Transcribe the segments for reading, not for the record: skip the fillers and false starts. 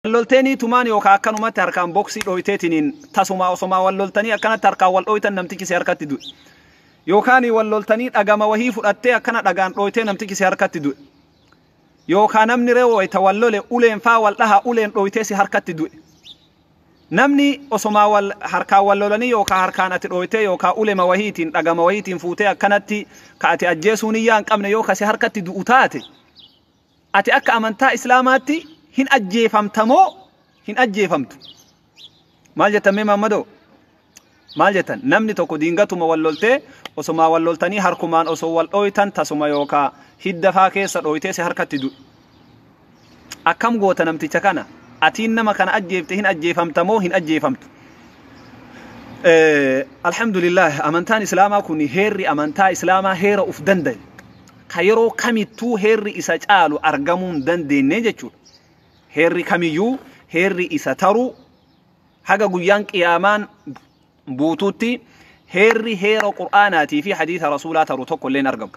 Wal lolteenii tumaan yookaan akkanumatti harkaan boksii dhooyteetiniin tasuma osomaa wal loltanii akkanatti harkaan wal dhooytan, namtichi si harkatti du'e. Yookaan wal loltanii dhagama wahii fudhattee akkana dhagaan dhooytee namtichi si harkatti du'e. Yookaan namni reewoo wayita wal lole uleen faa wal dhaha, uleen dhooytee si harkatti du'e. Namni osomaa wal harkaan wal lolanii yookaan harkaan ati dhooytee yookaan ulema wahiitiin, dhagama wahiitiin fuutee akkanatti ka ati ajjeesuun iyyaa hin qabne yoo kasi harkatti du'u taate, ati akka amantaa Islaamaatti hin ajjeefamtamoo hin ajjeefamtu? Maal jettan mee, Maammadoo? Maal jettan? Namni tokko diingatuma wal loltee, osomaa wal loltanii harkumaan osoo wal dhooytan tasuma yookaan hidda faa keessa dhooytee si harkatti du'e. Akkam goota namticha kana? Atiin nama kana ajjeefte, hin ajjeefamtamoo hin ajjeefamtu? Alhamdulillah, amantaan Islaamaa kun, heerri amantaa Islaamaa heera uf danda'e. Ka yeroo kamittuu heerri isa caalu argamuu hin dandeenye jechuudha. Heerri kamiyyuu heerri isa taru haga guyyaan qiyaamaan buutuutti heerri heera Qur'aanaatii fi hadiisa Rasuulaa taru tokko illee hin argamu.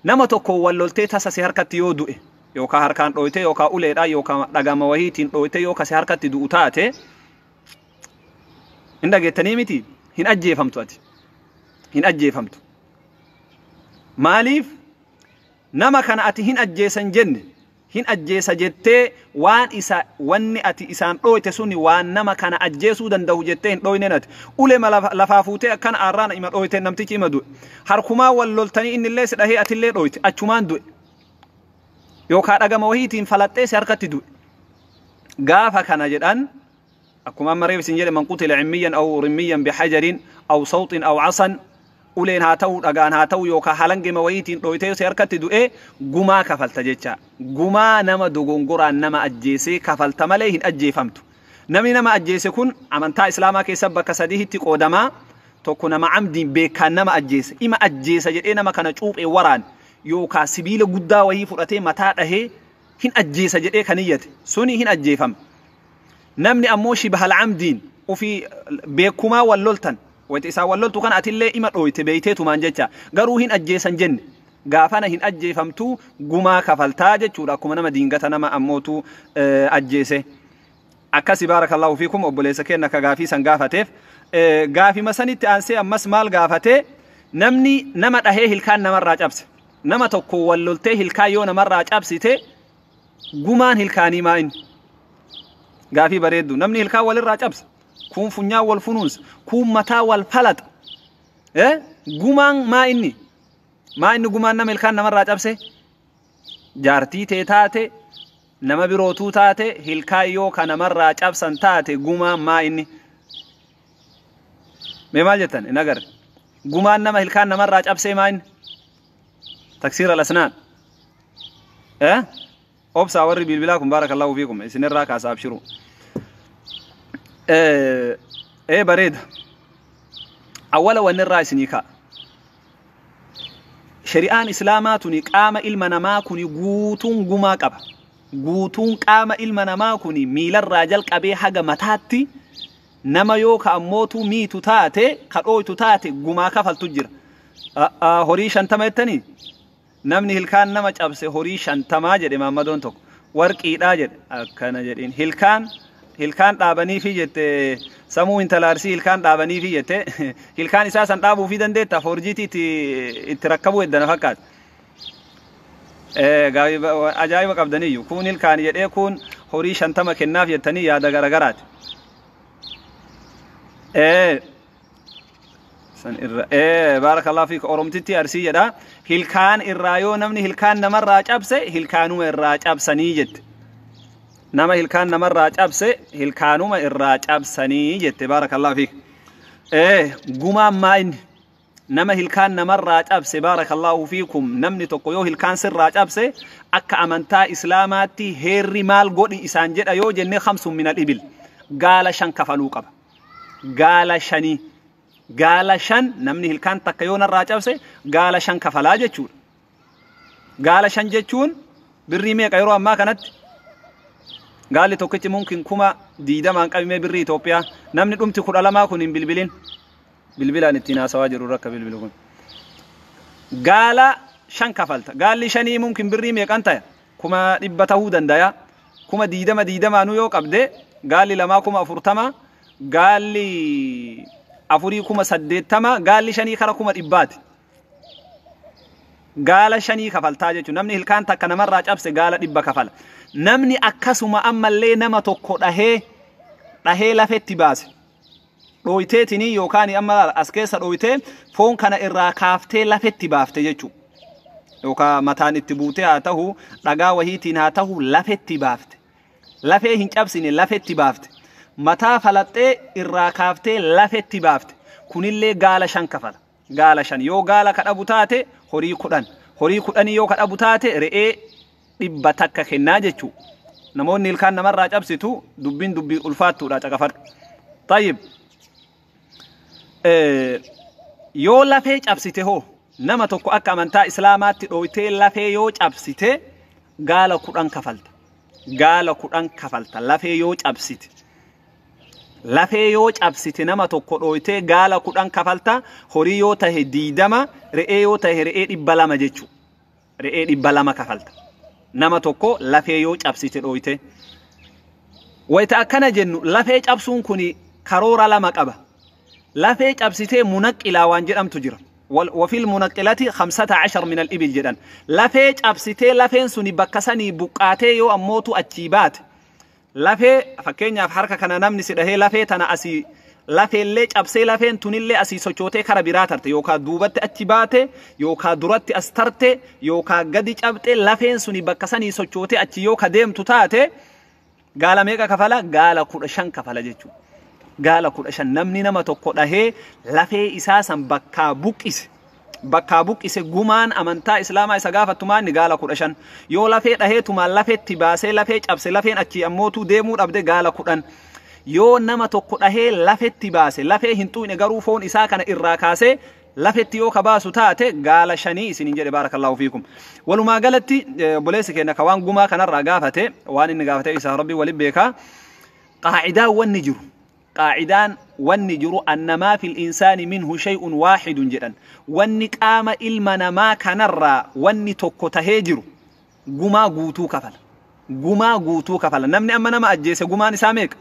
Nama tokko wal loltee tasa si harkatti yoo du'e, yookaan harkaan dhooytee yookaan uleedhaan yookaan dhagama wahiitiin dhooytee yoo kasi harkatti du'u taate, hin dhageettanii miti, hin ajjeefamtu ati. Hin ajjeefamtu. Maaliif? Nama kana ati hin ajjeesan jenne, hin ajjeesa jettee waan isa wanni ati isaan dhooyte suni waan nama kana ajjeesuu danda'u jettee hin dhooyne. Ati ulema lafaa fuutee akkana aarraan ima dhooyte, namtichi ima du'e. Harkumaa wal loltanii innillee si dhahee, atillee dhooyte, achumaan du'e. Yookaan dhagama wahiitiin falaxxee si harkatti du'e. Gaafa kana jedhan, akkuma amma reef isin jedhe, من قتل عميا أو رميا بحجر أو سوط أو عصا, uleen haa ta'u, dhagaan haa ta'u, yookaan halangema wayiitiin dhooytee si harkatti du'ee, gumaa kafalta jecha. Gumaa nama dogongoraan nama ajjeesee kafalta malee hin ajjeefamtu. Namni nama ajjeese kun amantaa Islaamaa keessa bakka sadiitti qoodamaa. Tokko nama amdiin beekaan nama ajjeese, ima ajjeesa jedhee nama kana cuuphee waraan yookaan sibiila guddaa wayii fudhatee mataa dhahee hin ajjeesa jedhee kan iyyate suni hin ajjeefama. Namni ammoo شبه العمدiin ofii beekumaa wal loltan, wayita isaan wal loltu kan atillee ima dhooyte beeyteetumaan jecha, garuu hin ajjeesan jenne, gaafana hin ajjeefamtu, gumaa kafaltaa jechuudha, akkuma nama diingata nama ammootu ajjeese. Akkasi, بارك الله فيكم, obboleessa keenya ka gaafii san gaafateef. Gaafima sanitti aansee ammas maal gaafate? Namni nama dhahee hilkaan namarraa cabse, nama tokko wal loltee hilkaan yoo namarraa cabsite, gumaan hilkaanii maa inni? Gaafii bareeddu. Namni hilkaan walirraa cabsa, kuun funyaan wal funuunsa, kuun mataa wal falaxa. Gumaan maa inni? Maa inni gumaan nama hilkaan namarraa cabse? Jaartii tee taate, nama birootuu taate, hilkaan yoo ka namarraa cabsan taate, gumaan maa inni? Mee maal jettan? Hin agarre. Gumaan nama hilkaan namarraa cabsee maa inni? تكسير الأسنان. Obsaa warri bilbilaa kun, بارك الله فيكم, isinirraa kaasaa, abshiruu. Ee, bareeda. Awwala wanni irraa isinii ka'a, shari'aan Islaamaa tuni qaama ilma namaa kuni guutuun gumaa qaba. Guutuun qaama ilma namaa kuni miilarraa jalqabee haga mataatti nama yoo ka ammootu miitu taate, ka dhooytu taate, gumaa kafaltu jira. Horii 50 jettanii, namni hilkaan nama cabse horii 50 jedhe. Maammadoon tokko warqiidhaa jedhe, akkana jedhiin, hilkaan dhaabaniifi jette. Samuu intala Arsii hilkaan dhaabaniifi jette. Hilkaan isaa san dhaabuufii dandeetta, foorjiitii itti rakkabuu eddana fakkaata. Ajaa'iba qabdaniyyuu. Kun hilkaan jedhee, kun horii 50 kennaaf jettanii, yaada garagaraati. San irra, بارك الله فيك, Oromtitti Arsii jedha. Hilkaan irraa yoo namni hilkaan namarraa cabse, hilkaanuma irraa cabsanii jette. Nama hilkaan namarraa cabse hilkaanuma irraa cabsanii jette. بارك الله فيك. Gumaan maa inni nama hilkaan namarraa cabse? بارك الله فيكم, namni tokko yoo hilkaan sirraa cabse, akka amantaa Islaamaatti heerri maal godhi isaan jedha yoo jenne, خمس من الإبل, gaala 5 kafaluu qaba. Gaala shanii, gaala 5. Namni hilkaan takka yoo narraa cabse, gaala 5 kafalaa jechuudha. Gaala 5 jechuun birrii meeqa yeroo ammaa kanatti? Gaalli tokkichi mumkin 20,000 qabimee birrii Itoophiyaa. Namni dhumti 12 kun hin bilbilin, bilbilaan ittiin haasawaa jiru rakka bilbilu kun. Gaala 5 kafalta. Gaalli shanii mumkin birrii meeqan ta'e? 100,000 ta'uu danda'a. 20,000 20 yoo qabde gaalli 2 40,000 gaalli 4 80,000 gaalli 5 kara 100,000 gaala 5 kafaltaa jechuun namni hilkaan takka namarraa cabse gaala 100 kafala namni akkasuma ammallee nama tokko dhahee lafetti baase dhooyteetinii yookaan amma as keessa dhooytee foon kana irraa kaaftee lafetti baafte jechuudha. Yookaan mataan itti buutee haa ta'u dhagaa wahiitiin haa ta'u lafetti baafte. Lafee hin cabsine lafetti baafte. Mataa falaxxee irraa kaaftee lafetti baafte. Kunillee gaala 5 kafala. Gaala 5 yoo gaala kadhabu taate horii 10. Horii 10 yoo kadhabu taate re'ee 100 kennaa jechuudha. Namoonni ilkaan namarraa cabsitu dubbiin dubbii ulfaattuudha caqafadhu. Tayyib. Yoo lafee cabsite hoo nama tokko akka amantaa islaamaatti dhooytee lafee yoo cabsite gaala 10 kafalta. Gaala 10 kafalta lafee yoo cabsite. Lafee yoo cabsite nama tokko dhooytee gaala 10 kafalta horii yoo tahe 20 re'ee yoo tahe re'ee 200 jechuudha. Re'ee 200 kafalta. Nama tokko lafee yoo cabsite dhooyte. Wayita akkana jennu lafee cabsuun kuni karoora lama qaba. Lafee cabsitee munaqqilaa waan jedhamtu jira. وفي المنقلة 15 من الإبل جدا. لفي cabsitee lafeen suni bakka sanii buqqaatee yoo ammootu achii baate lafee fakkeenyaaf harka kana namni si dhahee lafee tana asii lafeellee cabsee lafeen tunillee asii sochootee kara biraa tarte yookaan duubatti achi baate yookaan duratti as tarte yookaan gadi cabxee lafeen suni bakka sanii sochootee achi yoo ka deemtu taate gaala meeqa kafala? Gaala 15 kafala jechuudha. Gaala 15 namni nama tokko dhahee lafee isaa san bakkaa buqqise gumaan amantaa islaamaa isa gaafattumaan ni gaala 15 yoo lafee dhahee tumaan lafeetti baasee lafee cabse lafeen achii ammootuu deemuu dhabde gaala 10 yoo nama tokko dhahee lafetti baase lafee hin xuqne garuu foon isaa kana irraa kaasee lafetti yoo kabaasu taate gaala 5 isiniin jedhe baarakallahu fiikum. Walumaa galatti obboleessi keenya ka waan gumaa kanarraa gaafate waan inni gaafate isaa rabbi waliin beekaa. Qaacidaan wanni jiru قاعدان والنجر أن ما في الإنسان منه شيء واحد جدا والنقام إلمنا ما كنرى والنتوكو قما قوتو كفل قما قوتو كفل نمني أما نما أجيس قما نساميك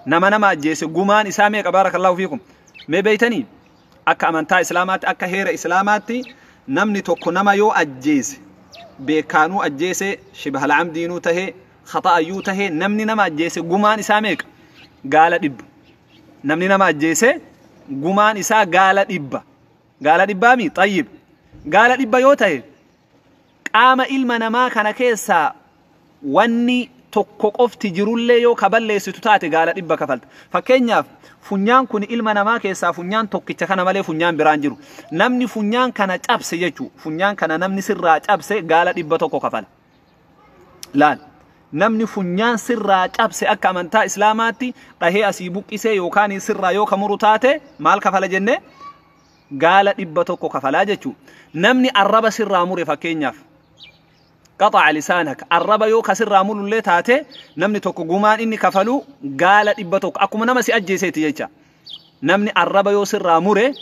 نما نما أجيس قما نساميك بارك الله فيكم ما بيتني أكا أمانتا إسلامات أكا هير إسلاماتي نمني توكو نما يو أجيس بيكانو أجيس شبه العمدينو تهي خطأ يو تهي نمني نما أجيس قما نساميك gaala 100 namni nama ajjeese gumaan isaa gaala 100 gaala 100 mi tayyib gaala 100 yoo ta'e qaama ilma namaa kana keessaa wanni tokko qofti jirullee yoo kaballeessitu taate gaala 100 kafalta. Fakkeenyaaf funyaan kun ilma namaa keessaa funyaan tokkicha kana malee funyaan biraan jiru. Namni funyaan kana cabse jechuu funyaan kana namni sirraa cabse gaala 100 kafala. Laal namni funyaan sirraa cabse akka amantaa islaamaatti dhahee asii buqqisee yookaan sirraa yoo kamuru taate maal kafala jenne gaala 100 kafalaa jechuu. Namni arraba sirraa mure fakkeenyaaf قطع لسانك الربا يو كسر رامول اللي تاتي نمني توكو غمان اني كفلو غالا 100 اكو نما سي اجيسيتي جيچا نمني الربا يو سر راموري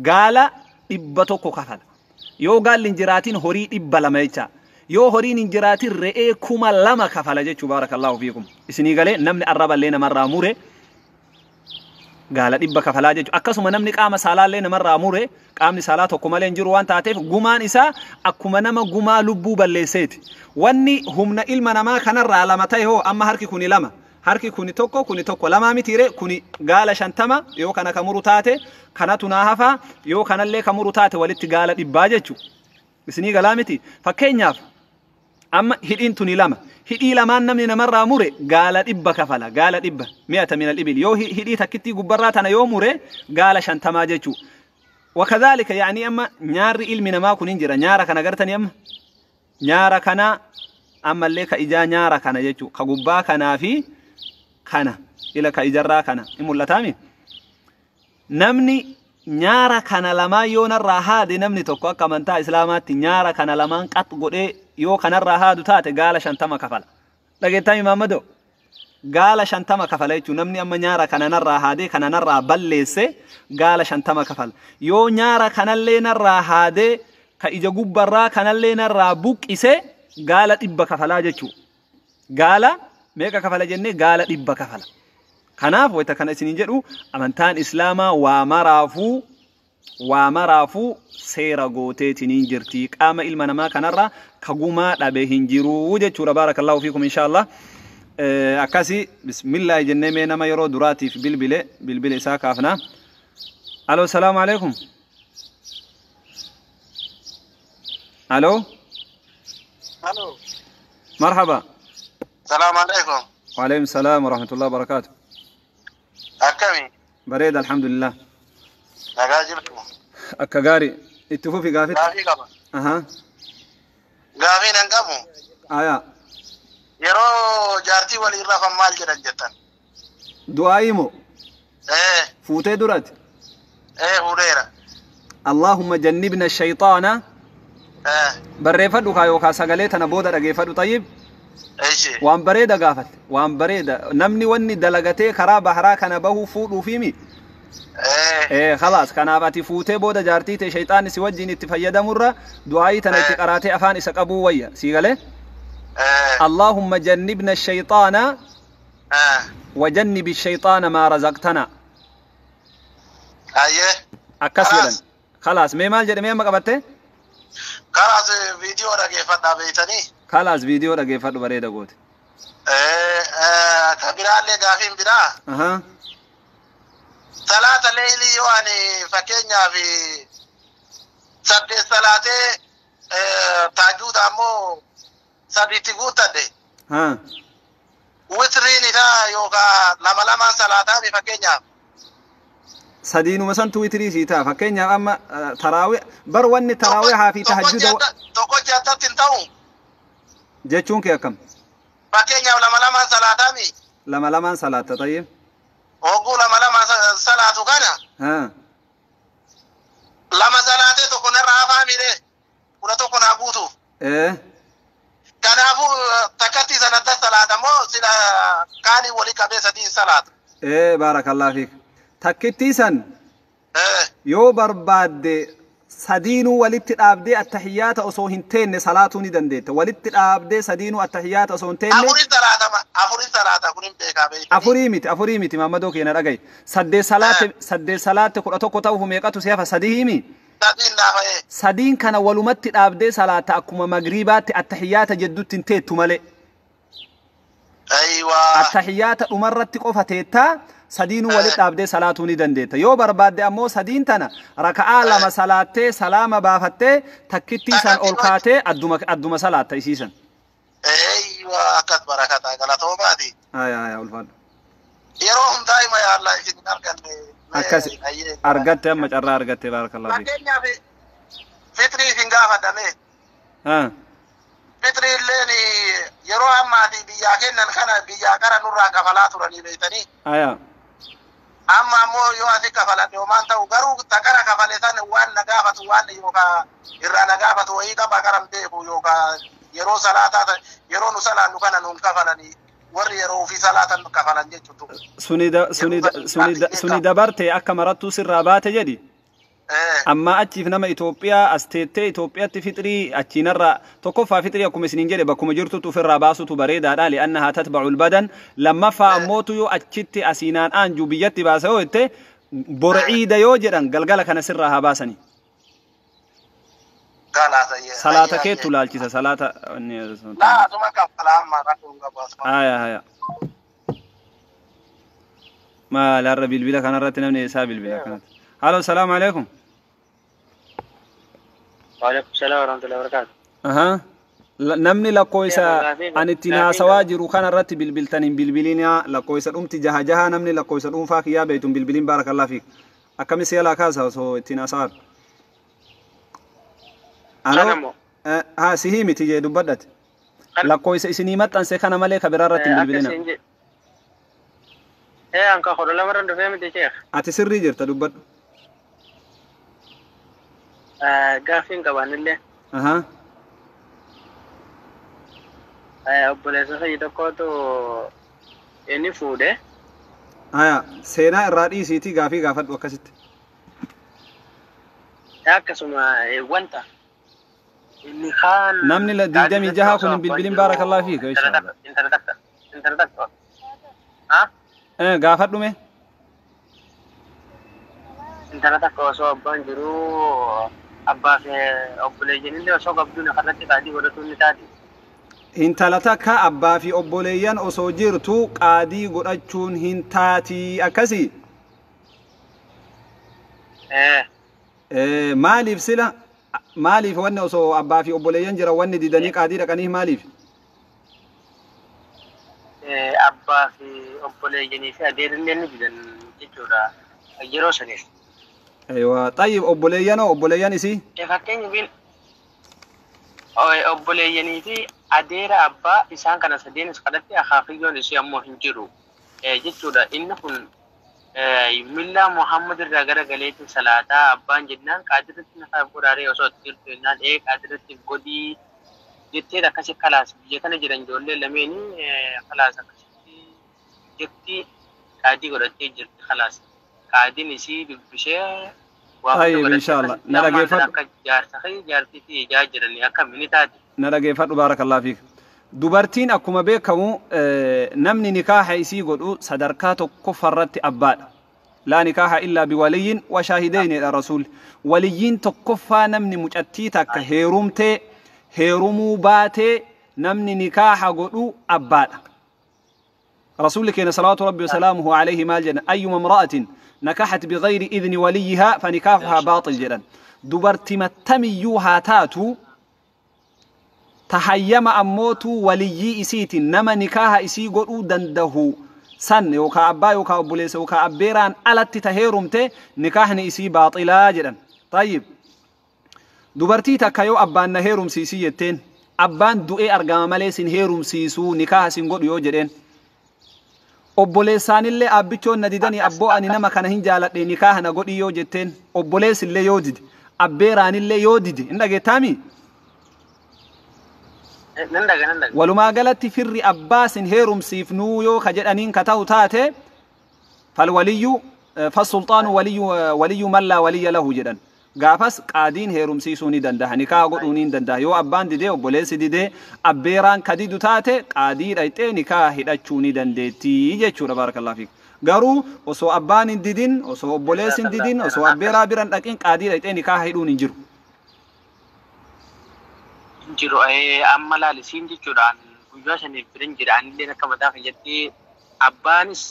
غالا 100 كفل يو غال انجراتين هوري 200 جيچا يو هورين انجراتين رئي كوما لما كفل جيچو بارك الله فيكم اسني غالي نمني الربا لينا مراموري غالا 100 كفلا جيچو اكسuma namni qaama saalaa namarraa mure qaamni saalaa tokko malee hin jiru waan taateef gumaan isaa akkuma nama gumaa lubbuu balleesseeti. Wanni humna ilma namaa kanarraa lama ta'e hoo amma harki kuni lama harki kuni tokko kuni tokko lamaa mitiire kuni gaala 50 yoo kana kamuru taate kanatu naa hafa yoo kanallee kamuru taate walitti gaala 100 jechu isinii galaa miti. Fakkeenyaaf amma hidhiin tuni lama hidhii lamaan namni namarraa mure gaala 100 kafala gaala 100 100 min al-ibil yoo hidhii takkitti gubbarraa tana yoo mure gaala 50 jechuu. Wakadhalika yani amma nyaarri ilmi namaa kun hin jira nyaara kana gartanii amma nyaara kana ammallee ka ijaa nyaara kana jechuu ka gubbaa kanaa fi kana ila ka ijarraa kana in mul'ataami. Namni nyaara kana lamaan yoo narraa haade namni tokko akka amantaa islaamaatti nyaara kana lamaan qax godhee yoo kanarraa haadu taate gaala 50 kafala. Dhageettami Maammadoo gaala 50 kafala jechuun namni amma nyaara kana narraa haadee kana narraa balleesse gaala 50 kafala. Yoo nyaara kanallee narraa haadee ka ija gubbarraa kanallee narraa buqqise gaala 100 kafalaa jechuudha. Gaala meeqa kafala jennee gaala 100 kafala. Kanaaf wayita kana isiniin jedhu amantaan Islaamaa waa maraafuu seera gooteetiniin jirti. Qaama ilma namaa kanarra kagumaa dhabe hin jiru jechuudha. Baarakallahu fiikum inshaallah. Akkasi bismillaahi jennee mee nama yeroo duraatiif bilbile isaa kaafna. Aloo, salaamu alaikum. Aloo. Aloo. Marhaba. Salaamu alaikum. Waalaikum salaam warahmatullahi wabarakaatu. Akkami? Bareeda, alhamdulillah. Nagaa jirtu? Akka gaarii itti fufi gaafitti. Gaafii qaba. Aha. Gaafii nan qabu. Aya. Yeroo jaartii waliin rafan maal jedhan jettan? Du'aa'ii moo? Ee. Fuutee duratti? Ee, fuudheera. Allahumma jannibna shayxaana. Ee. Barreeffadhu kaa yookaan sagalee tana booda dhageeffadhu tayyib. Eeshi. Waan bareeda gaafatte. Waan bareeda. Namni wanni dalagatee karaa baharaa kana bahuu fuudhuufimi. Ee. Ee, khalaas, kanaaf ati fuutee booda jaartii ta'e shayxaanni si wajjin itti fayyadamurra du'aa'ii tana itti qaraatee afaan isa qabuu wayya. Sii galee? Ee. Allahumma jannibna shayxaana Ee. وجنب الشيطان ما رزقتنا. Ayyee. Akkas Khalaas. jedhan. Khalaas, mee maal jedhe mee amma qabatte? Kalaas, viidiyoo dhageeffadhaa beeytanii. Khalaas, viidiyoo dhageeffadhu, bareeda goote. Ee, ka biraallee gaafiin biraa. Aha. Salaata leeylii yoo ani fakkeenyaaf 8 salaatee taajuuta ammoo 3tti guuttadhe. Ha. Witriin isaa yookaan lama lamaan salaataami fakkeenyaaf. Sadiinuma santu witirii sii ta'a. Fakkeenyaaf amma taraawii bar wanni taraawihaa fi tahajjuda Tokkochi addatti hin ta'u. Jechuun kee akkam? Fakkeenyaaf lama lamaan salaataami. Lama lamaan salaatta, tayyib. Hogguu lama lama salaatu kana Ha. lama salaatee tokko narra hafaa miidhee 11 naa guutuuf. Ee. Kanaafuu takkatti sana adda salaata moo sila kaanii walii qabee 3 salaata? Ee, baarakallah fiik. Takkittii san Ee. yoo barbaadde sadiinuu walitti dhaabdee attahiyyaata osoo hin teenne salaatuu ni dandeetta. Walitti dhaabdee sadiinuu attahiyyaata osoo hin teenne. Afurin salaatama, afurin salaata, kun hin beekaa beektanii. Afurii miti, Maammadoo keenya dhagayi. 8 salaatte, 8 salaatte, 11 ta'uuf meeqatu si hafa? Sadii himi. Sadiin naafa'ee. Sadiin kana walumatti dhaabdee salaata akkuma magriibaatti, attahiyyaata jeddutti hin teettu malee. Ayiwaa. Attahiyyaata dhumarratti qofa teettaa, sadiinuu walitti dhaabdee salaatuu ni dandeetta. Yoo barbaadde ammoo sadiin tana raka'aa lama salaattee salaama baafattee takkittii san ol kaatee adduma salaatta isiisan. Ayiwaa, akkas barakataa galatoomaati. Aya aya, ulfaadhu. Yeroo hundaa hima yaalla isin hin arganne. Akkas argatte, amma carraa argatte, baarakallahu fiik. Fakkeenyaaf fitrii isin gaafadhame. Haa. Fitrii illeen yeroo ammaati biyyaa kennan kana biyyaa qara nurraa kafalaa turanii beektanii. Aya. Amma ammoo yoo asi kafaladhe homaan ta'u, garuu takara kafale san waan na gaafatu, waan yookaan irraa na gaafatu wayii qaba qaran beeku, yookaan yeroo salaataa yeroo nu salaannu kana nuun kafalanii, warri yeroo ofii salaatan kafalan jechuudha. Suni dabarte, akka marattuu sirraa baate jedhi. Amma achiif nama Itoophiyaa as teettee Itoophiyaatti fixrii achiinarraa tokkoffaa fixrii akkuma isiniin jedhe bakkuma jirtutti ofirraa baasutu bareedaadha, li'annahaa tatba'u badan. Lammaffaa ammootu yoo achitti asiinaan aanjuu biyyatti baasa yoo jette, bor ciida yoo jedhan galgala kana sirraa haa baasanii. Salaata keettu laalchisa salaata. Laa, asuma kaffala, amma rakkoon qabu asuma. Haya haya. Maal har'a bilbila kanarratti namni eessaa bilbila kanatti? Halo, salaamu alaikum. Waalaikum salaam warahmatullahi wabarakatuh. Aha. Namni lakkoofsa ani ittiin haasawaa jiru kanarratti bilbiltan hin bilbilinaa. Lakkoofsa dhumti 66, namni lakkoofsa dhuunfaa kiyyaa beektu hin bilbilin, baarakallaa fiik. Akkami si jalaa kaasa osoo ittiin haasawaa? Kanammoo. Haa, sihii miti jee dubbadhate. Lakkoofsa isinii maxxanse kana malee ka biraa irratti hin bilbilina. Akkasiin jedhe. Anka 12rra dhufee miti, sheekh. Ati sirrii jirta, dubbadhu. Gaaffiin qabaanillee Aha. Obboleessa fayyii tokkotu inni fuudhe. Haya, seenaa irraa dhiisiitii gaafii gaafadhu akkasitti. Akkasuma wanta Inni kaan Namni 26 kun hin bilbilin, baarakallahu fiik, inshaallah. Intala takka intala takka ha. Gaafadhume. Intala takka osoo abbaan jiruu abbaa fi obboleeyyan illee osoo qabduun irratti qaadii godhatuun ni taati. Intala takka abbaa fi obboleeyyan osoo jirtu qaadii godhachuun hin taatii akkasii? Eh. Maaliif sila, maaliif wanni osoo abbaa fi obboleeyyan jiran wanni didanii qaadii dhaqaniif maaliif? Abbaa fi obboleeyyanii fi adeerillee ni didan jechuudha yeroo saniif. Aywa, tayyib, obboleeyyanoo, obboleeyyan isii? Fakkeenyaaf obboleeyyanii fi adeera abbaa isaan kana sadeenis kadhatti akaakiyyoon isii ammoo hin jiru jechuudha. Inni kun millaa Muhammad irraa gara galeetiin salaataa abbaan jennaan qaadirratti nafaaf godhaaree osoo itti jirtu jennaan ee qaadirratti godhii jettee akkasi kalaas biyya kana jiran ijoollee lameenii kalaas akkasitti jetti qaadii godhattee jirti kalaas qaadiin isii dubbisee waa hunda Tayyib, godhattee inshallah. akkasitti Na ammaan tana dhageeffadhu. akka jaarsa fi jaartii fi ijaa jiranii akka mini taate. Na dhageeffadhu, baarakallahu fiik. Dubartiin akkuma beekamu namni nikaaha isii godhu sadarkaa tokkoffarratti abbaadha. Laa nikaaha illaa biwaliyyin wa shaahidayni dha rasuulli. Waliyyiin tokkoffaa namni mucattii takka heerumtee heerumuu baatee namni nikaaha godhu abbaadha. Rasuulli keenya salawaatu rabbi wasalaamuhu alayhi maal jedhan? Ayyuma imra'atin nakahat bighayri idni waliyyihaa fanikaahuhaa baaxil jedhan. Dubartii mattamiyyuu haa taatu tahayyama ammootu waliyyii isiitiin nama nikaaha isii godhuu dandahu san yookaa abbaa yookaa obboleessa yookaa abbeeraan alatti ta heerumte nikaahni isii baaxilaa jedhan. Tayyib. Dubartii takka yoo abbaan na heerumsiisii jetteen abbaan du'ee argama malee sin heerumsiisuu nikaaha sin godhu yoo jedheen. Obboleessaanillee abbichoon na didanii abboo ani nama kana hin jaaladhe nikaaha na godhii yoo jetteen obboleessillee yoo dide abbeeraanillee yoo dide hin dhageettaamii? Nan dhaga, nan dhaga. Walumaa galatti firri abbaa sin heerumsiifnuu yoo ka jedhaniin ka ta'u taate falwaliyyu fassulxaanu waliyyu waliyyu man laa waliyya lahu jedhan. Gaafas qaadiin heerumsiisuu ni danda'a, nikaa godhuu ni danda'a. Yoo abbaan didee, obboleessi didee, abbeeraan ka didu taate qaadii dhayxee nikaa hidhachuu ni dandeettii jechuudha, baarakallahu fiik. Garuu osoo abbaan hin didin, osoo obboleessi hin didin, osoo abbeeraa bira hin dhaqin qaadii dhayxee nikaa hidhuun hin jiru. Hin jiru amma laalisiin jechuudhaan guyyaa shaniif biran jira anillee akka mataa kiyyatti abbaanis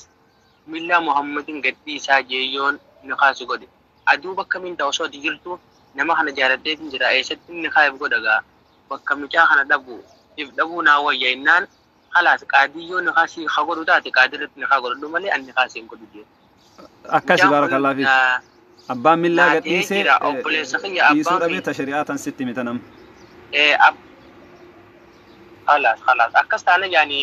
millaa Muhammadin gadhii isaa jeeyyoon nikaasi godhe. Aduu bakka minta osoo ati jirtu nama kana jaaladheetin jira eessatti nikaaf godha gaa bakka mucaa kana dhabu if dhabuu naa wayya innaan khalaas qaadiyyoo nikaasii haa godhu taate qaadirratti nikaa godhadhu malee an nikaasii hin godhu jee. Akkasi, Mucaan kun baarakallahu fiik. Abbaan millaa naatee gadhiisee jira obboleessa kiyya dhiisuu abbaan dhabee kiyya. Ta shari'aa tan sitti himita nama. Khalaas khalaas akkas taana yaani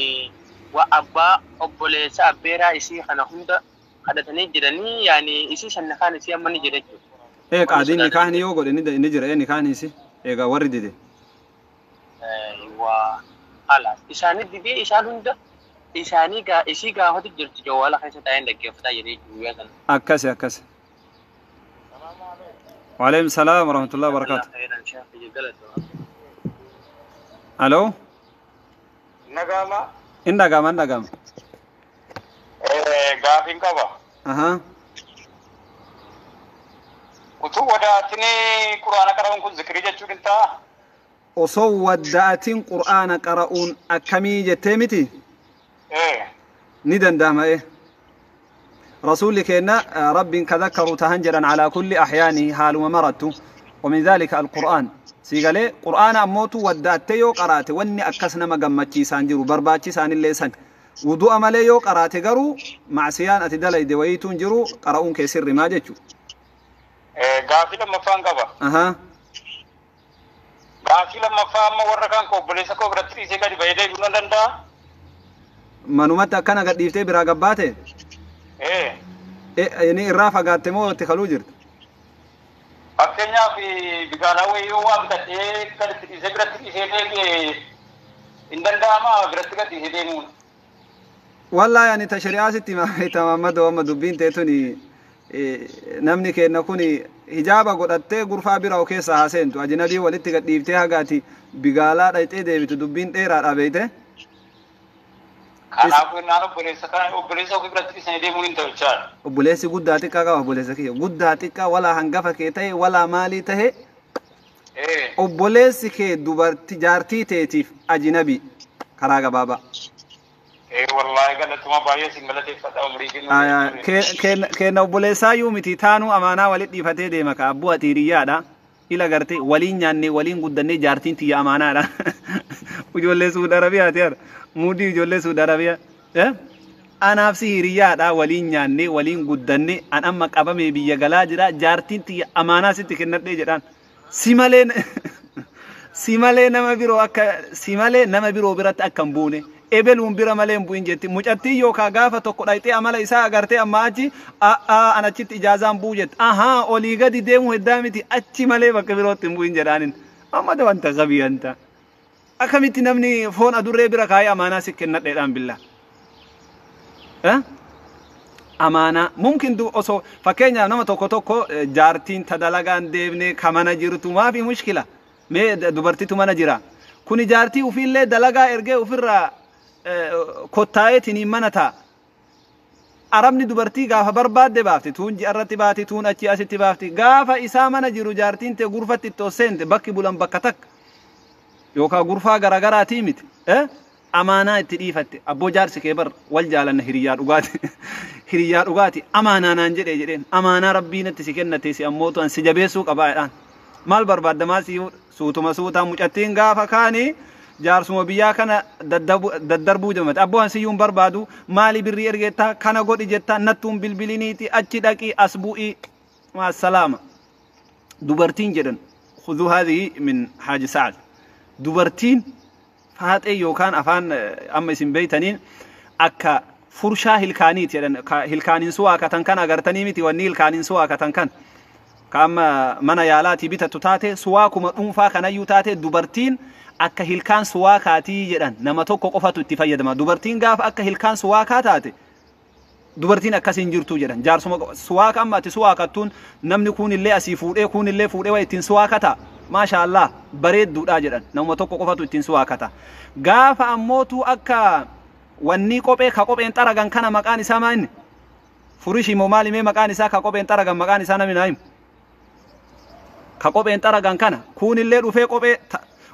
wa abbaa obboleessa abbeeraa isii kana hunda kadhatanii jiranii yaani isii san nikaan isii amma ni jira jechuudha. Ee Wanni qaadiin sodaatan nikaahni yoo godhe ni jira nikaahni isi egaa warri dide. Waa khalaas isaanii didee isaan hunda isaanii gaa isii gaafatu jirti jawwaala keessa taa'een dhaggeeffataa jiree guyyaa sana. Akkasi akkasi. Waalaikum salaam warahmatullahi wabarakatuh. Khairan sheekh galatooma. Aloo. Nagama. In dhagama, in dhagama. Gaafiin qaba. Aha. Utuu wadaatini quraana qara'uun kun zikirii jechuun hin ta'a? Osoo wadda'atiin qur'aana qara'uun akkamii jettee miti? Ee. Ni danda'ama ee. Rasuulli keenya rabbiin ka dhakkaru tahan jedhan alaa kulli ahyaanihi haaluma marattu ومن ذلك القرآن siigalee qur'aana ammootu waddaattee yoo qaraate wanni akkas nama gammachiisaan jiru barbaachisaan illee san wudu'a malee yoo qaraate garuu macsiyaan ati dalayde wayiituun jiru qara'uun kee sirrimaa jechu. Gaafii lammaffaan qaba. Aha. Gaafii lammaffaa amma warra kaan koo obboleessa koo biratti dhiisee gadi bahee deebi'uu nan danda'a? Manumatti akkana gadhiiftee biraa gabbaate? Ee. Inni irraa fagaatte moo itti kaluu jirta? Fakkeenyaaf bigaalaa wayii yoo waa bitadhee gadi dhiisee biratti dhiisee deebi'e hin danda'amaa biratti gadi dhiisee deemuun? Wallaahi ani ta shari'aa sitti hima Muhammad amma dubbiin teetuni Namni keenya kun hijaaba godhattee gurfaa bira keessa haa seentu. Ajnabii walitti gadhiiftee hagaati bigaalaa dhayxee deebitu dubbiin dheeraadha beeyte. Kanaafuu naan obboleessa kana obboleessa ofii biratti dhiisanii deemuun hin ta'u jechaadha. Obboleessi guddaa xiqqaa qaba obboleessa kiyya. Guddaa xiqqaa walaa hangafa kee ta'e walaa maalii ta'e obboleessi kee dubartii jaartii teetiif ajnabii karaa gabaabaa. Wallaahi galatuma baay'ee sin galateeffadha umrii kennu. Kenna obboleessaayyuu miti taanuu amaanaa walitti dhiifatee deema ka abbuu ati hiriyyaadha. Ila gartee waliin nyaannee waliin guddannee jaartiin tiyya amaanaadha. Ijoollee Suudi Arabiyaati yaada. Muudii ijoollee Suudi Arabiyaa. Anaaf si hiriyyaadha waliin nyaannee waliin guddannee an amma qabamee biyya galaa jira jaartiin tiyya amaanaa sitti kennadhee jedhaan. Si malee nama biroo akka si malee nama biroo biratti akka hin buune. Ebeluun bira malee hin bu'in jetti. Mucattiin yookaan gaafa tokko dhayxee amala isaa agartee amma achi an achitti ijaazaan bu'u jetti. Ahaa olii gadi deemuu heddaa miti achi malee bakka birootti hin bu'in jedhaanin. Amma wanta qabiyyanta. Akkamitti namni foon adurree bira kaayee amaanaa si kennadheedhaan billaa. Amaanaa mumkin osoo fakkeenyaaf nama tokko tokko jaartiin ta dalagaan deemnee ka mana jirtu maafi mushkila mee dubartitu mana jira. Kuni jaartii ofiillee dalagaa ergee ofirraa kottaa'eetiin mana ta'a. Arabni dubartii gaafa barbaadde baafti. Tuun ji'arratti baati, tuun achi asitti baafti. Gaafa isaa mana jiru jaartiin tee gurfatti itti seente bakki bulan bakka takka. Yookaan gurfaa garaagaraatii miti. Amaanaa itti dhiifatte. Abboo jaarsi kee bar wal jaalanna hiriyyaa dhugaati. Hiriyyaa dhugaati. Amaanaa naan jedhee jedheen. Amaanaa rabbiin itti si kennate si ammoo tu'an si jabeessuu qabaa jedhaan. Maal barbaadda maal si suutuma suutaa mucattiin gaafa kaanii jaarsuma biyyaa kana daddarbuu jedhamate. Abboo an siyyuun barbaadu maali birrii ergeettaa kana godhi jettaa nattuun bilbiliniiti achi dhaqii as bu'ii maasalaama. Dubartiin jedhan khuduu haadhihi min Haaji Sa'ad. Dubartiin faaxee yookaan afaan amma isin beeytaniin akka furshaa hilkaaniiti jedhan. Hilkaaniin suwaakatan kan agartanii miti wanni hilkaaniin suwaakatan kan. Ka amma mana yaalaatii bitatu taate suwaakuma dhuunfaa kanayyuu taate dubartiin akka hilkaan suwaakaatii jedhan nama tokko qofatu itti fayyadama. Dubartiin gaafa akka hilkaan suwaakaa taate dubartiin akkasiin jirtu jedhan. Jaarsuma suwaaka amma ati suwaakattuun namni kuunillee asii fuudhee kuunillee fuudhee waa ittiin suwaakata. Maasha Allah bareedduudha jedhan nama tokko qofatu ittiin suwaakata. Gaafa ammootu akka wanni kophee ka kopheen xaragan kana maqaan isaa maa inni? Furishii moo maali mee maqaan isaa ka kopheen xaragan maqaan isaa namni naa himu? Ka kopheen xaragan kana kuunillee dhufee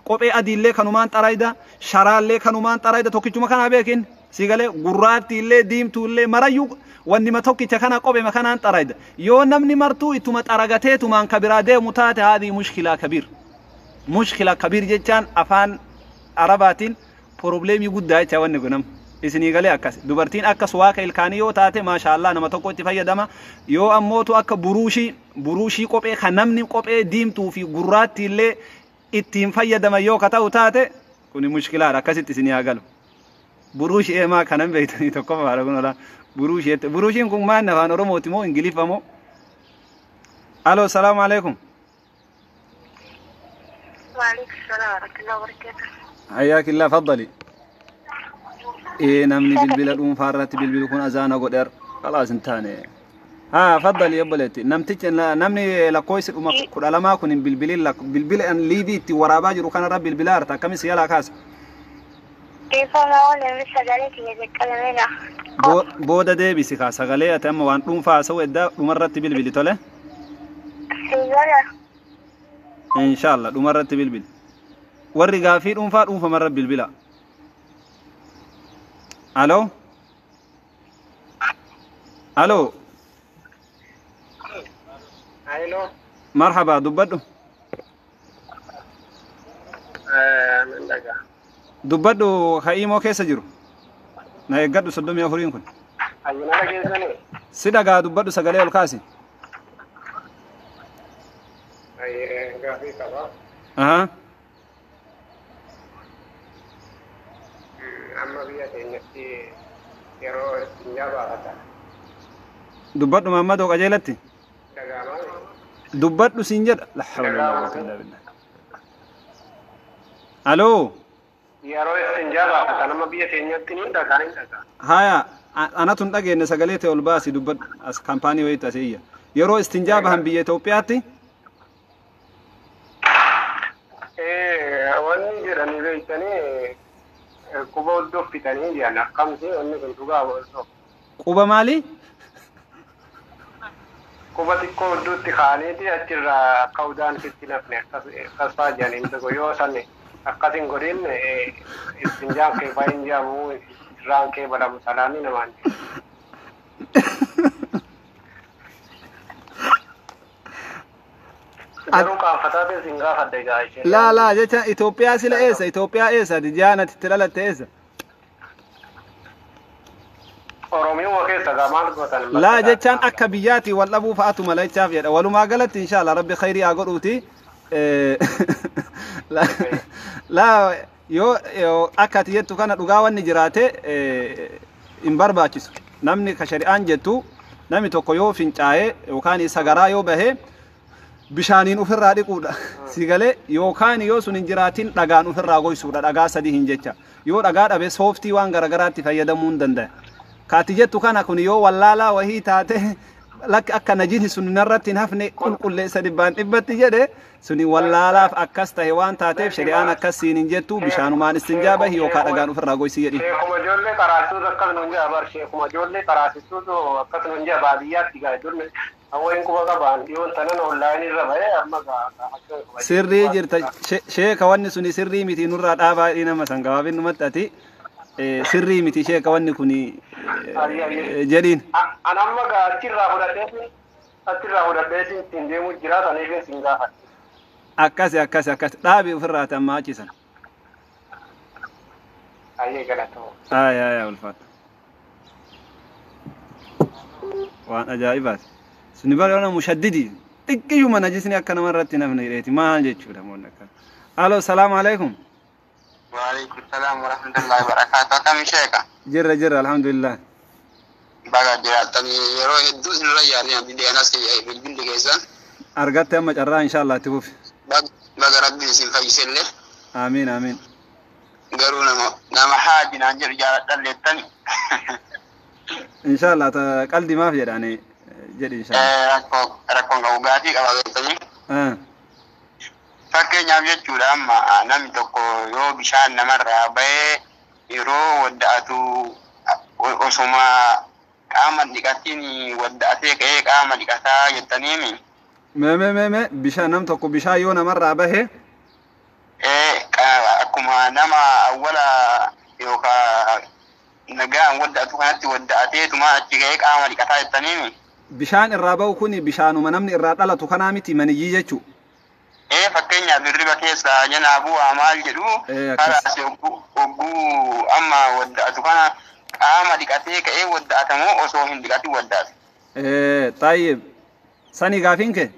kophee adiillee kanumaan xarayda sharaallee kanumaan xarayda tokkichuma kana beekin si galee gurraattiillee diimtuullee marayyuu wannima tokkicha kana kophee kanaan xarayda yoo namni martuu ittuma xaragateetumaan ka biraa deemu taate haadhi mushkilaa kabiir. Mushkilaa kabiir jechaan afaan arabaatiin probleemii guddaa jecha wanni kun nama. Isinii galee akkas dubartiin akka suwaaka ilkaanii yoo taate maashaallaa nama tokko itti fayyadama yoo ammootu akka buruushii kophee kan namni kophee diimtuu fi gurraattiillee ittiin fayyadama yoo ka ta'u taate kuni mushkilaadha akkasitti isinii haa galu. Buruushii eemaa kanan beektanii tokko faadha kun ola buruushii buruushiin kun maal afaan Oromooti moo Ingiliffa moo? Aloo salaamu alaikum. Waalaikum salaam warahmatullahi wabarakatuh. Hayyaakillaa faddali. Namni bilbila dhuunfaa irratti bilbilu kun azaana godheer khalaas hin taane. Haa faddali obboleetti namtichi namni lakkoofsi dhuma 12 kun hin bilbilin bilbila an liivii itti waraabaa jiru kanarra bilbilaa harta akkamis yalaa kaasa. Dhiifama waliin sagalee kiyya jalqabameera. Booda deebisi kaa sagalee ati amma waan dhuunfaa haasa'u eddaa dhumarratti bilbili tole. Sigala. Inshaallah dhumarratti bilbili. Warri gaafii dhuunfaa dhuunfamarra bilbila. Aloo? Aloo? Aloo. Marhaba dubbadhu. Nan dhagaa. Dubbadhu ka'iimoo keessa jiru. Na eeggadhu 34 kun. Ayyana dhageessanii? Si dhagaa dubbadhu sagalee ol kaasi. Gaafii qaba. Ahaa. Amma biyya keenyatti yeroo istinjaa baafatan. Dubbadhu Maammadoo qajeelatti. Dhagaamaa. Dubbadhu siin jedha. La hawla wala quwwata illa billah. Aloo. Yeroo istinjaa baafatan amma biyya keenyatti ni dhagaa ni dhagaa. Haya. Anatu hin dhageenye sagalee ta'e ol baasi dubbadhu as kaampaanii wayiitu asii iyya. Yeroo istinjaa bahan biyya Itoophiyaatti Wanni jedhanii beektanii quba hordofitanii jedhan akkamti wanni kun dhugaa osoo. Quba maali? Quba xiqqoo hodduutti kaa'aniiti achirraa akka udaan sitti nafne akkas fa'aa jedhanii tokko yoo san akkas hin godhin istinjaan kee fa'aa hin jedhamu irraan kee balamu salaanni namaan jedhu. Garuu qaanfataa ta'e sin gaafadha egaa isheen. Laa laa jecha Itoophiyaa sila eessa? Itoophiyaa eessa? Dijaan ati itti dhalatte eessa? Oromiyaa keessa gaa maal gootan? Laa jechaan akka biyyaati wal dhabuu fa'aatu mala jechaaf jedha. Walumaa galatti inshallah rabbi khayrii haa godhuuti. Laa yoo akka ati jettu kana dhugaa wanni jiraate hin barbaachisu. Namni ka shari'aan jettu namni tokko yoo fincaa'ee yookaan sagaraa yoo bahee bishaaniin ofirraa dhiquudha. Si galee yookaan yoo sun hin jiraatin dhagaan ofirraa goysuudha. Dhagaa sadii hin jecha. Yoo dhagaa dhabe sooftii waan garagaraatti fayyadamuu hin danda'a. Kaati jettu kana kun yoo wallaalaa wahii taate lakki akka najisni sun narratti hin hafne qulqulleessa dhibbaan dhibbatti jedhe suni wallaalaaf akkas tahe waan taateef shari'aan akkas siin hin jettu bishaanumaan istinjaa bahi yookaan dhagaan ofirraa goysii jedhi. Sheekuma ijoollee qaraasisuutu akkas nuun jedha bar sheekuma ijoollee qaraasisuutu akkas nuun jedha baadiyyaatti gaa ijoollee hawwain quba qabaan dhiyoon tanan onlaayinii irra bahee amma gaafachuu. Sirrii jirta sheeka wanni suni sirrii miti nurraa dhaabaa nama san gabaabin numatti ati sirrii miti sheeka wanni kuni jedhiin. An amma gaa achirraa fudhadheetiin ittiin deemuu jira saniifin sin gaafadhe. Akkasi akkasi akkasi dhaabi ofirraa amma achisan. Ayyee galatoo. Ayi ulfaadha. Waan ajaa'ibaati. Suni bara nama mushaddidi xiqqiyuma najisni akka namarratti nafne jedheeti maal jechuudha moonni akkana. Alo salaamu alaikum. Waalaikum salaam warahmatullahi wabarakatuh. Akkam sheeka? Jirra jirra alhamdulillah. Baga jiraatanii yeroo hedduu isinirra yaadne bideenas bilbilli keessan. Argatte amma carraa inshallah itti fufi. Baga rabbiin isin fayyisellee. Amiin amiin. Garuu nama haaji naan jedhu jaaladhalleettani. Inshallah qaldi maaf jedhani jedhi inshallah. Rakkoon qabu gaafii qaba beektanii. Fakkeenyaaf jechuudha amma namni tokko yoo bishaan namarraa bahee yeroo wadda'atu osuma qaama dhiqatiin wadda'atee ka'ee qaama dhiqataa jettaniimi. Mee bishaan nam tokko bishaan yoo namarraa bahee. Akkuma nama awwala yookaan nagaan wadda'atu kanatti wadda'ateetuma achi ka'ee qaama dhiqataa jettaniimi. Bishaan irraa bahu kuni bishaanuma namni irraa dhalatu kanaa miti maniyyii jechuudha. Fakkeenyaaf hirriba keessa janaabuu maal jedhu kalaas hogguu amma wadda'atu kana qaama dhiqatee ka'ee wadda'atamoo osoo hin dhiqatin wadda'ate. Tayyib sani gaafiin kee?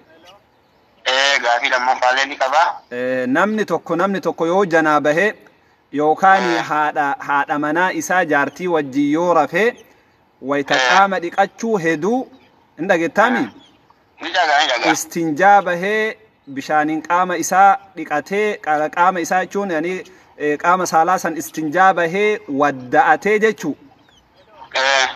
Gaafii lammaffaallee ni qaba. Namni tokko yoo janaa bahee yookaan haadha manaa isaa jaartii wajjin yoo rafee wayita qaama dhiqachuu heduu hin dhageettaami? Ni dhagaa. Istinjaa bahee bishaaniin qaama isaa dhiqatee qaama isaa jechuun yani qaama saalaa san istinjaa bahee wadda'atee jechuu.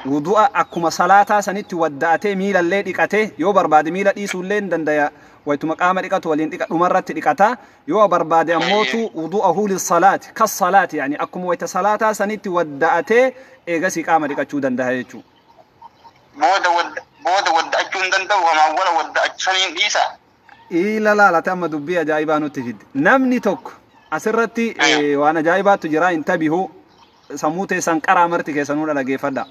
Wudu'a akkuma salaataa sanitti wadda'atee miilallee dhiqatee yoo barbaade miila dhiisuullee hin dandaya wayituma qaama dhiqatu waliin dhumarratti dhiqata yoo barbaade ammootu wudu'ahu lissalaati kassalaati yani akkuma wayita salaataa sanitti wadda'atee eegasii qaama dhiqachuu danda'a jechuu. Booda wadda'achuu hin danda'u kama awwala wadda'achuu dhiisa. Ila laalate amma dubbii ajaa'ibaa nutti fidde. Namni tokko asirratti waan ajaa'ibaatu jira hin tabihu sammuu teessan qaraa marti keessanuu dhaggeeffadha.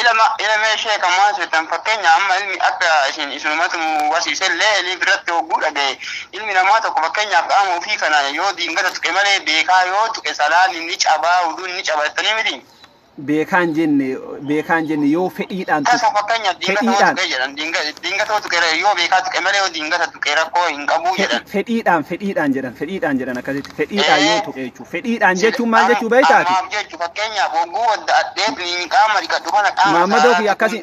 Ilma sheeka maal jettan fakkeenya amma ilmi akka isin isinumatu wasiisellee ilmi biratti hogguu dhagaye ilmi namaa tokko fakkeenyaaf qaama ofii kana yoo diingata tuqe malee beekaa yoo tuqe salaan inni cabaa uduun inni caba jettanii miti. Beekaan jenne yoo fedhiidhaan tuqe. Tasa fakkeenyaaf diingata tuqe jedhan diingata tuqe yoo beekaa tuqe malee yoo diingata tuqe rakkoo hin qabu jedhan. Fedhiidhaan jedhan akkasitti fedhiidhaan yoo tuqe jechuudha. Fedhiidhaan jechuun maal jechuu beektaati? Maaf jechuu fakkeenyaaf hogguu wadda addeet qaama dhiqadhu kana qaama. Maammadoo fi akkasi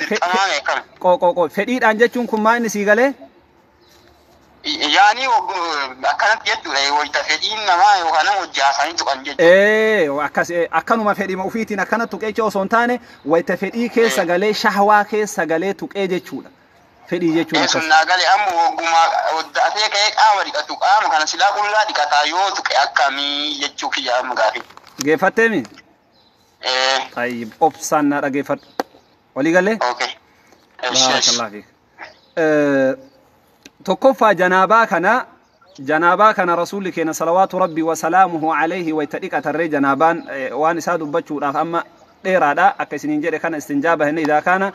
qo fedhiidhaan jechuun kun maal inni sii galee? Yaani akkanatti jechuudha wayita fedhiin namaa yookaan nama hojii haasanii tuqan jechuudha. Ee, akkas akkanuma fedhima ufiitiin akkana tuqee jechuu osoo hin taane, wayita fedhii keessa galee, shahwaa keessa galee tuqee jechuudha. Fedhii jechuun akkas. Sunnaa galee amma wogguma wadda'atee ka'ee qaama dhiqatu, qaama kana silaa qullaa dhiqataa yoo tuqe akkamii jechuu kiyya amma gaafii. Geeffatteemi? Ee. Tayyib, obsaan naa dhageeffadhu. Walii galee? Okay. Baarakallahu fiik. Tokkoffaa, janaabaa kana rasuulli keenya salawaatu rabbi wasalaamuhu alayhi wayta dhiqatarree, janaabaan waan isaa dubbachuudhaaf amma dheeraadha. Akka isiniin jedhe kana istinjaaba hinne idaa kaana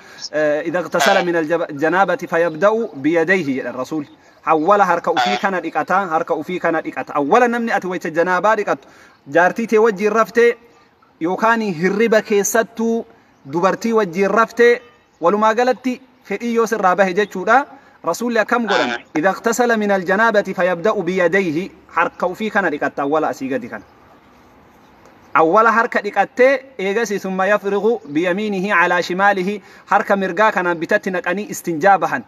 idha ightasala min aljanaabati fayabda'u biyadayhi jedhan rasuulli. Awwala harka ufii kana dhiqata, harka ufii kana dhiqata. Awwala namni ati wayta janaabaa dhiqattu, jaartii tee wajjiin raftee yookaan hirriba keessattuu dubartii wajjiin raftee, walumaa galatti fedhii yoo sirraa bahe jechuudha. Rasuulli akkam godhan? Idha ightasala min aljanaabati fayabda'u biyadayhi, harka ufii kana dhiqatta awwala, asii gadi kana. Awwala harka dhiqattee, eegasi summa yafrigu biyamiinihi calaa shimaalihi, harka mirgaa kanaan bitatti naqanii istinjaa bahan.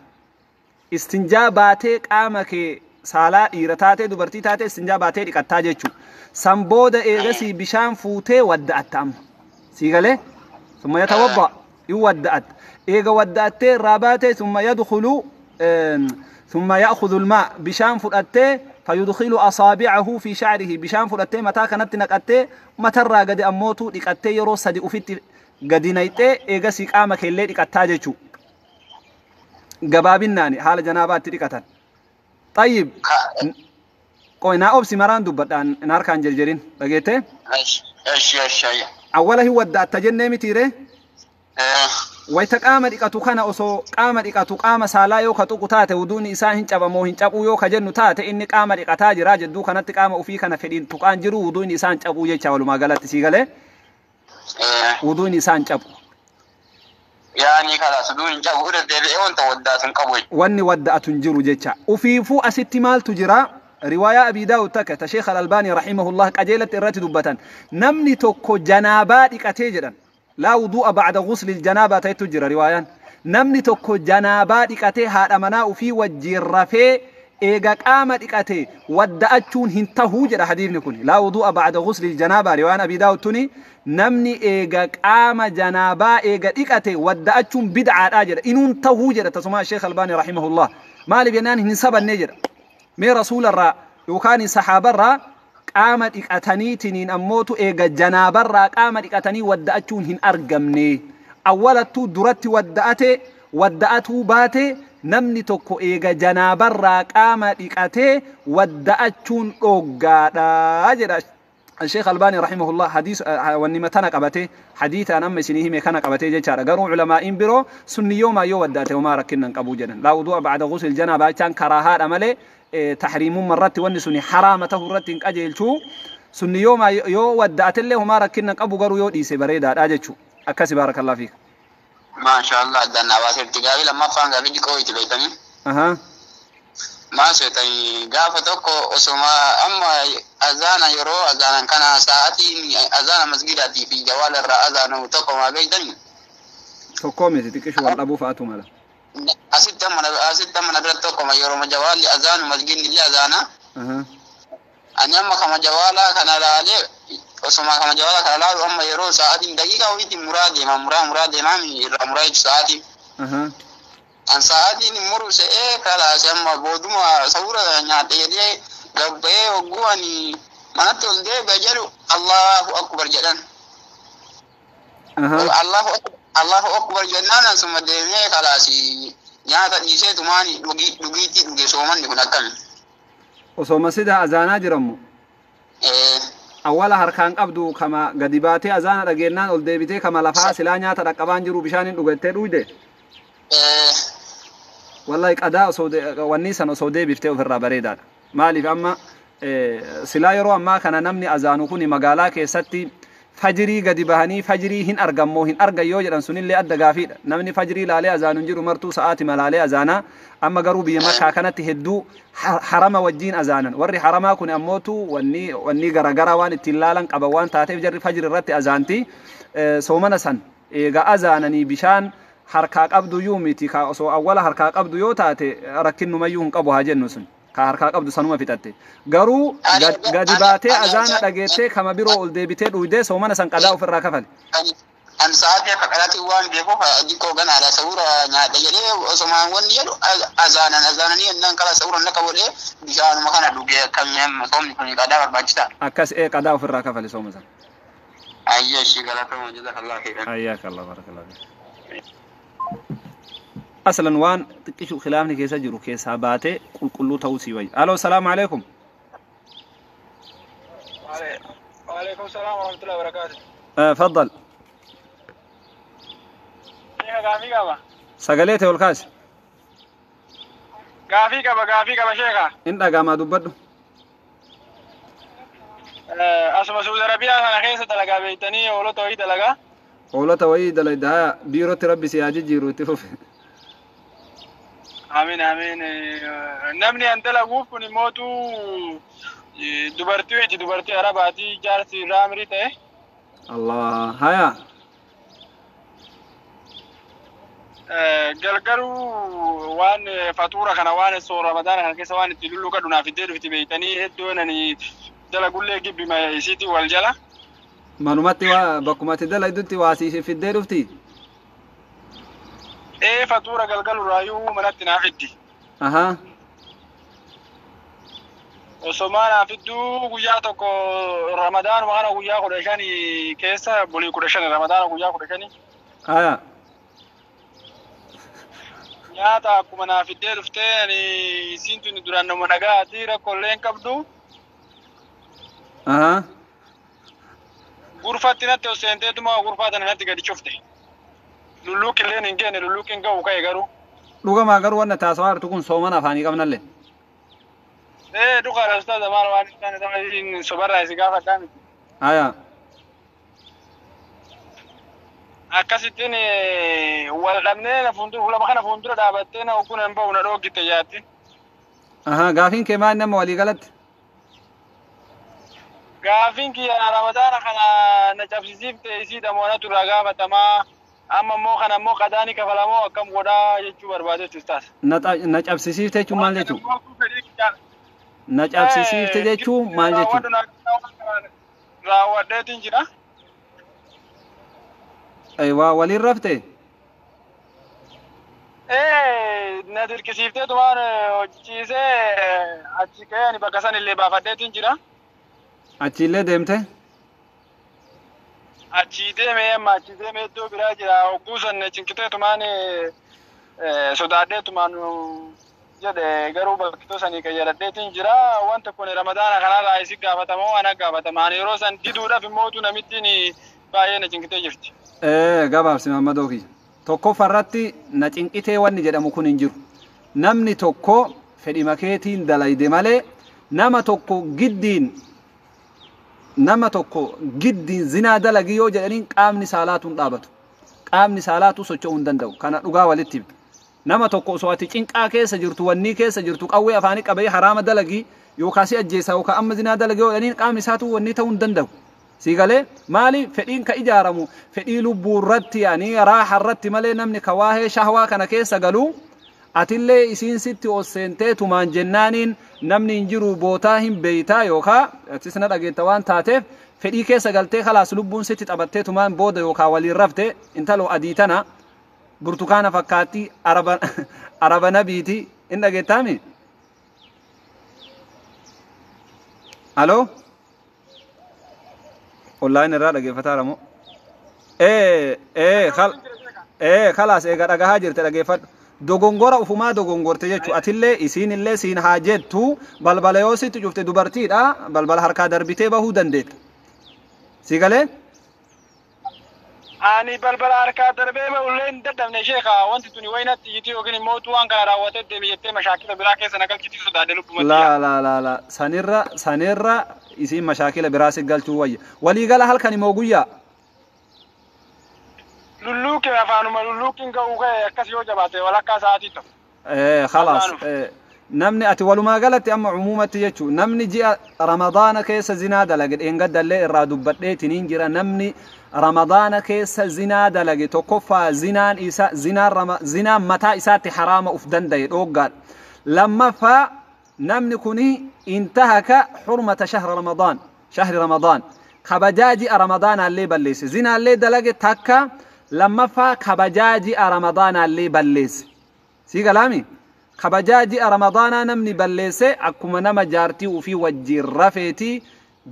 Istinjaa baatee qaama kee saalaa, dhiira taatee dubartii taatee, istinjaa baatee dhiqattaa jechuu. San booda eegasii bishaan fuutee wadda'atta amma. Sii galee? Summa yatawadda, in wadda'atta. Eega wadda'attee irraa baatee, summa yadkhulu, ثم يأخذ الماء، bishaan fudhattee، فيدخل أصابعه في شعره، bishaan fudhattee mataa kanatti naqattee, matarraa gadi ammootu dhiqattee, yeroo sadi ufitti gadi nayxee, eegasii qaama keellee dhiqattaa jechuu. Gabaabinnaani haala janaabaatti dhiqatan. طيب, qoy naa obsi, maraan dubbadhaan in harkaan jirjirin, dhageette? Eshi eshi ayya. Awwala hin wadda'atta jennee mitiire? Wayta qaama dhiqatu kana, osoo qaama dhiqatu qaama saalaa yoo ka tuqu taate, wuduun isaa hin cabamoo hin cabuu yoo ka jennu taate, inni qaama dhiqataa jira jedduu kanatti qaama ufii kana fedhiin tuqaan jiru, wuduun isaa hin cabuu jecha walumaa galatti. Sii galee? Wuduun isaa hin cabu. Yaani kalaas wuduun hin cabu, irra deebi'ee wanta waddaatu hin qabu jechuudha. Wanni wadda'atu hin jiru jecha. Ufiifuu asitti maaltu jira? Riwaayaa Abi Daawud takka ta Sheekh Al-Albaanii rahimahullah qajeelatti irratti dubbatan. Namni tokko janaabaa dhiqatee jedhan. Laa wudu'a ba'da ghusli janaabaa ta'etu jira riwaayaan. Namni tokko janaabaa dhiqatee haadha manaa ufii wajjiin rafee, eega qaama dhiqate wadda'achuun hin tahuu jedha hadiifni kun. Laa wudu'a ba'da ghusli janaabaa, riwaayaan Abi Daawud tuni, namni eega qaama janaabaa eega dhiqate wadda'achuun bid'aadhaa jedha. Inuun tahuu jedha tasuma Sheekh Albaanii rahimahullah. Maaliif jennaan hin sabannee jedha. Mee rasuularraa yookaan sahaabarraa qaama dhiqataniitiniin ammootu eega janaabarraa qaama dhiqatanii wadda'achuun hin argamne. Awwalattuu duratti wadda'ate wadda'atuu baate, namni tokko eega janaabarraa qaama dhiqatee wadda'achuun dhoggaadha jedha. الشيخ الباني رحمه الله حديث wanni matana qabate, حديث أنا أما سنيه me kana qabate jechaadha. Garuu culamaa'in biroo sunni yooma yoo wadda'ate homaa rakkinnan qabu jedhan. Laa wudu'a ba'da ghusl janaabaa jechaan karaahaadha malee tahriimummaa irratti, wanni suni haraama tahuu irratti hin qajeelchuu. Sunni yooma yoo wadda'atellee homaa rakkinnan qabu, garuu yoo dhiise bareedaadha jechuu. Akkasi, baarakallahu fiik. Maasha Allah, addaan baasetti. Gaafii lammaffaan gaafii xiqqoo itti beektanii. Maal seetanii, gaafa tokko osoma amma azaana, yeroo azaanan kana sa'aatiin azaana masgidaatii fi jawaala irraa azaanu tokko maa beektanii? Tokkoo miti, xiqqishu wal dhabuu fa'aatu mala. Asitti amma na biratti tokkoma, yeroo jawaalli azaanu masgidni illee azaana. Ani amma kama jawaalaa kana laalee, osoma kama jawaalaa kana laalu, amma yeroo sa'aatiin daqiiqaa wayiitiin muraa deema, muraa muraa deemaa irraa muraa jechuun sa'aatiin. An sa'aatiin muru se'ee kalaase, amma booduma sawura nyaadhe jedhee gabba'ee, hogguu ani manatti ol deebi'a jedhu Allahu akbar jedhan. Allahu akbar jennaan ansuma deemee kalaasi nyaata dhiisee tumaani dhugiitti dhuge. Soomanni kun akkami? Osoo masjida azaanaa jirammu? Ee. Awwala harkaan qabdu kama gadi baatee azaana dhageennaan ol deebitee kama lafaa silaa nyaata dhaqqabaan jiru bishaan hin dhugattee dhuyde? Ee. Wallahi qadaa osoo wanni san osoo deebiftee ofirraa bareedaadha. Maaliif amma silaa yeroo ammaa kana namni azaanu kun magaalaa keessatti fajirii gadi bahanii fajirii hin argammoo hin argan yoo jedhan, sunillee adda gaafiidha. Namni fajirii laalee azaanu hin jiru, martuu sa'aati malaalee azaanaa. Amma garuu biyya Makkaa kanatti hedduu harama wajjiin azaanan. Warri haramaa kun ammootu wanni garagaraa waan ittiin laalan qaban waan taateef jarri fajiri irratti azaanti. Soomana san eega azaananii bishaan harkaa qabdu yuu miti, ka osoo awwala harkaa qabdu yoo taate rakkinnumayyuu hin qabu haa jennu sun. Ka harkaa qabdu sanuma fixatte. Garuu gadi baatee azaana dhageettee kama biroo ol deebitee dhuydee soomana san qadaa ofirraa kafale. An sa'aatii akka qadaatti waan beekuuf xiqqoo ganaadha sawura nyaadha jedhee osomaan wanni jedhu azaanan azaananii jennaan kala sawura naqa godhee bishaanuma kana dhugee akkamiin soomni kun qadaa barbaachisaa. Akkas ee qadaa ofirraa kafale sooma san. Ayyee ishii galatama jazakallah khairan. Hayyaaka Allah barakallahu fiik. Aslan waan xiqqishu khilaafni keessa jiru keessaa baatee qulqulluu ta'uu sii wayya. Aloo salaamu alaikum. Waalaikum salaam warahmatullahi wabarakatuh. Faddal. Sheeka gaafii qaba. Sagalee ta'e ol kaasi. Gaafii qaba gaafii qaba sheeka. In dhagaamaa dubbadhu. Asuma Saudi Arabiyaa kana keessa dalagaa beektanii hoolota wayii dalagaa. Hoolota wayii dalagdaa biirootti rabbi si haa jijjiiru itti fufe. Amiin amiin. Namni an dalaguuf kun immootu dubartii wayiiti dubartii Arabaati jaarsi irraa amirii ta'e. Allah haya. Galgaluu waan fatuura kana waan ramadaana kana keessa waan itti lulluqadhu naaf iddee dhufti beektanii iddoo nani dalagullee gibbima isiitii wal jala. Manumatti waa bakkumatti dalagdutti waa siif fiddee dhufti. Ee fatuura galgalurraayyuu manatti naaf fiddi. Ahaa. Osomaa naaf fidduu guyyaa tokko ramadaanuma kana guyyaa 15 keessa bulii 15 ramadaana guyyaa 15. Haya. Nyaata akkuma naaf fiddee dhuftee ani isiin tuni duraan nama dhagaati rakkoolee hin qabdu. Ahaa. Gurfatti natti ol seenteetuma gurfaa tana natti gadi cufte. Lulluuqilleen hin geenne lulluuqin ga'u ka'e garuu. Dhugamaa garuu wanna taasawaa jirtu kun soomana afaanii qabnallee. Ee dhugaadha ustaaza maal waan hin taane sama isiin sobarraa isi gaafadhaa miti. Haya. Akkasittiin wal dhabnee na fuuldura lama kana fuuldura dhaabattee na ogguun hin ba'u na dhoogite yaatti. Ahaa gaafiin kee maal nama walii galatti? Gaafiin kiyya ramadaana kana na cabsisiifte isiidha moonatu irraa gaafatamaa. Amma immoo kana immoo qadaani kafalamoo akkam godhaa jechuu barbaadetti ustaas. Na cabsisiifte jechuun maal jechuu? Na cabsisiifte jechuun maal jechuu? Raawwadheetiin jira. Waa waliin rafte? Ee na dirqisiifteetumaan hojjechiisee achi ka'ee ani bakka san illee baafadheetiin jira. Achiillee deemte? Achii deemee amma achii deemee iddoo biraa jira. Hogguu san cinqiteetumaan sodaadheetumaan jedhe garuu bakkitoo sanii qayyaradheetiin jira. Wanta kun ramadaana kanarraa isi gaafatamoo ana gaafatama. Ani yeroo san diduudhaaf immootu namittiin baay'ee na cinqitee jirti. Gabaabsi Mahammadoo kiyya. Tokkoffarratti na cinqitee wanni jedhamu kun hin jiru. Namni tokko fedhima keetiin dalayde malee nama tokko giddiin nama tokko giddiin zinaa dalagi yoo jedhaniin qaamni saalaatu hin dhaabatu. Qaamni saalaatu socho'uu hin danda'u. Kana dhugaa walitti himta. Nama tokko osoo ati cinqaa keessa jirtu, wannii keessa jirtu, qawwee afaanii qabee haraama dalagii yookaan si ajjeesa yookaan amma zinaa dalagii yoo jedhaniin qaamni isaatu wannii ta'uu hin danda'u. Si galee maali fedhiin ka ijaaramu fedhii lubbuu irratti yaani raaha irratti malee namni ka waa'ee shahwaa kana keessa galuu atillee isiin sitti ol seentee tumaan jennaaniin namni hin jiru bootaa hin beeytaa yookaan atis na dhageetta waan taateef fedhii keessa galtee khalaas lubbuun sitti taphattee tumaan booda yookaan waliin rafte intaloo adii tana burtukaana fakkaatti araba nabiiti hin dhageettaami? Aloo? Online irraa dhageeffataa ramoo? Khalaas eega dhagahaa jirte dhageeffadhu. Dogongora ufumaa dogongorte jechuudha. Atillee isiinillee siin haa jettu balbala yoo sitti cufte dubartiidha balbala harkaa darbitee bahuu dandeetta. Si galee? Ani balbala harkaa darbee bahullee hin dadhabne sheeka wanti tuni wayinatti iyyiti yookiin immoo waan kana raawwatee deemi jettee mashaakila biraa keessa na galchiti sodaadhe lubbumatti. Laa laa laa laa sanirra sanirra isiin mashaakila biraa si galchuu wayya. Waliigala halkan immoo guyyaa. Lulluuqi afaanuma lulluuqiin ga'uu ka'e akkas yoo jabaate walakkaa sa'aatii ta'u. Khalaas namni ati walumaa galatti amma umuumatti jechuun namni ji'a ramadaana keessa zinaa dalage dheengaddallee irraa dubbadheetiniin jira namni ramadaana keessa zinaa dalage tokkoffaa zinaan isa zinaan mataa isaatti haraama uf danda'e dhooggaadha. Lammaffaa Namni kuni intahaka xurmata shahra Ramadaan, shahri Ramadaan, kabajaa ji'a Ramadaanaallee balleesse. Zinaallee dalage takka, lammaffaa kabajaa ji'a Ramadaanaallee balleesse. Sii galaami? Kabajaa ji'a Ramadaanaa namni balleesse akkuma nama jaartii ufii wajjiin rafeeti,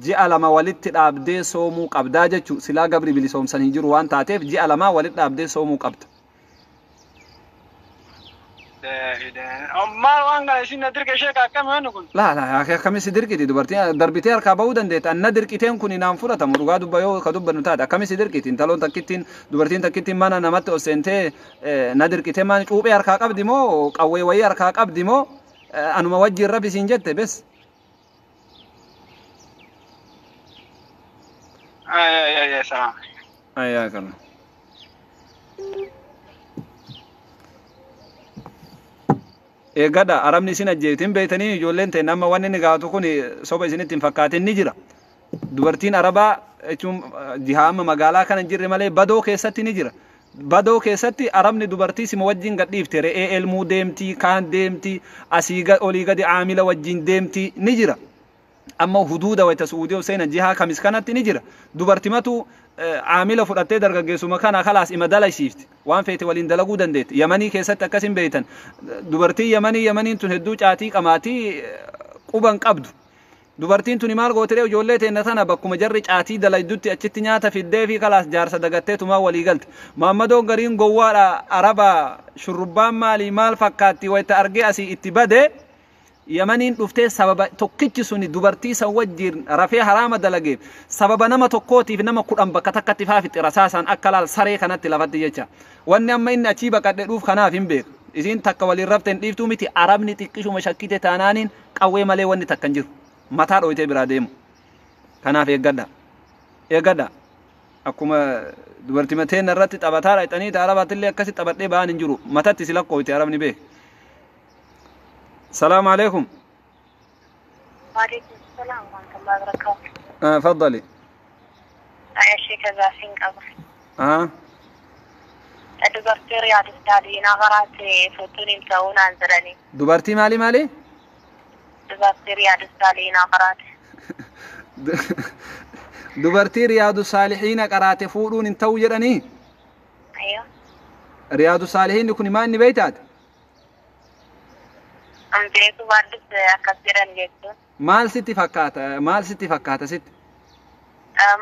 ji'a 2 walitti dhaabdee soomuu qabdaa jechuu. Silaa gabri bilisoomsan hin jiru waan taateef ji'a 2 walitti dhaabdee soomuu qabda. Maal waan kana isin na dirqe sheeka, akkami wanni kun? Laa laa, akkami si dirqiti? Dubartiin darbitee harkaa bahuu dandeetta. Anna dirqiteen kun naan fudhatamu, dhugaa dubba yoo ka dubbannu taate. Akkami si dirqiti? Intaloon takkittiin, dubartiin takkittiin mana namatti ol seentee na dirqitee maan cuuphee harkaa qabdi moo, qawwee wayii harkaa qabdi moo, anuma wajjin rafi siin jette bes. Ay ay ay ay, salaam. Ayyaa kana. Eeggadha, arabni isin ajjeefti hin beektanii. Ijoolleen ta'e nama wanni inni gaafatu kun soba isinitti hin fakkaatin, ni jira. Dubartiin arabaa jechuun jihaa amma magaalaa kana hin jirre malee badoo keessatti ni jira. Badoo keessatti arabni dubartii sima wajjin gadhiifte, re'ee elmuu deemti, kaan deemti, asii olii gadi aamila wajjin deemti, ni jira. Amma huduuda wayita Su'uudii seenan jihaa kamis kanatti ni jira. Dubartimatu aamila fudhattee dargaggeessuma kana kalaas ima dalaysiifti. Waan feete waliin dalaguu dandeetti. Yamanii keessatti akkas hin beektan. Dubartiin Yamanii, Yamaniin tun hedduu caatii qamaatii quban qabdu. Dubartiin tuni maal gootiree, ijoollee teenna tana bakkuma jarri caatii dalaydutti achitti nyaata fiddee fi kalaas jaarsa dagattee tumaa walii galte. Maammadoon gariin gowwaadha, araba shurrubbaan maalii maal fakkaatti wayita argee asii itti bade. Yamaniin dhuftee sababa tokkichi suni dubartii san wajjin rafee haraama dalageef, sababa nama tokkootiif nama 10 bakka takkatti faafixe rasaasaan akka laal saree kanatti lafatti jecha. Wanni amma inni achii baqadhe dhuuf kanaaf hin beeku. Isiin takka waliin rafte hin dhiiftuu miti, arabni xiqqishuma shakkite taanaaniin qawwee malee wanni takka hin jiru. Mataa dhooytee biraa deemu. Kanaaf eeggadha. Eeggadha. Akkuma dubartii mateenna irratti taphataa dhaqxanii arabaattillee akkasi taphadhee ba'aan hin jiru. Matatti si lakkooyte arabni beek. Salaamu alaikum. Waalaikum salaam wa rahmatullahi wa barakatuh. Faddali. Aya sheeka, gaafiin qaba. Ah. Dubartii Riyaadus Saalihiinaa qaraate fuutuun hin ta'uu naan jedhanii. Dubartii maali maali? Dubartii Riyaadus Saalihiinaa qaraate. Dubartii Riyaadu Saalihiina qaraate fuudhuun hin ta'u jedhanii? Ayyo. Riyaadu Saalihiinni kun maa inni beeytaate? An beeku baadhus akkas jedhan jechuun. Maal sitti fakkaata? Maal sitti fakkaata sitti?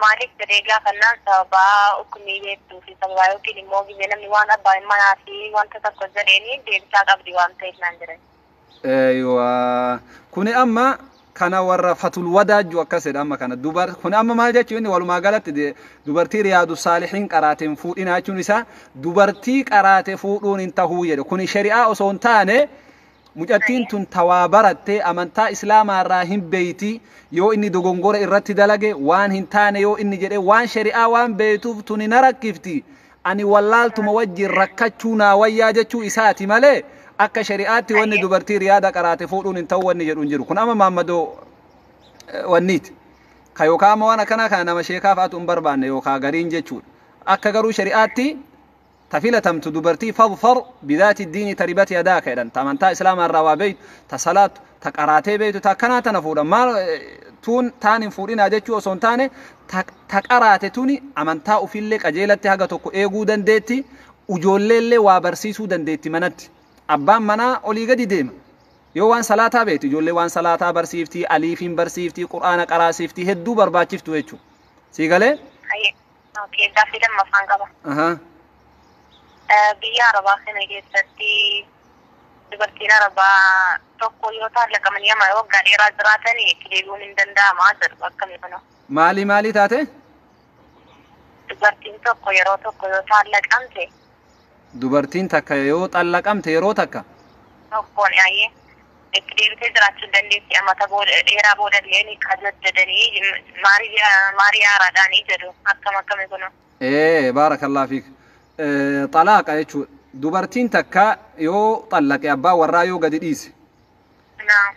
Maaliif jedhee gaafannaan sababaa hukumii beektuu fi sababaa yookiin immoo gizee namni waan abbaan manaa fi wanta tokko jedheeni deebisaa qabdi waan ta'eef naan jedhan. Eeywa. Kuni amma kana warra fatul wadaajju akkasidha amma kana. Dubar kuni amma maal jechuun, inni walumaa galatti dubartii Riyaadu Saalihiin qaraateen fuudhinaa jechuun isaa dubartii qaraate fuudhuun hin tahuu jedhe. Kuni shari'aa osoo hin taane, mucattiin tun tawaa barattee amantaa islaamaa irraa hin beeyti, yoo inni dogongora irratti dalage, waan hin taane yoo inni jedhe, waan shari'aa waan beeytuuf tuni na rakkifti, ani wallaaltuma wajjin rakkachuu naa wayyaa jechuu isaati malee, akka shari'aatti wanni dubartii riyaada qaraate fuudhuun hin ta'u wanni jedhu hin jiru. Kun amma maammadoo wanniiti ka yookaan amma waan akkanaa kana nama sheekaa fa'aatu hin barbaanne yookaan gariin jechuudha. Akka garuu shari'aatti ta filatamtu dubartii fadfar bidaati diini taribati yadaaka jedhan, ta amantaa islaamaa irraa waa beeytu, ta salaatu, ta qaraatee beeytu, ta akkanaa tana fuudha. Maal tuun taan hin fuudhinaa jechuu osoo hin taane, ta qaraate tuni amantaa ofiillee qajeelatti haga tokko eeguu dandeetti, ijoolleellee waa barsiisuu dandeetti. Manatti abbaan manaa olii gadi deema, yoo waan salaataa beektu ijoollee waan salaataa barsiifti, aliifiin barsiifti, quraana qaraasiifti, hedduu barbaachiftu jechuudha. Sii galee? Okay, gaaffii lammaffaan qaba. Aha. Biyya Arabaa kana keessatti dubartiin Arabaa tokko yoo taallaqamanii ama waggaa dheeraa jiraatan itti deebi'uun hin danda'ama jedhu, akkamii kana? Maalii maalii taate? Dubartiin tokko yeroo tokko yoo taallaqamte. Dubartiin takka yoo xallaqamte yeroo takka. Tokkoon ayyee itti deebitee jiraachuu hin dandeessi, amata booda dheeraa booda illee ni qajaddadanii maarii haaraadhaanii jedhu, akkam akkamii kuna? Ee, baarakallah fiik. Xalaaqa jechuudha. Dubartiin takka yoo xallaqe, abbaa warraa yoo gadi dhiise. Naa.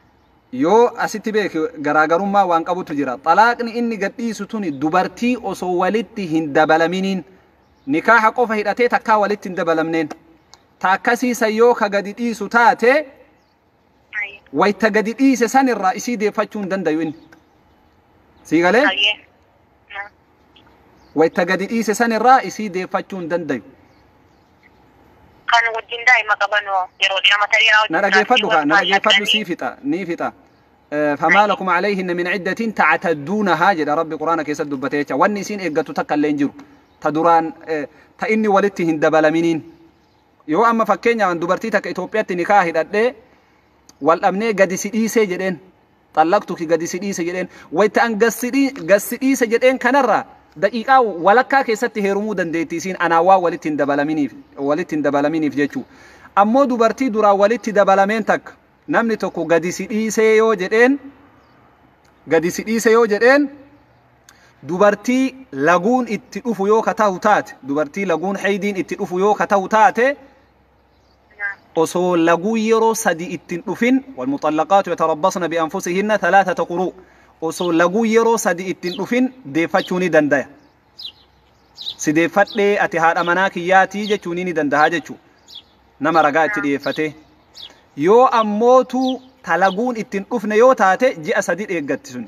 Yoo asitti beeki, garaagarummaa waan qabutu jira. Xalaaqni inni gad dhiisu tuni dubartii osoo walitti hin dabalaminiin, nikaaha qofa hidhatee takkaa walitti hin dabalamneen. Ta akkasiisa yoo ka gadi dhiisu taate. Wayta gadi dhiise sanirraa isii deeffachuu hin dandayu inni. Sii galee? Hayyee. Wayta gadi dhiise sanirraa isii deeffachuu hin dandayu. Kan wajjin daa'ima qaban hoo yeroo mata dheeraa Na dhageeffadhu kaa, na dhageeffadhu sii fixa, ni fixa. فما لكم عليهن من عدة تعتدونها jedha Rabbi Quraana keessatti dubbatee jecha. Wanni isiin eeggattu takka illee hin jiru. Ta duraan ta inni walitti hin dabalaminiin. Yoo amma fakkeenyaaf dubartii takka Itoophiyaatti nikaa hidhadhee wal dhabnee gadi si dhiisee jedheen, xallaqtuki gadi si dhiise jedheen, wayta an gassi dhiise jedheen kanarraa daqiiqaa walakkaa keessatti heerumuu dandeetti isiin anaa waan walitti hin dabalaminiif, walitti hin dabalaminiif jechuu. Ammoo dubartii duraan walitti dabalameen takka namni tokko gadi si dhiisee yoo jedheen, gadi si dhiise yoo jedheen, dubartii laguun itti dhufu yoo ka tahu taate, dubartii laguun haydiin itti dhufu yoo ka tahu taate, osoo laguu yeroo sadi ittiin dhufin, walmuxallaqaatu yatarabbasna bianfusihinna thalathata quruu, osoo laguu yeroo sadi ittiin dhufin deeffachuu ni dandaya. Si deeffadhee ati haadha manaa kiyyaatii jechuun ni danda'a jechuu, nama ragaa itti dhiyeeffatee. Yoo ammootu talaguun ittiin dhufne yoo taate ji'a sadi eeggatti sun.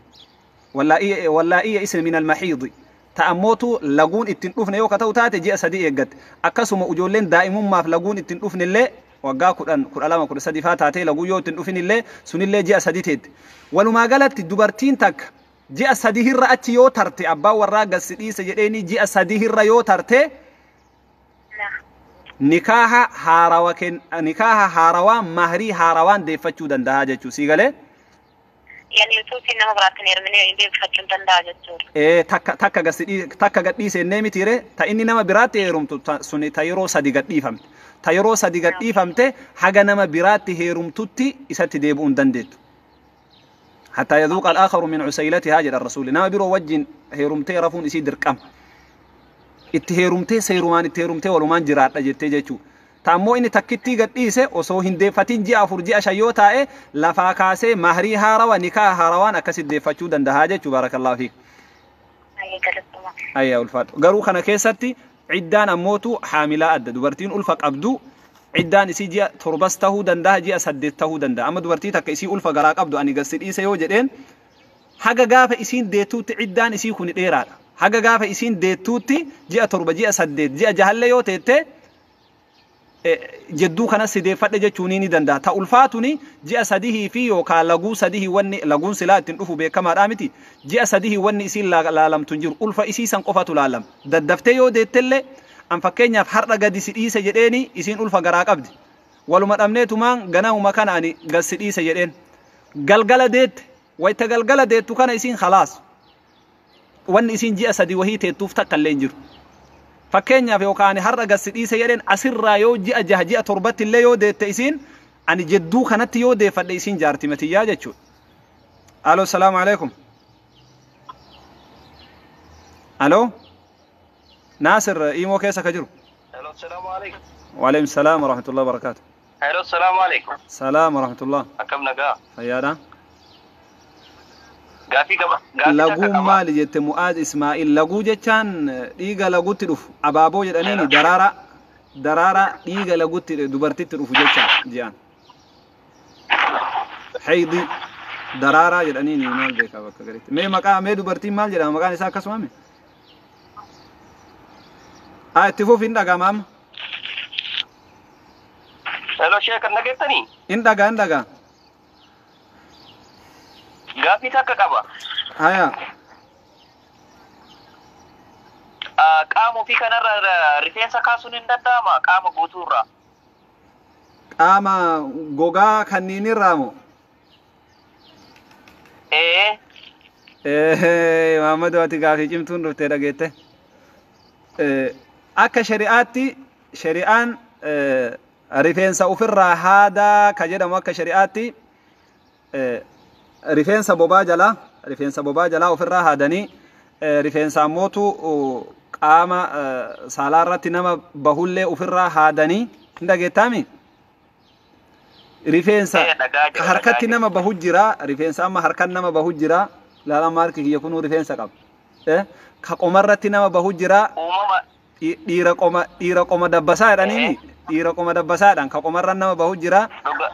Wallaa'ii ya'isna min almaxiidi. Ta ammootu laguun ittiin dhufne yoo ka ta'u taate ji'a sadi eeggatti. Akkasuma ijoolleen daa'imummaaf laguun ittiin dhufne illee waggaa 10, 12, 13 faa taatee laguu yoo ittiin dhufin illee sunillee ji'a sadi teetti. Walumaa galatti dubartiin takka ji'a sadi hirra achi yoo tarte, abbaan warraa gassi dhiise jedheeni ji'a sadi hirra yoo tarte, nikaaha haarawa ken nikaaha haarawaa mahrii haarawaan deeffachuu danda'a jechuu. Sii galee? Yani utuu isiin nama biraatti hin heerumine deeffachuu hin danda'a jechuudha. Ee, takka takka gassi takka gadhiise innee mitiire, ta inni nama biraatti heerumtu suni ta yeroo sadi gadhiifamte. Ta yeroo sadi gadhiifamte haga nama biraatti heerumtutti isatti deebi'uu hin dandeettu. Hattaa yaduuqa al-aakharu min cusaylatihaa jedha rasuulli. Nama biroo wajjin heerumtee rafuun isii dirqama. Itti heerumtee seerumaan itti heerumtee walumaan jiraadha jettee jechuu. Ta ammoo inni takkittii gadhiise osoo hin deeffatin ji'a 4, ji'a 5 yoo taa'e, lafaa kaasee mahrii haarawa nikaa haarawaan akkasitti deeffachuu danda'a jechuu. Barakallahu fiik. Hayyee, galatoomaa. Ayyaa, ulfaadhu. Garuu kana keessatti ciddaan ammootu haamilaa adda. Dubartiin ulfa qabdu ciddaan isii ji'a 7s tahuu danda'a, ji'a 8 tahuu danda'a. Amma dubartii takka isii ulfa garaa qabdu ani gassi dhiise yoo jedheen, haga gaafa isiin deettuutti ciddaan isii kuni dheeraadha. Haga gaafa isiin deettuutti ji'a 7, ji'a 8, ji'a 6llee yoo teette jedduu kanas si deeffadhe jechuun ni danda'a. Ta ulfaatuni ji'a 3 fi yookaan laguu 3, wanni laguun silaa ittiin dhufu beekamaadhaa miti. Ji'a 3 wanni isiin laalamtu hin jiru. Ulfa isii san qofatu laalama. Daddaftee yoo deettellee, an fakkeenyaaf har'a gadi si dhiise jedheeni, isiin ulfa garaa qabdi. Waluma dhabneetumaan ganamuma kana ani gad si dhiise jedheen. Galgala deette. Wayta galgala deettu kana isiin khalaas. Wanni isiin ji'a 3 wahii teettuuf takka illee hin jiru. Fakkeenyaaf yookaan ani har'a gad si dhiise jedheen, asirraa yoo ji'a 6, ji'a 7tti illee yoo deette isiin, ani jedduu kanatti yoo deeffadhe isiin jaarti matiyyaa jechuudha. Alo, salaamu alaikum. Alo. Naasir Imoo keessa ka jiru. Hello, assalamu alaikum. Waalaikum salaam wa rahmatullahi wa barakaatu. Hello, assalamu alaikum. Salaam wa rahmatullah. Akkam nagaa? Fayyaadha. Gaafii qaba. Gaafii takka Laguun qaba. Maali jette Mu'aaz Ismaa'il? Laguu jechaan dhiiga lagutti dhufu abaaboo jedhaniini, daraara daraara dhiiga lagutti dubartitti dhufu jecha ji'an. Haydi daraaraa jedhaniini maal beekaa bakka garitti. Mee maqaa mee dubartiin maal jedhama, maqaan isaa akkasuma mi? Ah, itti fufi, hin dhaga'ama amma. Hello, Sheikh, kan dhageettanii? Hin dhagaa, hin dhagaa. Gaafii takka qaba. Haya. Qaama ofii kanarra rifeensa kaasuun hin danda'ama qaama guutuurraa? Qaama gogaa kanniinirraa moo? Ee. Muhammadu, ati gaafii cimtuun dhuftee dhageette. Akka shari'aatti shari'aan rifeensa ofirraa haadaa ka jedhamu, akka shari'aatti rifeensa bobaa jalaa, rifeensa bobaa jalaa ofirraa haadanii, rifeensa ammootu qaama saalaa irratti nama bahullee ofirraa haadanii, hin dhageettaami? Rifeensa Ee, dhagaa ka jira, harkatti dhagaa. Nama bahu jira, rifeensa amma harkan nama bahu jira. Laala, harki kiyya kunuu rifeensa qaba. Ka qomarratti nama bahu jira. Uumama. Dhiira qoma, dhiira qoma dabbasaa jedhaniini, dhiira qoma dabbasaadhaan ka qomarra nama bahu jira. Dhuga.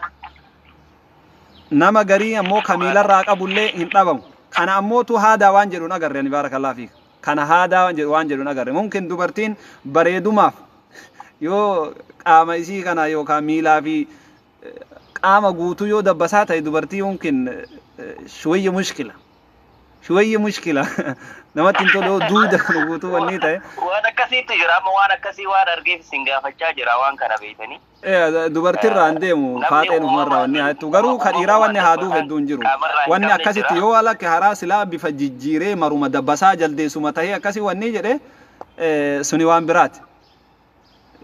Nama garii ammoo ka miilarraa qabullee hin dhabamu. Kana ammootu haadaa waan jedhuun agarre ani, baarakallahu fiik. Kana haadaa waan jedhuun agarre. Mumkin dubartiin bareedumaaf yoo qaama isii kana yookaan miilaa fi qaama guutuu yoo dabbasaa ta'e, dubartii mumkin shuwayya mushkila. Shuwayya mushkila. Namatti hin tolu duuda kana guutuu wanni ta'e. Waan akkasiitu jira, amma waan akkasii waan argeef isin gaafachaa jira waan kana beeytanii. Dubartirraa hin deemu, faaxeen ufumarraa wanni haa jettu, garuu ka dhiiraa wanni haaduuf hedduu hin jiru. Wanni akkasitti yoo alakke haraa silaa bifa jijjiiree maruma dabbasaa jaldeessuma tahee akkasii wanni jedhe, suni waan biraati.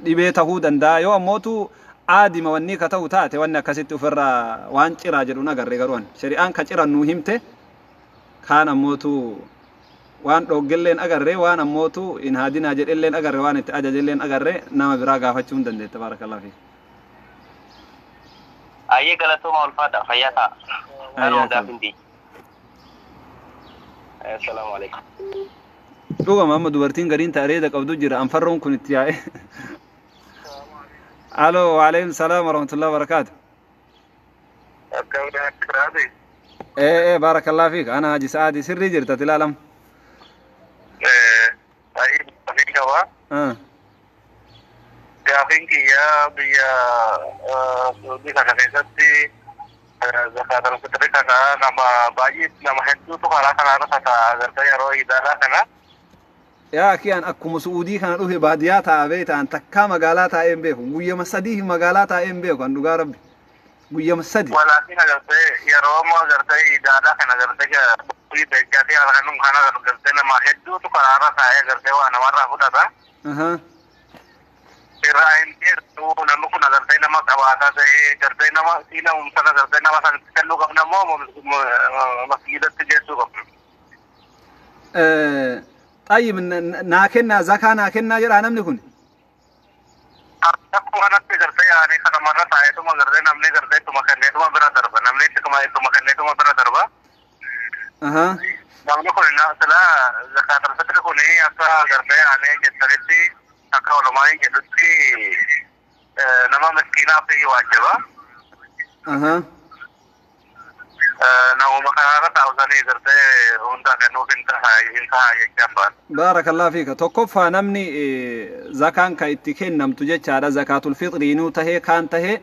Dhibee tahuu danda'a. Yoo ammootu aadima wanni ka ta'u taate, wanni akkasitti ofirraa waan ciraa jedhu agarre. Garuu shari'aan ka ciran nuu himte kaan ammootu waan dhooggelleen agarre, waan ammootu hin haadinaa jedhelleen agarre, waan itti ajajelleen agarre. Nama biraa gaafachuu hin dandeette, baarakallahu fiik. Ayyee, galatooma, ulfaadha, fayyaa ta'a. Kanuma gaafin ta'e. Assalaamu alaikum. Dhugama amma dubartiin gariin ta areeda qabdu jira, anfarroon kun itti yaa'e. Alo, waalaikum salaam warahmatullahi wabarakaatu. Ee, baarakallahu fiik. Ana Haji Sa'aadi, sirrii jirta tilaalam. Qaba. Gaafiin kiyya biyya Suudii kana keessatti zakaatal fitri kana nama baay'ee, nama hedduutu karaa kanarra tata'a agartee yeroo iidaalaa kana. Yaa kiyaan, akkuma Su'uudii kana dhufe baadiyyaa taa'aa beektaan, takkaa magaalaa taa'ee hin beeku. Guyyama 3 magaalaa taa'ee hin beeku kan, dhugaa rabbi. Guyyama 3. Walaakin agartee yeroo ammoo agartee iidaalaa kana agartee beekatee halkanum kana agartee nama hedduutu karaarra taa'ee agartee waa namarraa fudhata. Irraa hin dhiyeessu, namni kun agartee nama qabaataa ta'ee agartee nama siila umsana agartee nama sanatti kennuu qabna moo masgiidatti geessuu qabna? Xayyib, naa kennaa, zakaa naa kennaa jedhaa namni kun. Akkuma kanatti agartee yaa'anii kanamarra taa'eetuma agartee namni agartee ittuma kenneetuma bira darba, namni ittuma kenneetuma bira darba. Namni kun silaa zakaatal fitri kun akka agartee yaa'anii jettanitti, akka olumaan jedhutti, nama miskiinaaf waajjaba. Namuma karaarra taa'usanii agartee hundaa kennuuf hin ta'a jechaan baana. Baarakallahu fiika. Tokkoffaa, namni zakaan ka itti kennamtu jechaadha. Zakaatul fixriinuu tahee kaan tahee,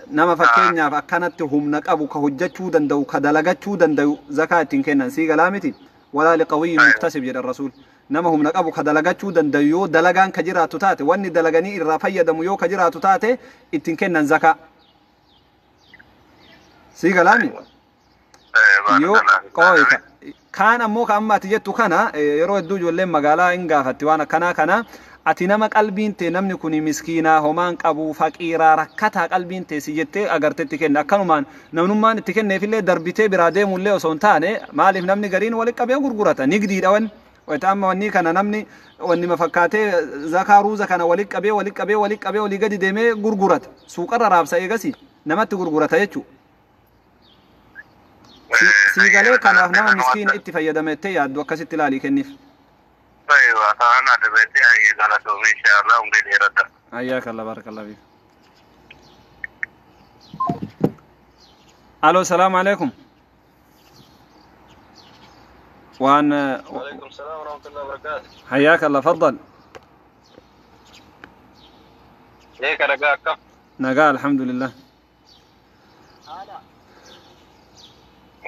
nama fakkeenyaaf akkanatti humna qabu, ka hojjechuu danda'u, ka dalagachuu danda'u zakaa ittiin kennan, sii galaa miti? Walaa liqawiyyin muktasib jedha rasuul. Nama humna qabu, ka dalagachuu danda'u, yoo dalagaan ka jiraatu taate, wanni dalaganii irraa fayyadamu yoo ka jiraatu taate, ittiin kennan zakaa. Sii galaami? Yoo qooyita kaan ammoo ka amma ati jettu kana, yeroo hedduu ijoolleen magaalaa hin gaafatti waan akkanaa kana. Ati nama qalbiin tee namni kun miskiinaa, homaan qabu, faqiiraa, rakkataa qalbiin tee si jettee agartetti kenna. Akkanumaan namnummaan itti kenneefillee darbitee biraa deemullee osoo hin taane, maaliif namni gariin walitti qabee gurgurata, nigdiidha wanni. Wayita amma wanni kana namni wanni ma fakkaatee zakaa ruuza kana walitti qabee, walitti qabee, walitti qabee, olii gadi deemee gurgurata, suuqarra raabsa, eegasi namatti gurgurata jechuudha. Sii galee? Kanaaf nama miskiina itti fayyadamettee yaaddu akkasitti ilaalii kenniif. Aywa, ta'an adabeetti ayyee galatoomii, inshallah umrii dheeradha. Hayyaaka Allah, barakallahu fiik. Alo, salaamu alaikum. Waan وعليكم السلام ورحمة الله وبركاته. حياك الله، تفضل. إيه كرجاء كم؟ Nagaa, alhamdulillah.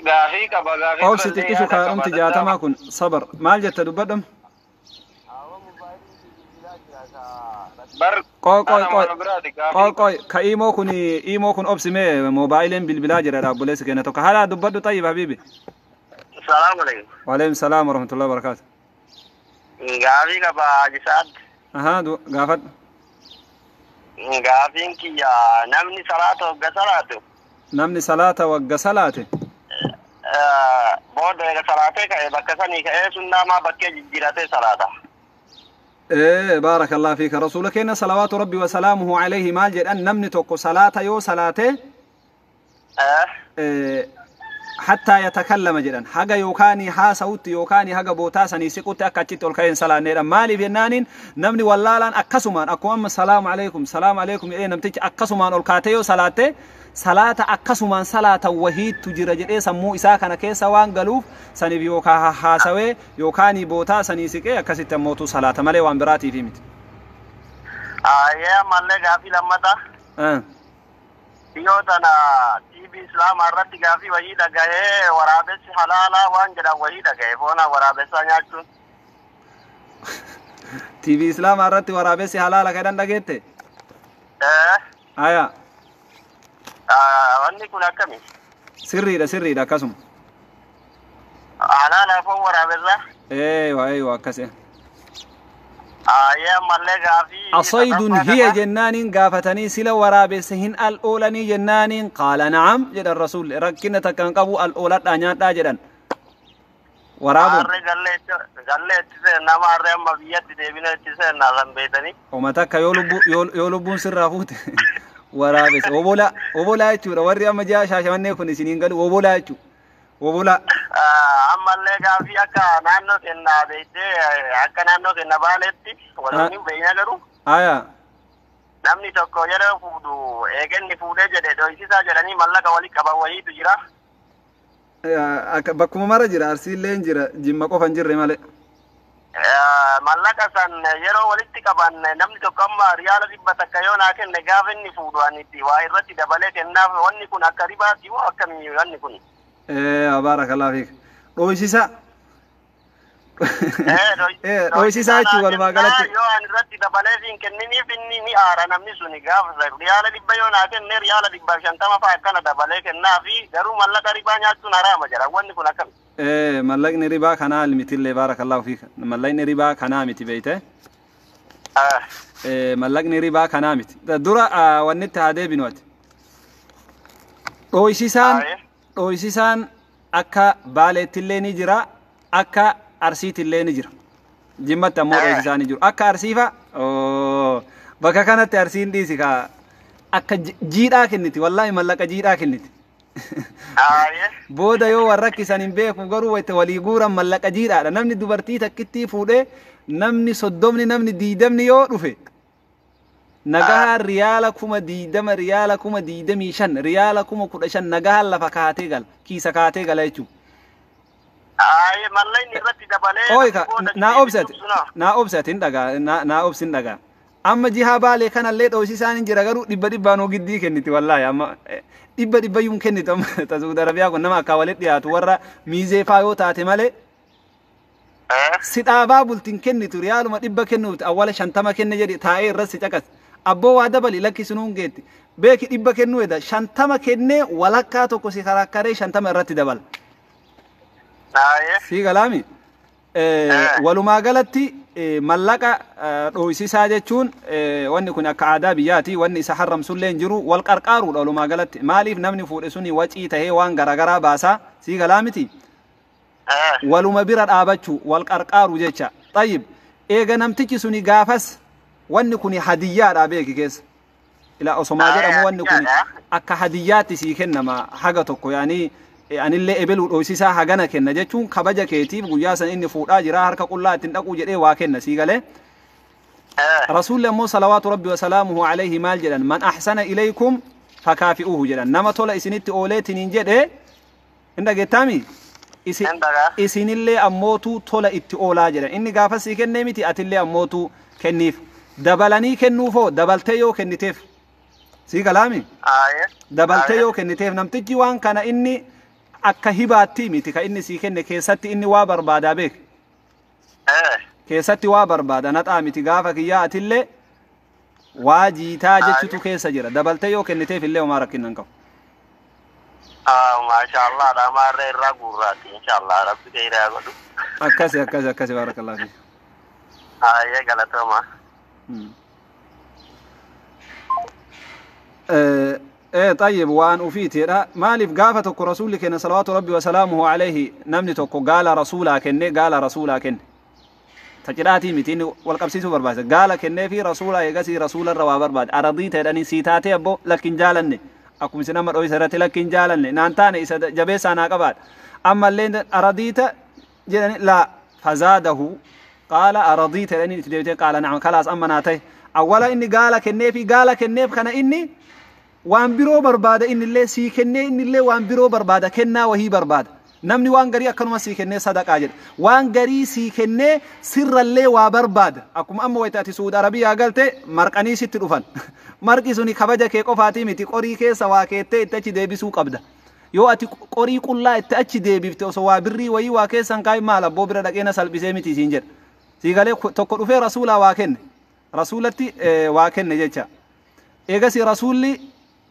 Gaafii qaba, gaafii. Obsi xiqqishu, kaadhumti 60 kun sabar maal jetta dubbadham. Bar Qoy, qoy, qoy. Ana biraati Qoy. gaafii. Qoy, ka imoo kun, imoo kun, obsi mee, moobaayiliin bilbilaa jira dhaabboleessi kenna tokko halaa dubbadhu. Tayyib habiibi. Salaamu alaikum. Waalaikum salaam warahmatullahi wabarakaatu. Gaafii qaba, Haji Saad. Ahaa, gaafadhu. Gaafiin kiyya, namni salaata hogga salaatu Namni salaata wagga salaate booda eega salaatee ka'e, bakka sanii ka'ee sunnaa maa bakkee jijjiiratee salaata? Ee, baarakallahu fiika. Rasuula keenya salawaatu rabbi wasalaamuhu alayhi maal jedhan? Namni tokko salaata yoo salaate, Hattaa yatakallama jedhan, haga yookaanii haasa'utti yookaanii haga bootaa sanii siqutti akka achitti ol ka'een salaanneedha. Maaliif jennaaniin, namni wallaalaan akkasumaan akkuma amma "Salaamu alaikum, salaamu alaikum" jedhee namtichi akkasumaan ol kaatee yoo salaatte, salaata akkasumaan salaata wahiittu jira jedhee sammuu isaa kana keessa waan galuuf, saniif yookaan haasawee yookaanii bootaa sanii siqee akkasitti ammootu salaata malee waan biraatiif miti. Ayyee, ammallee gaafii lammataa. Dhiyoo tana TV Islaamaa irratti gaafii wayii dhagahee, waraabessi halaalaa waan jedhan wayii dhagahe, foona waraabessaa nyaachuun. TV Islaamaa irratti waraabessi halaala kan dhageette? Ee. Aya. Wanni kun akkami? Sirriidha, sirriidha, akkasuma. Halaala foon waraabessaa? Eewa, eewa, akkasi. Ayyee, ammallee gaafii. "أصيد هي" jennaaniin gaafatanii, sila waraabessa hin al oolanii jennaaniin, "قال نعم" jedhan Rasuul, rakkina takka hin qabu, al ooladhaa, nyaadhaa jedhan waraabuun. Harree gallee itti seenna, nama harree amma biyyatti deebina itti seenna san beetanii. Oma takka yoo lubbuun sirraa fuute waraabessa wobolaa, wobolaa jechuudha. Warri amma ji'a Shaashamannee kun isiniin galu, wobolaa jechuudha, wobolaa. Ammallee gaafii, akka naannoo kennaa beektee, akka naannoo kenna Baaleetti waloonni beeyna garuu namni tokko yeroo fuudhu, eeganni fuudhee jedhe dhoysisaa jedhanii mallaqa walii qaban wayiitu jira. Bakkuma mara jira, Arsiillee hin jira, Jimma qofa hin jirre malee. Mallaqa san yeroo walitti qaban, namni tokko amma riyaala 100 yoo naa kenne, gaafa inni fuudhu ani itti waa irratti dabalee kennaaf, wanni kun akka ribaati moo akkamii wanni kun? بارك الله فيك. Dhoysisa. Dhoysisaa jechuun walumaa galatti. Yoo ani irratti dabalee siin kenniniif, inni ni aara namni suni. Gaafa riyaala 100 yoo naa kenne, riyaala 150 fa'a akkana dabalee kennaafi, garuu mallaqa ribaa nyaachuun haraama jedha, wanni kun akkami? Mallaqni ribaa kanaa mitillee, بارك الله فيك. Mallaqni ribaa kanaa miti, beeyte. Mallaqni ribaa kanaa miti. Dura wanni itti haa deebinu ati. Dhoysisaan, dhoysisaan akka Baaleettillee ni jira, akka Arsiitillee ni jira. Jimmatti ammoo dhoysisaan ni jiru. Akka Arsiifa bakka kanatti Arsiin dhiisi kaa akka jiidhaa kenniti, wallaahi mallaqa jiidhaa kenniti. Booda yoo warra rakkisan hin beeku, garuu wayita walii guuran mallaqa jiidhaadha. Namni dubartii takkittii fuudhee, namni 30, namni 20 yoo dhufe, nagahaan riyaala 20,000, riyaala 25,000, riyaala 15,000 nagahaan lafa kaatee gala, kiisa kaatee gala jechuudha. Mallaqni irratti dabalee. Ooyi ka naa obsate, naa obsate, hin dhagaa, naa obsin dhagaa. Amma jihaa Baalee kanallee dhoosisaan hin jira, garuu dhibba dhibbaan hoo giddii kenniti, wallaahi amma dhibba dhibba yuun kenniti. Amma Saudi Arabiyaa kun nama akka walitti dhiyaatu warra miizee faa yoo taate malee si dhaabaa bultiin kennitu. Riyaaluma 100 kennuuti, awwala 50 kenne jedhi, taa'ee irratti si caqas. Abboo, waa dabali, lakkisinuun geetti. Beeki, 100 kennuu eda, 50 kennee walakkaa tokko si karakkaree 50 irratti dabala. Sii galaami? Walumaa galatti mallaqa dhoysisaa jechuun, wanni kun akka aadaa biyyaati, wanni isa haramsullee hin jiru, wal qarqaaruudha walumaa galatti. Maaliif, namni fuudhe suni wacii tahee waan garagaraa baasaa, sii galaa miti? Waluma bira dhaabachuu, wal qarqaaru jecha. طيب, eega namtichi suni gaafas wanni kun hadiyyaadha, beeki keessa. Ila osomaa jedhamu, wanni kun akka hadiyyaatti sii kennama haga tokko, yaanii anillee ebeluu dhoysisaa hagana kenna jechuun kabaja keetiif, guyyaa san inni fuudhaa jira, harka qullaa ittiin dhaquu jedhee waa kenna, sii galee. Rasuulli ammoo صلوات ربي وسلامه عليه maal jedhan? "من أحسن إليكم فكافئوه" jedhan. Nama tola isinitti ooleetiniin jedhe, hin dhageettaami? Isinillee ammootu tola itti oolaa jedhan. Inni gaafa sii kennee miti, atillee ammootu kenniif. Dabalanii kennuufoo, dabaltee yoo kenniteef, sii galaami? Dabaltee yoo kenniteef, namtichi waan kana inni akka hibaatti miti ka inni sii kenne, keessatti inni waa barbaadaa, beek. Keessatti waa barbaada, naxaa miti, gaafa kiyyaa atillee waa jiitaa jechutu keessa jira. Dabaltee yoo kenniteef illee homaa rakkinna hin qabu. Maasha Allah, dhamaarree irraa guurraati, inshallah Rabbi keeyraa godhu. Akkasi, akkasi, akkasi, بارك الله فيك. Ayyee, galatooma. طيب, waan ufiiteedha. Maaliif, gaafa tokko Rasuulli keenya صلوات ربي وسلامه عليه namni tokko gaala Rasuulaa kenne, gaala Rasuulaa kenne. Ta cidhaatii miti, inni wal qabsiisuu barbaachisa. Gaala kennee fi Rasuulaa eegasii Rasuularra waa barbaade. "أرضيت" jedhanii, sii taatee abboo? "Lakkin, jaalanne." Akkuma isin amma dhoysa irratti lakki hin jaalanne naan taane isa jabeessaa naa qabaadha. Ammallee aradiita jedhani laa fazaadahu qaala aradiita jedhanii itti deebitee qaala na'am kalaas amma naa ta'e. Awwala inni gaala kenneefi gaala kenneef kana inni waan biroo barbaada, innillee sii kennee innillee waan biroo barbaada, kennaa wahii barbaada. Namni waan garii akkanuma sii kennee sadaqaa jedha. Waan garii sii kennee sirrallee waa barbaada. Akkuma amma wayita ati Suudi Arabiyaa galte marqanii sitti dhufan. Marqi suni kabaja kee qofaatii miti, qorii keessa waa keettee itti achi deebisuu qabda. Yoo ati qorii qullaa itti achi deebifte osoo waa birrii wayii waa keessan kaayin maal abboo bira dhaqee na salphisee miti siin jedha. Sii galee tokko dhufee rasuulaa waa kenne. Rasuulatti waa kenne jecha. Eegasii rasuulli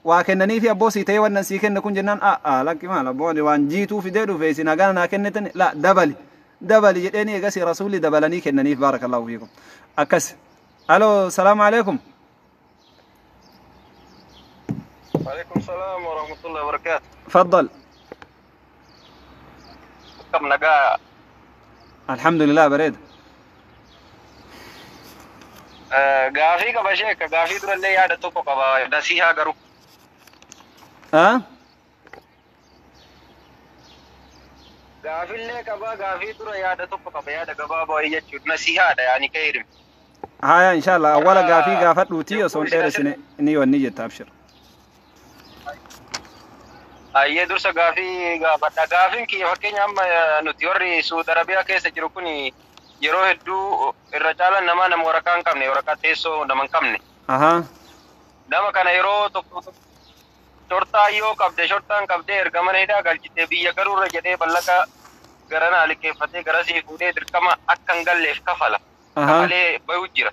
waa kennanii fi abboo sii ta'ee wannan sii kenne kun jennaan a lakki maal abboo waan jiituu fidee dhufe isin hagana naa kennitan la dabali dabali jedheeni eegasii rasuulli dabalanii kennaniif. Baarakallahu fiikum. Akkas. Alo, salaamu alaikum. وعليكم السلام ورحمة الله وبركاته. تفضل. Akkam nagaa? Alhamdulillah, bareeda. Gaafii qaba sheeka, gaafii durallee yaada tokko qaba, nasihaa garuu. Ah? Gaafillee qaba, gaafii dura yaada tokko qaba, yaada gabaabaa wayii jechuudha, nasihaadha yaani ka'eerim. Haya, inshallah awwala gaafii gaafadhuutii osoo hin dheeressine ni wanni jetta, abshir. Ayyee, dursa gaafii gaafadha. Gaafiin kiyya fakkeenya amma nuti warri Suudi Arabiyaa keessa jiru kun yeroo hedduu irra caalaan namaa nama waraqaa hin qabne, waraqaa teessoo nama hin qabne. Nama kana yeroo tokko shortaa yoo qabde, shortaan qabdee erga mana hidhaa galchite biyya garuurra jedhee ballaqa garanaa liqeeffatee garasii fuudhee dirqama akka hin galleef kafala. Kafalee bayu jira.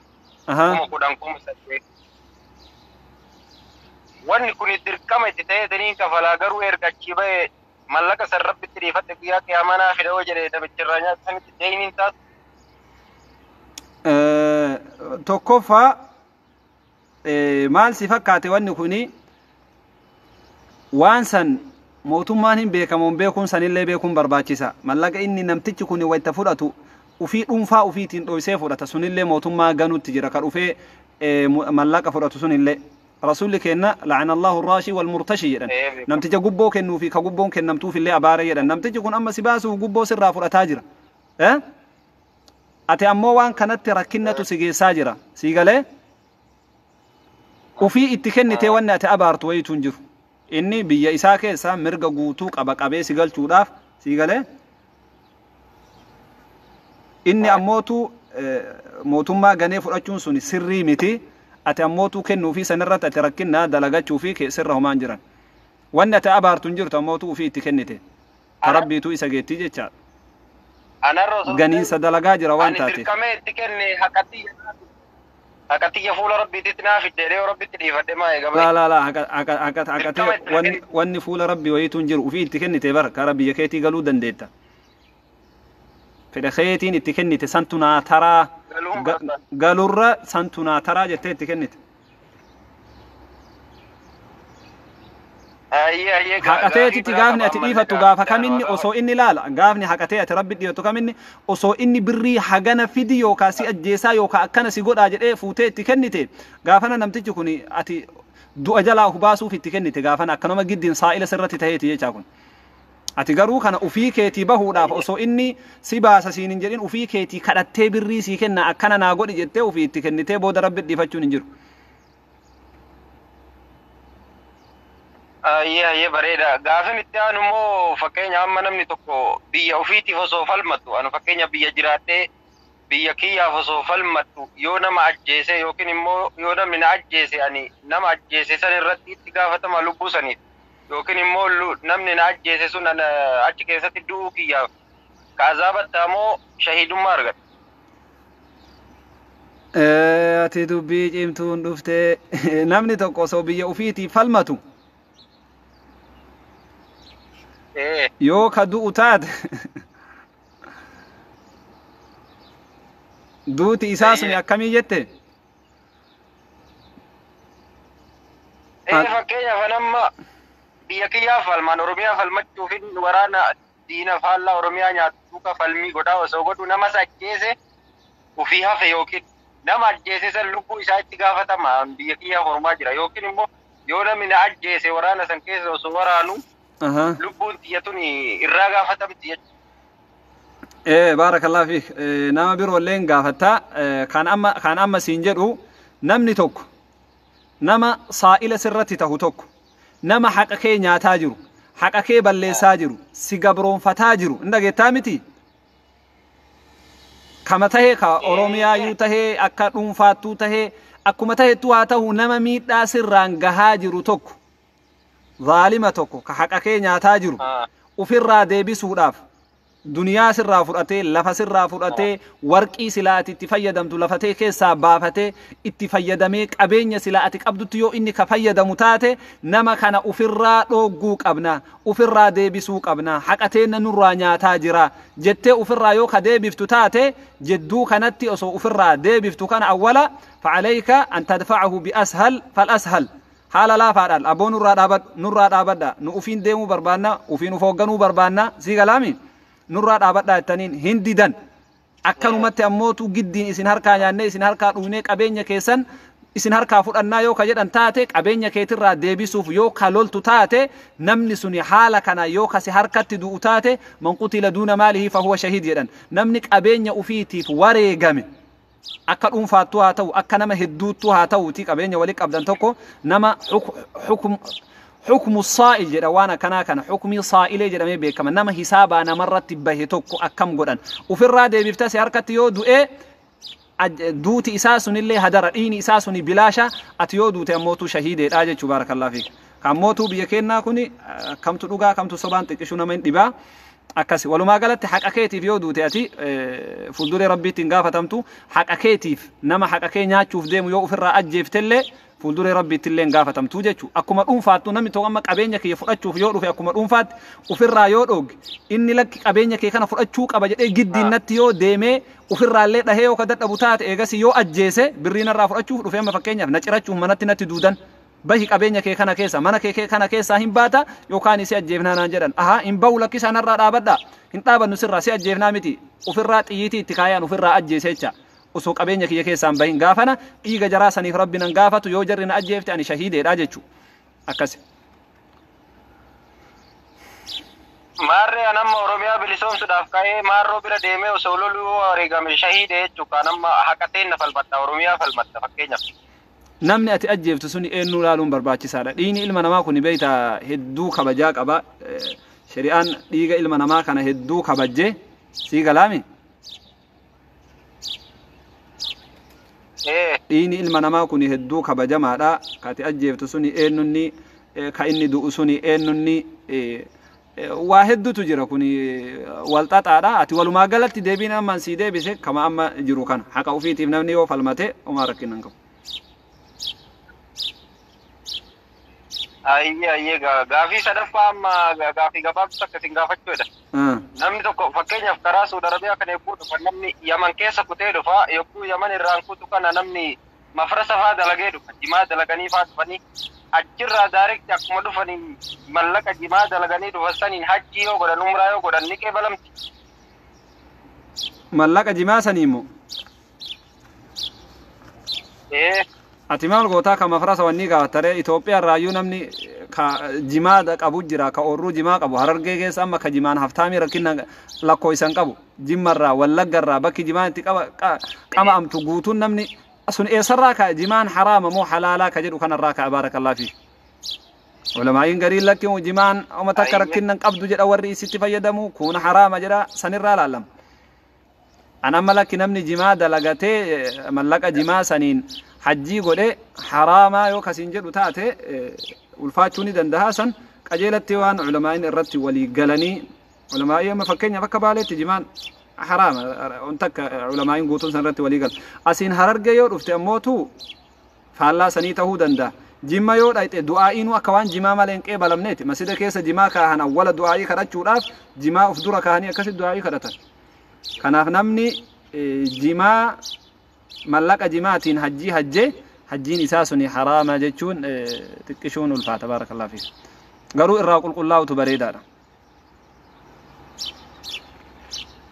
10,000, 8,000. Wanni kun dirqama itti ta'ee daniin kafalaa, garuu erga achii bahee mallaqa san rabbitti dhiifadhe guyyaa qiyaamaa naa fida yoo jedhe namicha irraa nyaatu sanitti deeyiniin taatu. Tokkoffaa, maal si fakkaate wanni kuni waan san mootummaan hin beekamuun beekuun sanillee beekuun barbaachisa. Mallaqa inni namtichi kun wayita fudhatu ufii dhuunfaa ufiitiin dhoysee fudhata, sunillee mootummaa ganutti jira ka dhufee mallaqa fudhatu sunillee. Rasuulli kenna la'ana Allahu raashii wal murtashi jedhan. Namticha gubboo kennuu fi ka gubboon kennamtuuf illee abaare jedhan. Namtichi kun amma si baasuuf gubboo sirraa fudhataa jira. Ati ammoo waan kanatti rakkinnatu si geessaa jira. Sii galee? Ufii itti kennitee wanni ati abaartu wayitu hin jiru. Inni biyya isaa keessa mirga guutuu qaba qabee si galchuudhaaf, sii galee? Inni ammootu mootummaa ganee fudhachuun sun sirrii miti. Ati ammootu kennuu fi sanirratti ati rakkinna dalagachuu fi sirra homaan jiran. Wanni ati abaartu hin jirtu, ammootu ufii itti kennite. Ta rabbiitu isa geettii jechaadha. Ganiinsa dalagaa jira waan Ani taateef. dirqamee itti kenne, haqatiyya fuula rabbiititti naa fidde yoo rabbitti dhiifadhe maa eegame. Laa laa laa, haqatee wanni fuula rabbi wayiitu hin jiru. Ufii itti kennite bara kara biyya keetii galuu dandeetta. Fedha keetiin itti kennite, santu naa taraa galurra santu naa taraa jettee itti kennite. Haqateetitti gaafni ati dhiifattu gaafa kaminni osoo inni laala gaafni haqatee ati rabbi dhiyotu kaminni osoo inni birrii hagana fidi yookaan si ajjeesaa yookaan akkana si godhaa jedhee fuutee itti kennite, gaafana namtichi kun ati du'a jalaa hubaasuuf itti kennite, gaafana akkanuma giddiin saa'ila sirratti ta'eeti jechaa kun. Ati garuu kana ufii keetii bahuudhaaf osoo inni si baasa siin hin jedhin ufii keetii kadhattee birrii sii kenna akkana naa godhi jettee ufii itti kennitee booda rabbi dhiifachuun hin jiru. Ayyee ayyee, bareeda. Gaafin itti aanu immoo fakkeenya amma namni tokko biyya ofiitiif osoo falmatu, anu fakkeenya biyya jiraadhee biyya kiyyaaf osoo falmadhu yoo nama ajjeese yookiin immoo yoo namni na ajjeese, ani nama ajjeese san irratti itti gaafatama lubbuu saniif yookiin immoo namni na ajjeese sun achi keessatti du'uu kiyyaaf ka azaabattaa moo shahiidummaa argata? Ati dubbii cimtuun dhuftee, namni tokko osoo biyya ofiitiif falmatu yoo ka du'u taate duuti isaa suni akkamii jette? Fakkeenyaaf amma biyya kiyyaaf falmaan Oromiyaa falmachuufin waraana diina faallaa Oromiyaa nyaatu duuka falmii godhaa osoo godhu nama isa ajjeese ufii hafe yookiin nama ajjeese san lubbuu isaa itti gaafatama biyya kiyyaaf mormaa jira yookiin immoo Yoo namni na ajjeese waraana san keessa osoo waraanu lubbuun tiyya tuni irraa gaafatamti jechuudha. Ee baarakallahu fiik. Nama biroolleen gaafatta. Kan amma siin jedhu, namni tokko nama saa'ila sirratti tahu tokko, nama haqa kee nyaataa jiru, haqa kee balleessaa jiru, si gabroonfataa jiru, hin dhageettaa miti? Kama tahee, ka Oromiyaayyuu tahee, akka dhuunfaattuu tahee, akkuma tahettuu haa ta'u, nama miidhaa sirraan gahaa jiru tokko, zaalima tokko ka haqa kee nyaataa jiru ufirraa deebisuudhaaf, duniyaa sirraa fudhatee, lafa sirraa fudhatee, warqii silaa ati itti fayyadamtu lafatee keessaa baafatee itti fayyadamee, qabeenya silaa ati qabdutti yoo inni ka fayyadamu taate, nama kana ufirraa dhoogguu qabna, ufirraa deebisuu qabna, haqa teenna nurraa nyaataa jira jettee ufirraa yoo ka deebiftu taate, jedduu kanatti osoo ufirraa deebiftu kana, awwala فعليك أن تدفعه بأسهل فالأسهل, haala laafaadhaan, aboo nurraa dhaabadhu, nurraa dhaabadha, nu ufiin deemuu barbaanna, ufiin uf hoogganuu barbaanna, sii galaami, nurraa dhaabadhaa jettaniin hin didan. Akkanumatti ammootu giddiin isin harkaa nyaannee, isin harkaa dhugnee, qabeenya keessan isin harkaa fudhannaa yoo ka jedhan taate, qabeenya keetirraa deebisuuf yoo ka loltu taate, namni suni haala kana yoo kasi harkatti du'u taate, من قتل دون ماله فهو شهيد jedhan. Namni qabeenya ufiitiif wareegame, akka dhuunfaattuu haa ta'u, akka nama hedduuttuu haa ta'uuti, qabeenya walii qabdan tokko nama حكم الصائل jedha. Waan akkanaa kana xukmii saa'ilee jedhamee beekama. Nama hisaabaa namarratti bahe tokko akkam godhan? Ufirraa deebifta. Si harkatti yoo du'e, duuti isaa sunillee hadara, dhiini isaa suni bilaasha. Ati yoo duute ammootu shahiideedha jechuu. بارك الله فيك. Kammootuu biyya kennaa kuni kamtu dhugaa kamtu sobaan xiqqishuu nama hin dhibaa. Akkasi walumaa galatti haqa keetiif yoo duute, ati fuulduree Rabbiitti hin gaafatamtu. Haqa keetiif nama haqa kee nyaachuuf deemu yoo ofirraa ajjeeftellee, fuulduree Rabbiitti illee hin gaafatamtu jechuudha. Akkuma dhuunfaattu, namni tokko amma qabeenya kee fudhachuuf yoo dhufe, akkuma dhuunfaatti ofirraa yoo dhooge, inni lakki qabeenya kee kana fudhachuu qaba jedhee giddiin natti yoo deemee, ofirraallee dhahee yoo ka dadhabu taate, eegasii yoo ajjeese, birrii narraa fudhachuuf dhufe, amma fakkeenyaaf na cirachuuf manatti natti duudan, bahi qabeenya kee kana keessa, mana kee kana keessaa hin baata yookaan si ajjeefnaa naan jedhan. Aha, hin bahu, lakkisaa, narraa dhaabadha. Hin dhaabannu sirraa, si ajjeefnaa miti. Ofirraa xiyyiitii itti kaayaan ofirraa ajjeese jecha. Osoo qabeenya kiyya keessaan bahin, gaafana dhiiga jaraa saniif Rabbi nan gaafatu. Yoo jarri na ajjeefte, ani shahiideedha jechuu akkasi. Maarree, an amma Oromiyaa bilisoomsuudhaaf ka'ee maarroo bira deemee osoo loluu wareegame shahiide jechuudha. Kan amma haqateen na falmadha, Oromiyaa falmadha fakkeenyaaf. Namni ati ajjeeftu suni eenyuu laaluun barbaachisaadha. Dhiigni ilma namaa kun beeyta hedduu kabajaa qaba. Shari'aan dhiiga ilma namaa kana hedduu kabajjee, sii galaami. Dhiigni ilma namaa kun hedduu kabajamaadha. Ka ati ajjeeftu suni eenyunni, ka inni du'u suni eenyunni, waa hedduutu jira, kun wal xaxaadha. Ati walumaa galatti deebiin ammaan sii deebise kama amma jiru kana, haqa ufiitiif namni yoo falmate homaa rakkina hin qabu. Ayyee, ayyee, gaafii sadaffaa amma gaafii gabaabsu akkasiin gaafachuudha. Namni tokko fakkeenyaaf karaa Suudi Arabiyaa kana yogguu dhufa, namni Yaman keessa kutee dhufa. Yogguu Yaman irraan kutu kana, namni mafrasa faa dalagee dhufa, jimaa dalaganii faa dhufanii, achirraa direct akkuma dhufanii mallaqa jimaa dalaganii dhufan saniin hajjii yoo godhan, umraa yoo godhan, ni qeebalamti? Mallaqa jimaa sanii immoo? Ee. Ati maal gootaa ka mafrasa wanni gaafattaree? Itoophiyaa irraayyuu namni ka jimaa qabu jira, ka oorruu jimaa qabu. Harargee keessa amma ka jimaan haftaamii rakkina lakkoofsan qabu. Jimmarraa, Wallaggarraa, bakki jimaan itti qama'amtu guutuun namni sun eessarraa ka jimaan haraama moo halaalaa ka jedhu kanarraa ka. بارك الله فيك. Ulamaa'iin gariin lakki jimaan oma takka rakkina hin qabdu jedha, warri isitti fayyadamu kun haraama jedha, sanirraa laalama. An amma lakki namni jimaa dalagatee mallaqa jimaa saniin hajjii godhe haraamaa yoo kasiin jedhu taate, ulfaachuu ni danda'a. San qajeelatti waan ulamaa'iin irratti walii galanii, ulamaa'ii amma fakkeenyaaf akka Baaleetti jimaan haraama on takka ulamaa'iin guutuun san irratti walii galu. Asiin Harargee yoo dhufte ammootu faallaa sanii ta'uu danda'a. Jimma yoo dhayxe, du'aa'iinuu akka waan jimaa malee hin qeebalamneeti. Masjida keessa jimaa kaahan, awwala du'aa'ii kadhachuudhaaf jimaa of dura kaahanii akkasitti du'aa'ii kadhatan. Kanaaf namni jimaa mallaqa jimaatiin hajjii hajjee, hajjiin isaa suni haraama jechuun xiqqishuun ulfaata. بارك الله فيك. Garuu irraa qulqullaa'utu bareedaadha.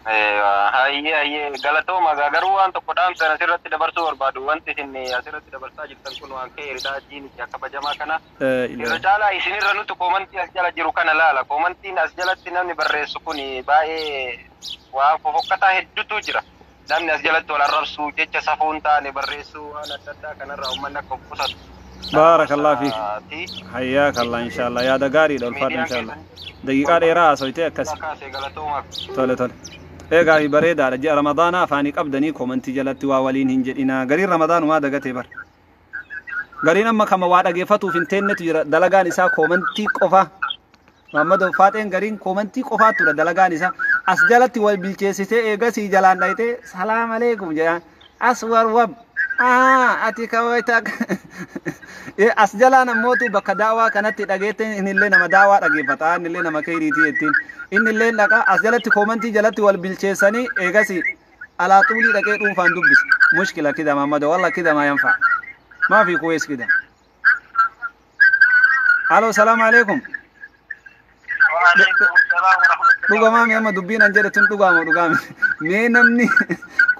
Hayyee hayyee galatooma garuu waan tokko dhaamsan asirratti dabarsuu barbaadu wanti isin asirratti dabarsaa jirtan kun waan ka'e ridaa diiniti akka kabajamaa kana irra caalaa isinirra nuti koomantii as jala jiru kana laala koomantiin as jalatti namni barreessu kun baay'ee waan fofokkataa hedduutu jira namni as jalatti wal arrabsu jecha safuu hin taane barreessuu waan adda addaa kanarraa uummanni akka of qusatu. Baarakallah fiik. Hayyaaka Allah inshallah yaada gaariidha ulfaadha inshallah. Daqiiqaa dheeraa haasofte akkas. Tole tole. Eegaa fi bareedaadha ji'a Ramadaanaa afaanii qabdanii koomantii jalatti waa waliin hin jedhinaa. Gariin Ramadaanu dagatee bara. Gariin amma kama waa dhageeffatuuf hin teennetu jira dalagaan isaa koomantii qofa. Muhammad Faaxeen gariin koomantii qofaatudha dalagaan isaa. As jalatti wal bilcheessitee eegasii jalaan dhayitee salaam aleekum jedhaan as warwab. Ati kawaita as jalaan ammootu bakka daawaa kanatti dhageette innillee nama daawaa dhageeffata innillee nama keeriitii jettiin innillee dhaqa as jalatti koomantii jalatti wal bilcheessanii eegasi alaa xuulii dhaqee dhuunfaan dubbisa mushkila kida Muhammad walla kida maa yanfa maa fi kuwees kida. Alo salaamu alaikum. Dhugamaa mi amma dubbiin an jedhe tun dhugaama dhugaame mee namni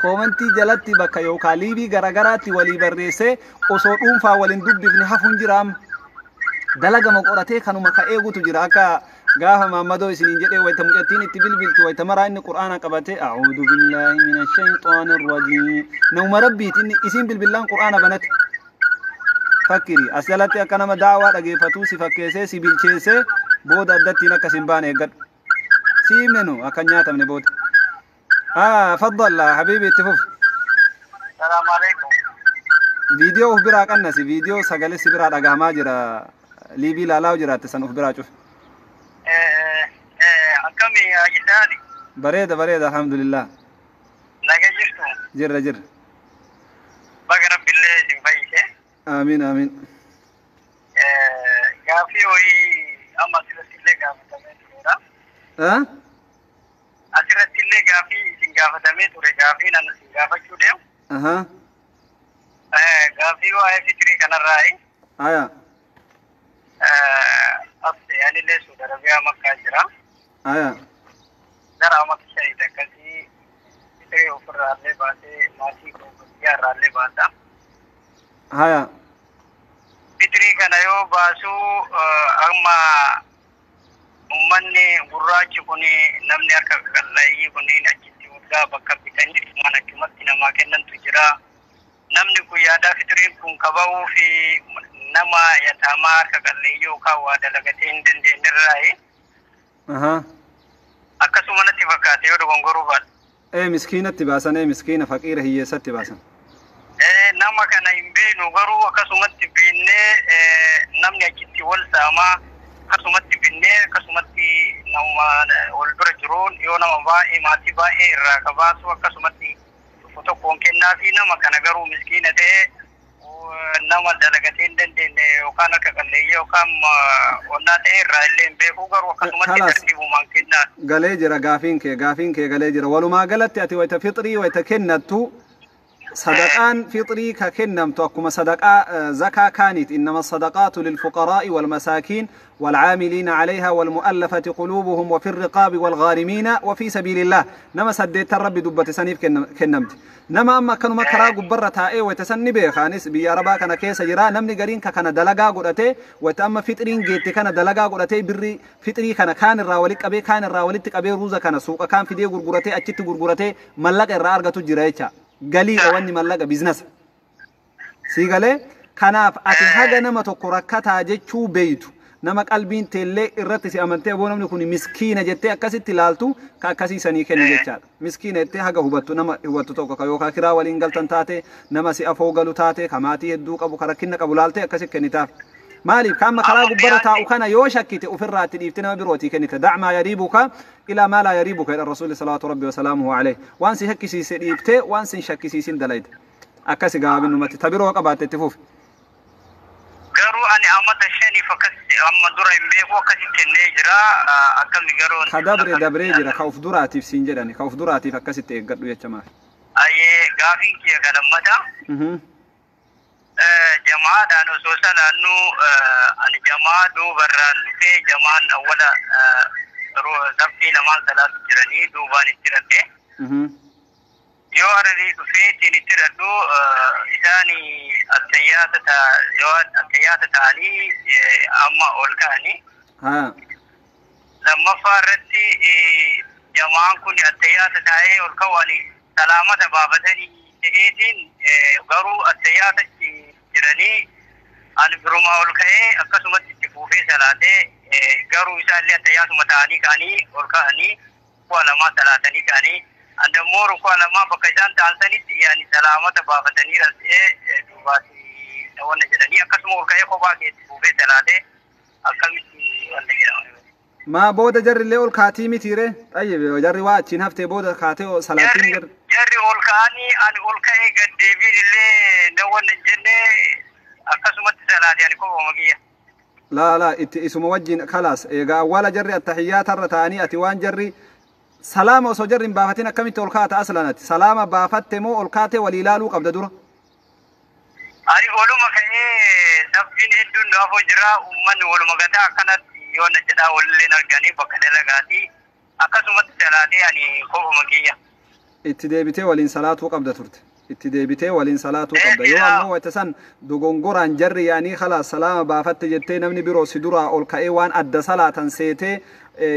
koomantii jalatti bakka yookaan liibii garagaraatti walii barreessee osoo dhuunfaa waliin dubbifne hafuun jira amma dalagama qoratee kanuma ka eegutu jira akka gaafa Maammadoo isiniin jedhee wayita mucattiin itti bilbiltu wayita maraa inni qur'aana qabate a'uudhu billaahi mina shayxaani rajiim nama rabbiiti inni isiin bilbillaan qur'aana banate fakkiri as jalatti akka nama daawaa dhageeffatuu si fakkeessee si bilcheessee booda addattiin akkas hin baane eeggadhu si himne nu akka hin nyaatamne booda. فضل حبيبي اتفوف. السلام عليكم. فيديو أخبرا قنسي فيديو سجل سبرا رجع جرا ليبي لا لا جرا تسن أخبرا شوف. أكمل يا جدالي. بريدة بريدة الحمد لله. نجحتم. جر جر. بقرب بالله جنبيك. آمين آمين. قافي وي أما سلسلة قافي تمام. ها؟ Asirratti illee gaafii isin gaafatamee ture gaafii nan isin gaafachuu deemu. Gaafii waa'ee fitrii kanarraayi. Aya. As anillee Suudi Arabiyaa Makkaa jira. Aya. Gara amata shaniiti akkasii fitrii ofirraallee baasee maatii koo biyyaarraallee baasa. Aya. Fitrii kana yoo baasuu amma ummanni gurraachi kun namni harka qalleeyyii kunniin achitti waggaa bakka bitanii dhumaan achumatti namaa kennantu jira. Namni kun yaadaa fitiriin kun kaba'uu fi nama yataamaa harka qalleeyyii yookaan waa dalagatee hin dandeenyerraayi. Akkasuma natti fakkaate yoo dogongoruu baadha. Miskiinatti baasan miskiina faqiira hiyyeessatti baasan. Nama kana hin beeknu garuu akkasumatti beeknee namni achitti wal saamaa. Akkasumatti binnee akkasumatti nama wal bira jiruun yoo nama baay'ee maatii baay'ee irraa kabaasu akkasumatti tokko tokkoon kennaa fi nama kana garuu miskiina ta'ee nama dalagatee hin dandeenye yookaan akka qalleeyyii yookaan onnaa ta'e irraa illee hin beeku garuu akkasumatti tartiibumaan kennaa. Galee jira gaafiin kee galee jira walumaa galatti ati wayita fixrii wayita kennattu صدقان فطري ككنمت أكما صدقاء زكاة كانت إنما الصدقات للفقراء والمساكين والعاملين عليها والمؤلفة قلوبهم وفي الرقاب والغارمين وفي سبيل الله نما سديت الرب دبة سنيف كنمت نما أما كانوا مكرا قبرة تائي وتسني بخانس بيا كان كيس جرا نمني قرين كان دلقا قرأتي وتأما فطرين جيت كان دلقا قرأتي بري فطري كان كان الراولك أبي كان الراولك أبي روزا كان سوق كان في دي قرقرتي أجت قرقرتي ملق الرارقة جرايتها galiidha wanni mallaqa biizinasa. Sii galee kanaaf ati haga nama tokko rakkataa jechuu beeytu nama qalbiin teellee irratti si amantee aboo namni kun miskiina jettee akkasitti ilaaltu ka akkasii sanii kennu jechaadha. Miskiina jettee haga hubattu nama hubattu tokko ka yookaan kiraa waliin galtan taate nama si afoo galu taate ka maatii hedduu qabu ka rakkina qabu laaltee akkasi kennitaaf. Maaliif kaama karaa gubbara taa'u kana yoo shakkite ofirraa itti dhiifte nama birootii kennite dacmaa yariibuka ilaa maa laa yariibuka jedha rasuulli salawaatu rabbi wasalaamuhu alayhi waan si shakkisiise dhiiftee waan si hin shakkisiisin dalayte akkasi gabaabinumatti ta biroo qabaatte itti fufi. Garuu ani amata shaniif akkasi amma dura hin beeku akkasi kennee jira akkami garuu. Ka dabre dabree jira ka uf duraatiif siin jedhani ka uf duraatiif akkasitti eeggadhu jecha maali. Ayyee gaafiin kiyya kan lammata. Jamaadhaan osoo salaannu ani jamaa duubarraan dhufee jamaan awwala saffii lamaan salaatu jiranii duubaan itti rakkee. Yoo arrii dhufeetiin itti hidhadhu isaan attayyaata yoo attayyaata ta'anii amma ol ka'anii. Lammaffaa irratti jamaan kun attayyaata taa'ee ol ka'anii salaamata baafatanii ta'eetiin garuu attayyaata jiranii ani birumaa ol ka'ee akkasumatti itti fuufee salaatee garuu isaallee attayyaatuma ta'anii ka'anii ol ka'anii rukuu lamaa salaatanii ka'anii andammoo rukuu lamaa bakka isaan ta'an sanitti yaani salaamata baafatanii ras'ee duubaati wanna jedhanii akkasuma ol ka'ee kophaa keetti fuufee salaatee akkamitti wanna jedhama. Maa booda jarri illee ol kaatii mitiire? Xayyib jarri waa achiin haftee booda kaatee salaatiin jarri. Jarri ol ka'anii ani ol ka'ee gad deebiin illee na wanna hin jenne akkasumatti salaatee ani kophuma kiyya. Laa laa itti isuma wajjin kalaas egaa awwaala jarri attahiyyaata irra ta'anii ati waan jarri salaama osoo jarri hin baafatin akkamitti ol kaata aslan ati salaama baafatte moo ol kaatee walii ilaaluu qabda dura. Ani waluma ka'ee sabbiin hedduun naafoo jira uummanni waluma gataa akkanatti yoo na jedhaa walilleen arganii bakka dalagaati akkasumatti salaatee ani kophuma kiyya. Itti deebitee waliin salaatuu qabda turte. Itti deebitee waliin salaatuu qabda. Yoo ammoo wayita san dogongoraan jarri yaanii khalaas salaama baafatte jettee namni biroo si duraa ol ka'ee waan adda salaatan seetee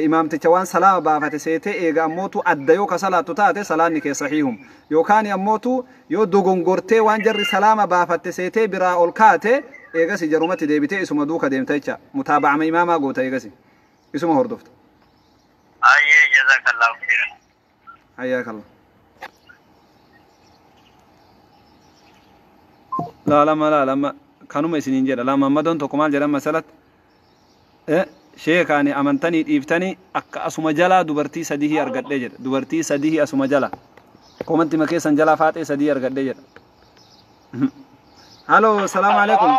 imaamticha waan salaama baafate seetee eega ammootu adda yoo ka salaattu taate salaanni kee sahiihum. Yookaan ammootu yoo dogongortee waan jarri salaama baafatte seetee biraa ol kaate eegasi jarumatti deebitee isuma duuka deemta jecha mutaaba'ama imaamaa goota eegasi isuma hordofta. Ayyee jazakallahu khairan. Hayyaakallah. Laa lama laa lama kanuma isiniin jedha laa mammadoon tokko maal jedhan masalat sheekaani amantanii dhiiftanii akka asuma jalaa dubartii sadihii argadhee jedha dubartii sadihii asuma jala komanti makeessan jalaa faaxee sadihii argadhee jedha. Halo, salaamu alaikum.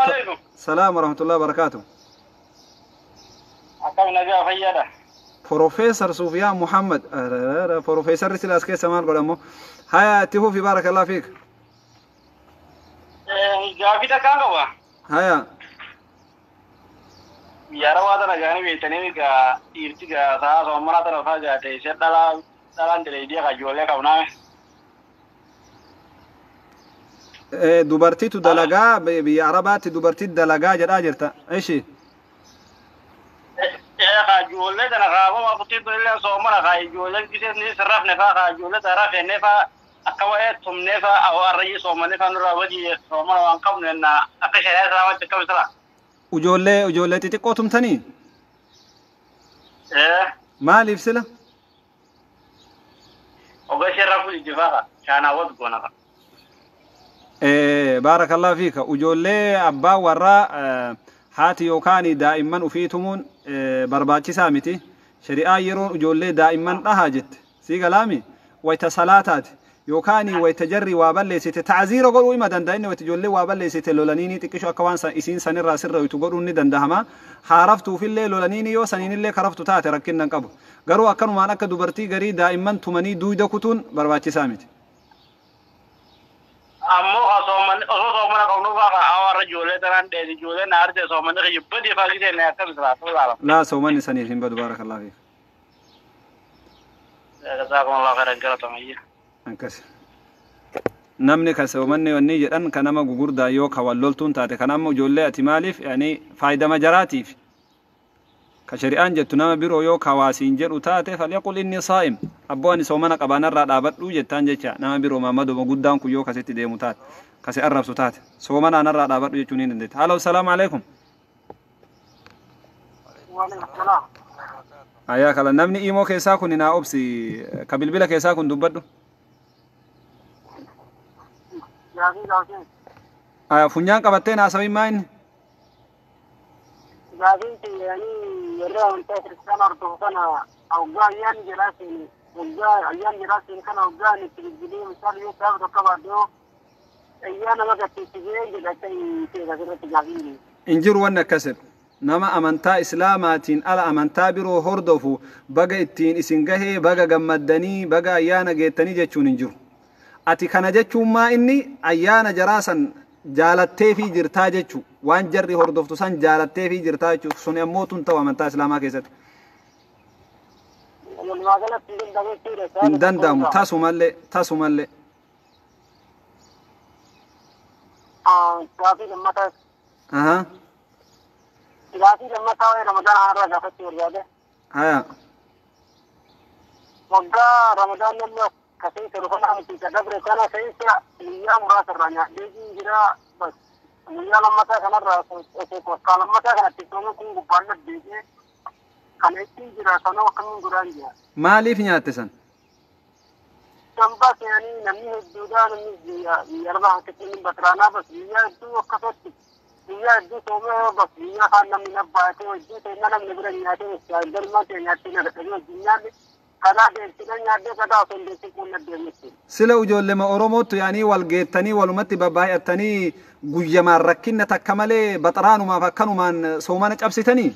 Salaam warahmatullahi wabarakatuh. Akkam nagaa fayyaadha. Profeesar Sufiyaan Muhammad Profeesarri silaas keessa maal godhamu? Haya itti fufi baarakallahu fiik. Gaafii takkaan qaba. Haya. Yeroo waa tana gaanii beektanii gaa dhiirti gaa sa'a soommanaa tana fa'aa jaate ishee dhalaa dhalaan deleedii akka ijoollee qabnaame. Dubartiitu dalagaa biyya Arabaatti dubartii dalagaa jedhaa jirta. Ishi. Kaa ijoollee tana kaafama kutii tunillee soommana kaa ijoolleen gisee ni sirrafne fa'aa kaa ijoollee tana rafenne fa'aa akka waa'ee tumnee fa'aa arrayyi soommanee fa'aa nurraa badii soommana waan qabnu ennaa akka shari'aa islaamaatti akkam sila. Ijoollee xixiqqoo tumtanii? Maaliif sila? Oga ishee rafuu jijjiifaa shaanaawwan goona. Baarakallahu fiika. Ijoollee abbaa warraa haati yookaan daa'imman ofii tumuun barbaachisaa miti. Shari'aa yeroon ijoollee daa'imman dhahaa jette. Sii galaami? Wayita salaataati. Yookaan wayita jarri waa balleessite ta'aziira godhuu ima danda'a inni wayita ijoollee waa balleessite lolaniini xiqqisho akka waan isiin sanirraa sirra witu godhuun ni dandahama. Haaraftuufillee lolaniini yoo saniinillee karaftu taate rakkinnan qabu. Garuu akkanumaan akka dubartii garii daa'imman tumanii duuda kutuun barbaachisaa miti. Ammoo osoo soomana qabnu fa'aa hawaarra ijoollee tanaan dheesi ijoollee na arjee soomanni kiyya badii fa'aa gisee na akkam silaa. Laa soomanni saniif hin badu baarakallahu fiik. Jazakumullahu khairan galatoomiyya. Akkas. Namni ka soomanni wanni jedhan ka nama gugurdaa yoo ka walloltuun taate kan amma ijoollee ati maaliif yaani faayidama jaraatiif ka shari'aan jettu nama biroo yoo ka waasiin jedhu taate falyaqul inni saa'im abboo ani soomana qabaanarraa dhaabadhu jettaan jecha nama biroo maammaduma guddaan kun yoo kasitti deemu taate kasi arrabsu taate soomanaanarraa dhaabadhu jechuun ni dandeetta. Halo, salaamu alaikum. Ayyaa kala namni imoo keessaa kun naa obsi ka bilbila keessaa kun dubbadhu. Funyaan qabattee naasawin maa inni? Gaafiin yani yeroo amantaa kiristaanaa hordofu kana hoggaa ayyaanni jalaa seeni hoggaa ayyaanni jalaa seeni kana hoggaa inni itti bilbilee misaal yoo gaafa tokko baadhoo ayyaana magattiisisee jedha akka hin ta'e asirratti gaafiin. Hin jiru wanni akkas jedhu. Nama amantaa islaamaatiin ala amantaa biroo hordofu baga ittiin isin gahee baga gammaddanii baga ayyaana geettanii jechuun hin jiru. Ati kana jechuun maa inni ayyaana jaraa san jaalatteefii jirtaa jechuu waan jarri hordoftu san jaalatteefii jirtaa jechuu sun ammoo tun ta'u amantaa islaamaa keessatti. Walumaa galatti hin danda'amu jechuudha. Hin danda'amu tasumallee tasumallee. Gaafii lammataa. Aha. Gaafii lammataa waa'ee Ramadaan har'a gaafachuu barbaade. Haya. Waggaa Ramadaan namni akka keessa dhufan miti dabre kana keessa guyyaa muraasa irraa nyaadhee jira bas guyyaa lammataa kanarraa osoo waggaa lammataa kanatti soomni kun gubbaan naddeebi'ee kana ittiin jira sanoo akkamiin godhaan jira. Maaliif nyaatte san? Dambaa seenanii namni hedduudhaa namni biyya arbaa keessatti batiraanaa bas guyyaa hedduu akkasatti guyyaa hedduu soomee bas guyyaa kaan namni nabbaatee hojii seenaa namni bira nyaatee galmaa kee nyaattee nagadhanii wajjin nyaanne kadaa deemsina nyaadhee kadaa osoo hin deemsin kun naddeemne. Sila ijoollema Oromootu yaanii wal geettanii walumatti babbaay'attanii guyyamaan rakkinna takka malee baxaraanumaaf akkanumaan soomana cabsitanii?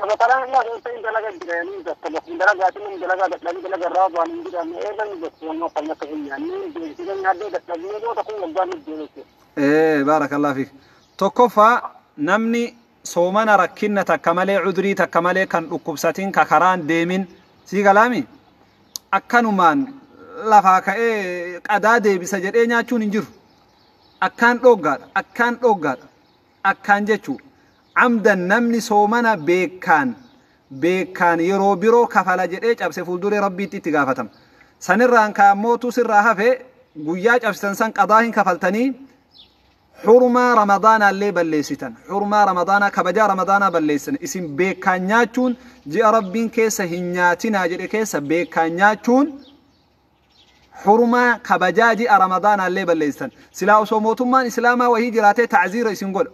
Bataraan illee osoo hin dalagaa jiranii bakka bakka dalagaatiin hin dalagaa dadhabanii dalagaa irraa bu'an hin jedhamne eegan bakka yommuu kan akka hin nyaanne deemsina nyaadhee dadhabnee booda kun waggaa nu deemte. Ee baarakallahu fiik. Tokkoffaa namni soomana rakkinna takka malee cudrii takka malee kan dhukkubsatin ka karaan deemin sii galaami akkanumaan lafaa ka'ee qadaa deebisa jedhee nyaachuun hin jiru. Akkaan dhoggaadha akkaan dhoggaadha akkaan jechuu amdan namni soomana beekaan beekaan yeroo biroo kafala jedhee cabse fuulduree rabbiitti itti gaafatama. Sanirraan ka'ammootu sirraa hafe guyyaa cabsitan san qadaa hin kafaltanii xurmaa ramadaanaallee balleessitan xurmaa ramadaanaa kabajaa ramadaanaa balleessitan isin beekaan nyaachuun ji'a rabbiin keessa hin nyaatinaa jedhe keessa beekaan nyaachuun xurmaa kabajaa ji'a ramadaanaallee balleessitan silaa osoo mootummaan islaamaa wahii jiraatee tacziira isin godha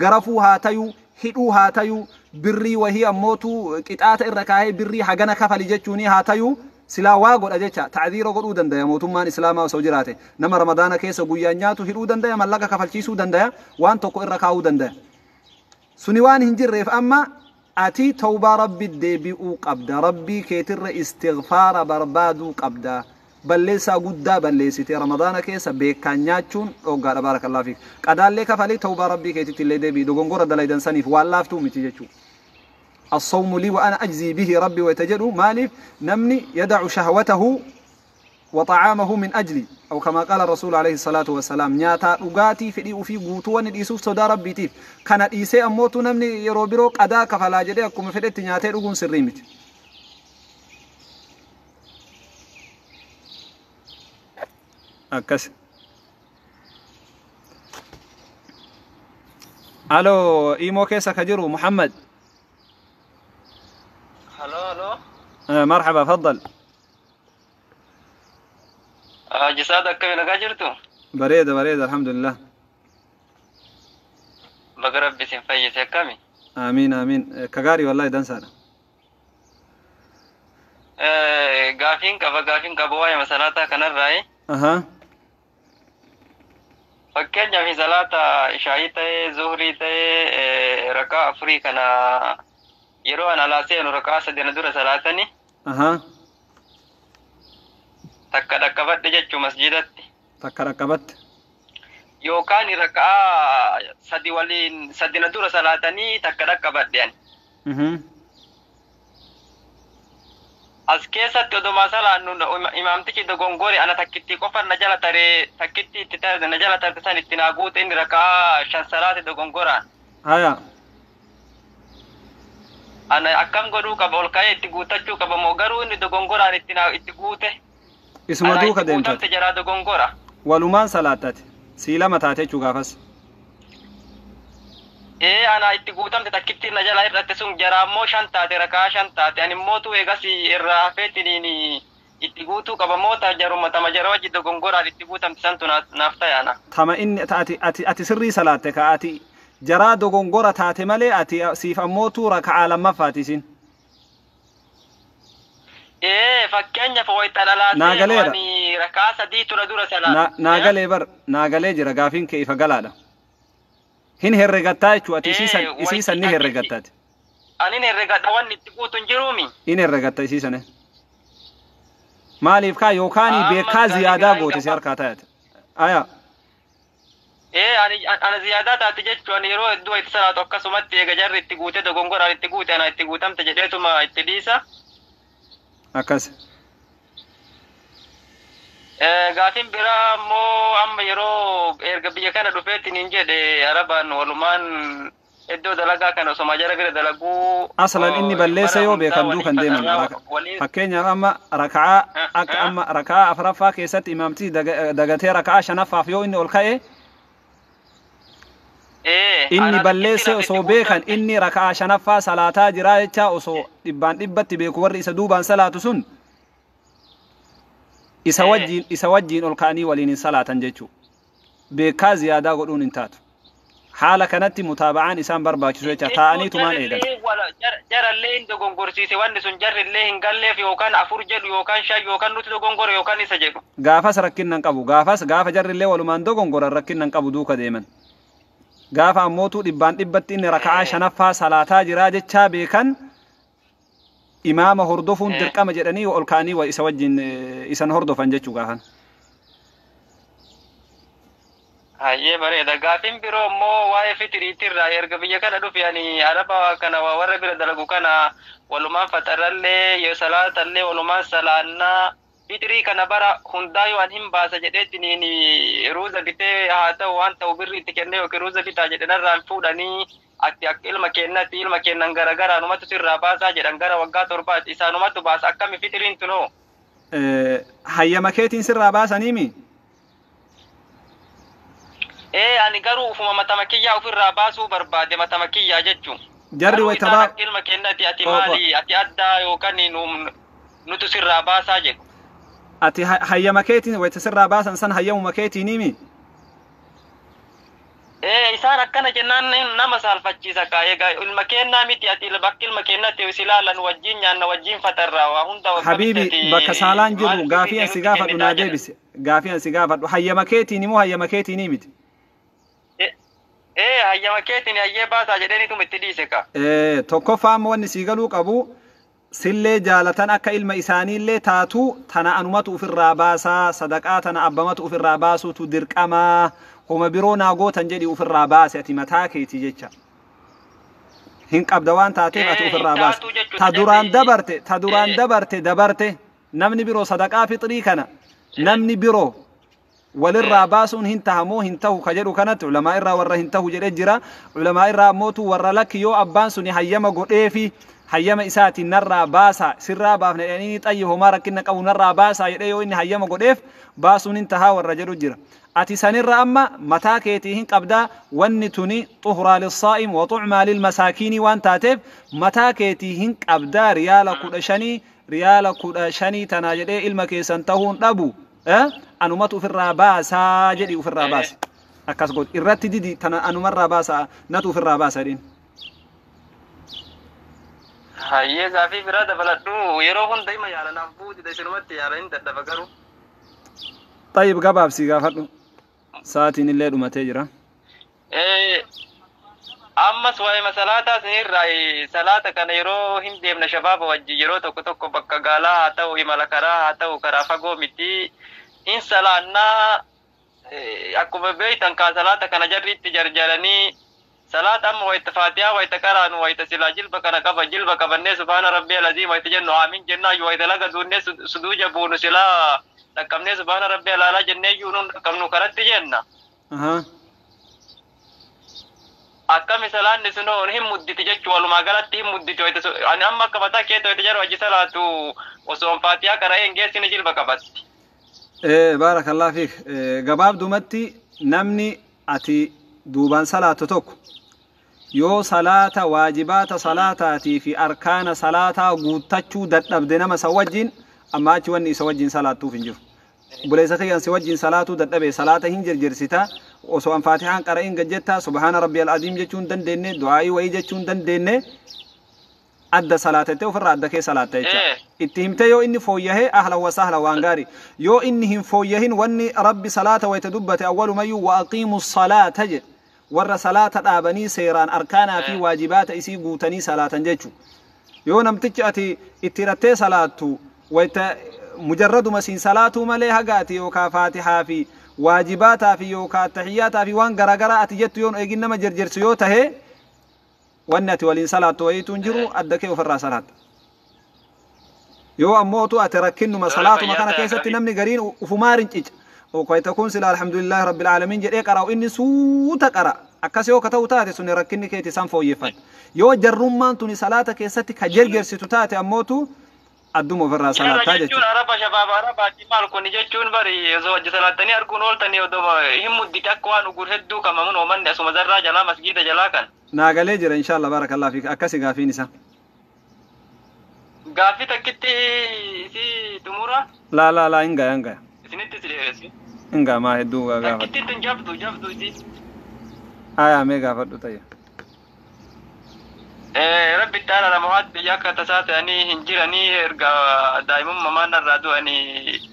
garafuu haa tayuu hidhuu haa tayuu birrii wahii ammootu qixaata irra kaahee birrii hagana kafali jechuunii haa tayuu silaa waa godha jecha tacziira godhuu dandaya mootummaan islaamaa osoo jiraate nama ramadaana keessa guyyaan nyaatu hidhuu dandaya mallaqa kafalchiisuu dandaya waan tokko irra kaa'uu dandaya suni waan hin jirreef amma ati tawbaa rabbi deebi'uu qabda rabbii keetirra istighfaara barbaaduu qabda balleessaa guddaa balleessite ramadaana keessa beekaan nyaachuun dhoggaadha baarakallahu fiik qadaallee kafalii tawbaa rabbii keetitti illee deebi'i dogongora dalaydan saniif waan laaftuu miti jechuu. الصوم لي وأنا أجزي به ربي ويتجد مالي نمني يدع شهوته وطعامه من أجلي أو كما قال الرسول عليه الصلاة والسلام نياتا أغاتي في وفي غوتوان الإيسوف صدا ربي تيف كان إيسي أموتو نمني يروبرو قدا كفلا جدي أكم فدت نياتا رغون سريمت أكس ألو إيمو كيسا كجرو محمد. الو الو. مرحبا تفضل. جسادك كم نجرتو؟ بريدة بريدة الحمد لله. بقرب بسم فيس كمي. آمين آمين كغاري والله دنسانا. غافين كبا غافين كبواي مسلاتا كان الرأي. أها. فكين في صلاة عشاء تي زهري تي ركعة أفريقنا yeroo ana alaa seenu rakaa sadii na dura salaatani. Aha. Takka dhaqqabadhe jechuu masjidatti. Takka dhaqqabatte. Yookaan rakaa sadi waliin sadi na dura salaatanii takka dhaqqabadhe ani. As keessatti odumaa salaannu imaamtichi dogongore ana takkitti qofan na jala taree takkitti itti tare na jala tarte san itti naa guute inni rakaa shan salaate dogongoraan. Haya. Ana akkam godhuu qaba ol ka'ee itti guuttachuu qaba moo garuu inni dogongoraan itti naa itti guute. Isuma duuka deemtate. Jaraa dogongora. Walumaan salaattate. Sii lama taate jechuu gaafas. Ee ana itti guutamte takkitti na jala irratti sun jaraa immoo shan taate rakaa shan taate ani immoo tu eegas irraa hafeetiniin itti guutuu qaba moo ta'a jaruma tama jara wajji dogongoraan itti guutamte santu naaf ta'e ana. Tama inni ati ati sirrii salaatte ka ati jaraa dogongora taate malee ati siif ammootu raka'aa lammaffaati isin. Ee fakkeenyaaf wayita dhalaatee rakaa sadii tura dura salaata. Naagalee bar naagalee jira gaafiin kee ifa galaadha. Hin herregattaa jechuu ati isii san ni herregattaati. Ani herregadha wanni itti guutu hin jiruumi. Hin herregatta isii sana. Maaliif kaa yookaan beekaa ziyaadaa goote si harkaa taate. Ayaa. Ee ani ziyaadaa taate jechuun ani yeroo hedduu itti salaatu akkasumatti eega jarri itti guute dogongoraan itti guute ana itti guutamte jedheetuma itti dhiisa. Akkas. Gaafiin biraa immoo amma yeroo erga biyya kana dhufeetiin hin jedhe arabaan walumaan iddoo dalagaa kana osoma jara bira dalaguu. Aslan inni balleessa yoo beekan duukan deeman. Fakkeenyaaf amma raka'aa akka amma raka'aa afuraffaa keessatti imaamtii dagatee raka'aa shanaffaaf yoo inni ol ka'e inni balleesse osoo beekan inni raka'aa shanaffaa salaataa jiraa jecha osoo dhibbaan dhibbatti beeku warri isa duubaan salaatu sun isa wajjiin ol ka'anii waliin hin salaatan jechuu beekaa ziyaadaa godhuun hin taatu. Haala kanatti mutaaba'aan isaan barbaachisu jecha taa'anii tumaan eegan. Jarallee hin dogongorsiise wanni sun jarrillee hin galleef yookaan afur jedhu yookaan shan yookaan nuti dogongore yookaan isa jedhu. Gaafas rakkinnan qabu gaafas gaafa jarrillee walumaan dogongoran rakkinnan qabu duuka deeman. Gaafa ammootuu dhibbaan dhibbatti inni raka'aa shanaffaa salaataa jiraa jechaa beekan imaama hordofuun dirqama jedhanii ol ka'anii isa wajjin isan hordofan jechuu gaafan. Hayyee bareeda. Gaafiin biroo immoo waa'ee fitiriitirraa erga biyya kana dhufe ani araba kana warra bira dalagu kana walumaan faxarallee yoo salaatallee walumaan salaannaa fitirii kana bara hundaayyuu an hin baasa jedheetiin ruuza bitee haa ta'u waan ta'u birri itti kennee yookiin ruuza bitaa jedhanarraan fuudhanii ati akka ilma kennatti ilma kennan garagaraa numatu sirraa baasaa jedhan gara waggaa torbaatti isaanumatu baasa akkami fitiriin tunoo? Hayyama keetiin sirraa baasaniimi? Ani garuu ufuma matama kiyyaa ofirraa baasuu barbaade matama kiyyaa jechuun. Jarri wayita ilma kennati ati maali ati addaa yookaan nutu sirraa baasaa jedhu. Ati hayyama keetiin wayita sirraa baasan san hayyamuma keetiinimi? Isaan akkana jennaan nama saalfachiisa kaa'ee ilma kennaa miti ati bakka ilma kennatti si ilaalan wajjin nyaanna wajjin fatarraa waa hunda. Habiibi bakka saalaan jiru gaafii ansi gaafadhu naa deebise gaafii ansi gaafadhu hayyama keetiin immoo hayyama keetiinii miti. Hayyama keetiin hayyee baasaa jedheenituma itti dhiise ka. Tokkoffaa ammoo wanni sii galuu qabu sillee jaalatan akka ilma isaaniillee taatu tana anumatu ofirraa baasaa sadaqaa tana abbamatu ofirraa baasuutu dirqamaa homa biroo naa gootan jedhi ofirraa baase ati mataa keetii jecha. Hin qabda waan taateef ati ofirraa baase. Ta duraan dabarte ta duraan dabarte dabarte namni biroo sadaqaa fixrii kana namni biroo walirraa baasuun hin tahamoo hin tahu ka jedhu kanatti ulamaa irraa warra hin tahu jedhee jira. Ulamaa irraa ammootu warra lakki yoo abbaan suni hayyama godheefi hayyama isaatiin narraa baasa sirraa baafne jedhanii xayyi homaa rakkina qabu narraa baasaa jedhee yoo inni hayyama godheef baasuun hin tahaa warra jedhu jira. Ati sanirra amma mataa keetii hin qabdaa wanni tuni xuhuraa lissaa'im wa xucmaa lilmasaakiinii waan taateef mataa keetii hin qabdaa riyaala 15 riyaala 15 tanaa jedhee ilma keessan tahuun dhabu anumatu ofirraa baasaa jedhi ofirraa baase akkas godhi irratti didi tana anumarraa baasaa natu ofirraa baasa jedhiin. Hayyee gaafii biraa dabaladhu yeroo hunda ima yaalanaaf buutida isinumatti yaala hin dadhaba garuu. Tayyib gabaabsii gaafadhu sa'aatiin illee dhumatee jira. Ammas waa'ee salaataa isinirraa salaata kana yeroo hin deemne shabaaba wajjin yeroo tokko tokko bakka gaalaa haa ta'u imala karaa haa ta'u karaa fagoo miti hin salaannaa akkuma beektan kaa salaata kana jarri itti jarjaranii salaata amma wayita faatihaa wayita qaraanu wayita silaa jilba kana qaba jilba qabannee subhaana rabbii alaziim wayita jennu aamin jennaa wayita laga duunnee suduuja buunu silaa dhaqqabnee subhaana rabbii alaalaa jennee iyyuu nuun dhaqqabnu karatti jenna. Akkami salaanni sunoo hin mudditi jechuu walumaa galatti hin mudditi wayita ani amma akka mataa keessa wayita jedhu hojii salaatu osoo faatihaa qara'ee hin geessine jilba qabatti. Baarakallah fiik gabaabdumatti namni ati duubaan salaatu tokko yoo salaata waajibaata salaataatii fi arkaana salaataa guuttachuu dadhabde nama isa wajjin amma achi wanni isa wajjin salaattuuf hin jiru. Buleessa kiyyaan si wajjin salaatuu dadhabe salaata hin jirjirsita osoo an faatihaan qara'in gajjettaa subhaana rabbi al-aziim jechuu hin dandeenye du'aa'ii wayii jechuu hin dandeenye adda salaatattee ofirraa adda kee salaatta jecha. Itti himtee yoo inni fooyyahee ahlan wa sahlan waan gaarii yoo inni hin fooyyahin wanni rabbi salaata wayita dubbate awwalumayyuu wa aqiimu salaata jedhe warra salaata dhaabanii seeraan arkaanaa fi waajibaata isii guutanii salaatan jechu. Yoo namtichi ati itti hidhattee salaattu wayita mujarraduma siin salaatuu malee haga ati yookaa faatihaa fi waajibaataa fi yookaa tahiyyaataa fi waan garaagaraa ati jettu yoon eegin nama jerjersu yoo tahe wanni ati waliin salaattu wayiitu hin jiru adda kee ofirraa salaatta. Yoo ammootu ati rakkinnuma Tole, salaatuma fayyaa kana ta'aa keessatti gaarii. Namni gariin ufumaa rincica. Wayta kun sila alhamdulillahi rabbil aalamiin jedhee qara'u, inni suuta qara. Akkas yoo ka ta'u taate, suni rakkinni keeti san fooyyeffadha. Yoo jarrummaan tuni salaata keessatti ka jerjersitu taate ammootu, adduma ofirraa Jarra salaataa jechuun jechuudha. araba shabaaba arabaati. Maal kuni jechuun bari osoo wajji salaattanii arguun ooltanii, odoo hin muddite akka waan ugur hedduu kamamun oomanni asuma zarraa jalaa masgiida jalaa kan. Naagalee jira, inshallah, barakallahu fiik. Akkasi gaafiin isaa. Gaaffii takkitti si xumura. Laa laa laa, hin gaya, hin gaya. Isinitti si dheeressi. Hin gaa, maa hedduu gaafadhu. Takkitti tun jabdu jabdu isi. Ayaa, mee gaafadhu tayya. Rabbi itti araarama, waan biyya akka tasaa ta'anii hin jiranii, erga daa'imummaa maanarraa du'anii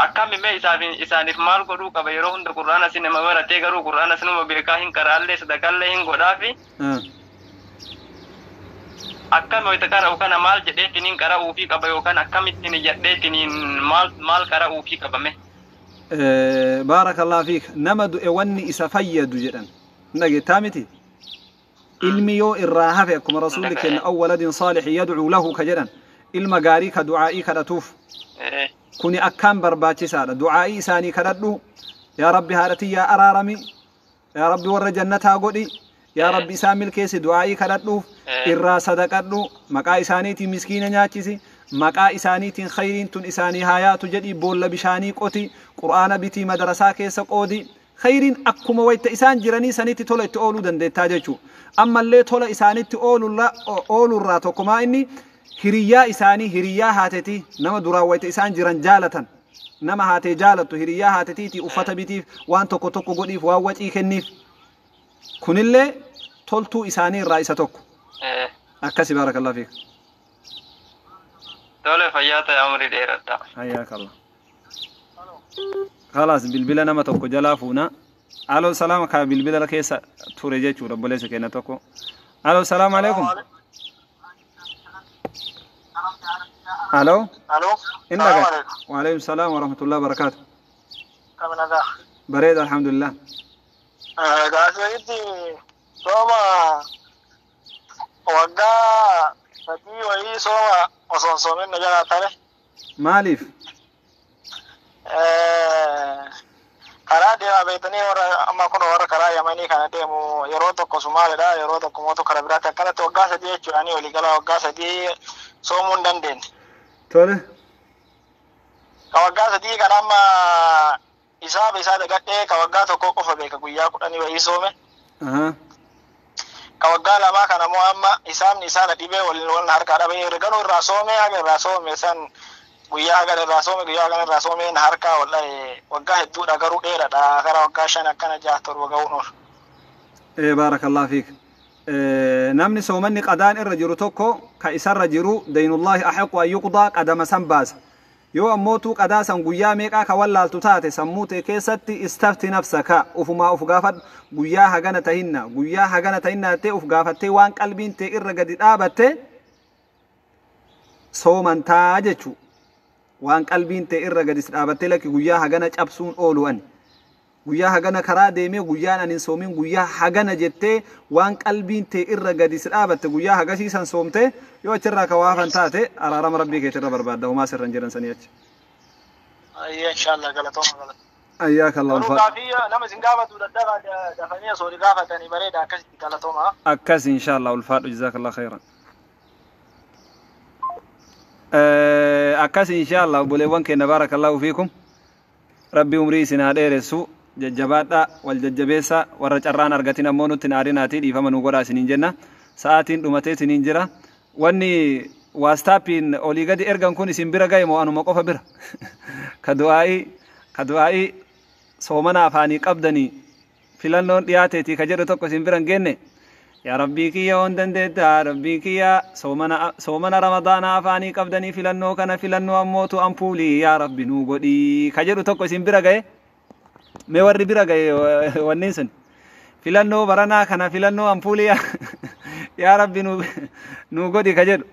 akkami mee isaaniif maal godhuu qaba? Yeroo hunda qur'aana si nama baratee, garuu qur'aana sinuma beekaa hin qaraallee, sadaqallee hin godhaafi. Akkami wayita qara'u kana maal jedheetiniin qara'uufii qaba, yookaan akkamittiin iyyadheetiniin maal maal qara'uufii qabame? Baarakallahu fiik. Nama du'e wanni isa fayyadu jedhan. Hin dhageettaa miti? Ilmi yoo irraa hafe, akkuma rasuulli kenna, aw waladin saalixin yadcuu lahu ka jedhan, ilma gaarii ka du'aa'ii kadhatuuf. Kuni akkaan barbaachisaadha. Du'aa'ii isaanii kadhadhu. Yaa Rabbi, haadha tiyyaa araarami. Yaa Rabbi, warra jannataa godhi. Yaa Rabbi, isaan milkeessi, du'aa'ii kadhadhuuf. Irraa sadaqadhu. Maqaa isaaniitiin miskiina nyaachisi. Maqaa isaaniitiin khayriin tun isaanii haa yaatu jedhi, boolla bishaanii qoti. Qur'aana bitii madarasaa keessa qoodi. Khayriin akkuma wayta isaan jiranii sanitti tola itti ooluu dandeettaa jechuudha. Ammallee tola isaanitti oolurraa tokkomaa inni hiriyyaa isaanii, hiriyyaa haatetii, nama duraan wayta isaan jiran jaalatan, nama haatee jaalattu, hiriyyaa haatetiitii uffata bitiif, waan tokko tokko godhiif, waan wacii kenniif. Kunillee toltuu isaanii irraa isa tokko. Akkasi, baarakallahu fiik. Tole, fayyaa ta'e, umrii dheeradha. Hayyaak Allah. Khalaas, bilbila nama tokko jalaa fuuna. Alo, salaama. Ka bilbila keessa ture jechuudha, obboleessa keenya tokko. Alo, salaamu alaikum. Alo. Alo. In dhaga. Waalaikum salaam wa rahmatullahi wa barakaatu. Kam nagaa? Bareeda, alhamdulillah. Gaaffiitti sooma waggaa 3 wayii sooma osoo hin soomin na jalaa tare. Maaliif? Karaa deemaa beektanii, warra amma kun warra karaa Yamanii kana deemu, yeroo tokko Sumaaleedha, yeroo tokko mootu karaa biraatti, akkanatti waggaa 3 jechuudhaani, waliigala waggaa 3 soomuu hin dandeenye. Tole. Ka waggaa 3 kana amma isaaf isaa dagadhee, ka waggaa 1 qofa beeka, guyyaa 10 wayii soome. Ka waggaa 2 kana immoo amma isaafni isaa na dhibee, waliin wal harkaa dhabee, erganuu irraa soome, haga irraa soome san guyyaa hagan irraa soome, guyyaa hagan irraa soome na harkaa wallahi waggaa hedduudha, garuu dheeradha, gara waggaa 5 akkana 6 7 ga'uun oolu. Ee, baarakallahu fiik. Namni soomanni qadaan irra jiru tokko, ka isarra jiru daynullahi ahiqqu an yuqdaa, qadama san baasa. Yoo ammootuu qadaa san guyyaa meeqaa ka wallaaltu taate, sammuu tee keessatti istafti nafsaka, ufumaa uf gaafadhu, guyyaa hagana tahinna, guyyaa hagana tahinna jettee uf gaafattee, waan qalbiin tee irra gadi dhaabatte soomantaa jechuu. Waan qalbiin tee irra gadi dhaabattee, lakki, guyyaa hagana cabsuun oolu, ani guyyaa hagana karaa deemee guyyaan ani hin soomin guyyaa hagana jettee, waan qalbiin tee irra gadi si dhaabatte guyyaa hagasiisan soomte. Yoo achirraa ka waafan taate, araarama rabbii keetirra barbaadda, homaa sirra hin jiran sanii achi. Ayyee, inshallah, galatooma, galatooma. Ayyaaka Allah. Garuu ulfaadhu. Gaafii nama isin gaafatu dadhabaa dafanii osoo gaafatanii bareeda, akkasitti, galatooma. Akkas, inshallah, ulfaadhu, jazakallah khairan. Akkas, inshallah, obboleewwan keenya, baarakallahu fiikum. Rabbi umrii isin haa dheeressu. Jajjabaadhaa, wal jajjabeessa. Warra carraan argatin ammoo nutti hin aarinaatii dhiifama nu godhaa isiniin jenna. Sa'aatiin dhumatee isiniin jira. Wanni WhatsAppiin olii gadi ergan kun isin bira gahe moo anuma qofa bira? Ka du'aa'ii soomana afaanii qabdanii filannoon dhiyaateetii ka jedhu tokko isin bira hin geenne? Yaa Rabbii kiyya, hoon dandeettaa, Rabbii kiyya, soomana Ramadaanaa afaanii qabdanii filannoo kana, filannoo ammootu ampuulii yaa Rabbi nuu godhii ka jedhu tokko isin bira gahe? Mee warri bira gahe, wanniin sun filannoo baranaa kana, filannoo ampuulii yaa Rabbi nuu godhi ka jedhu,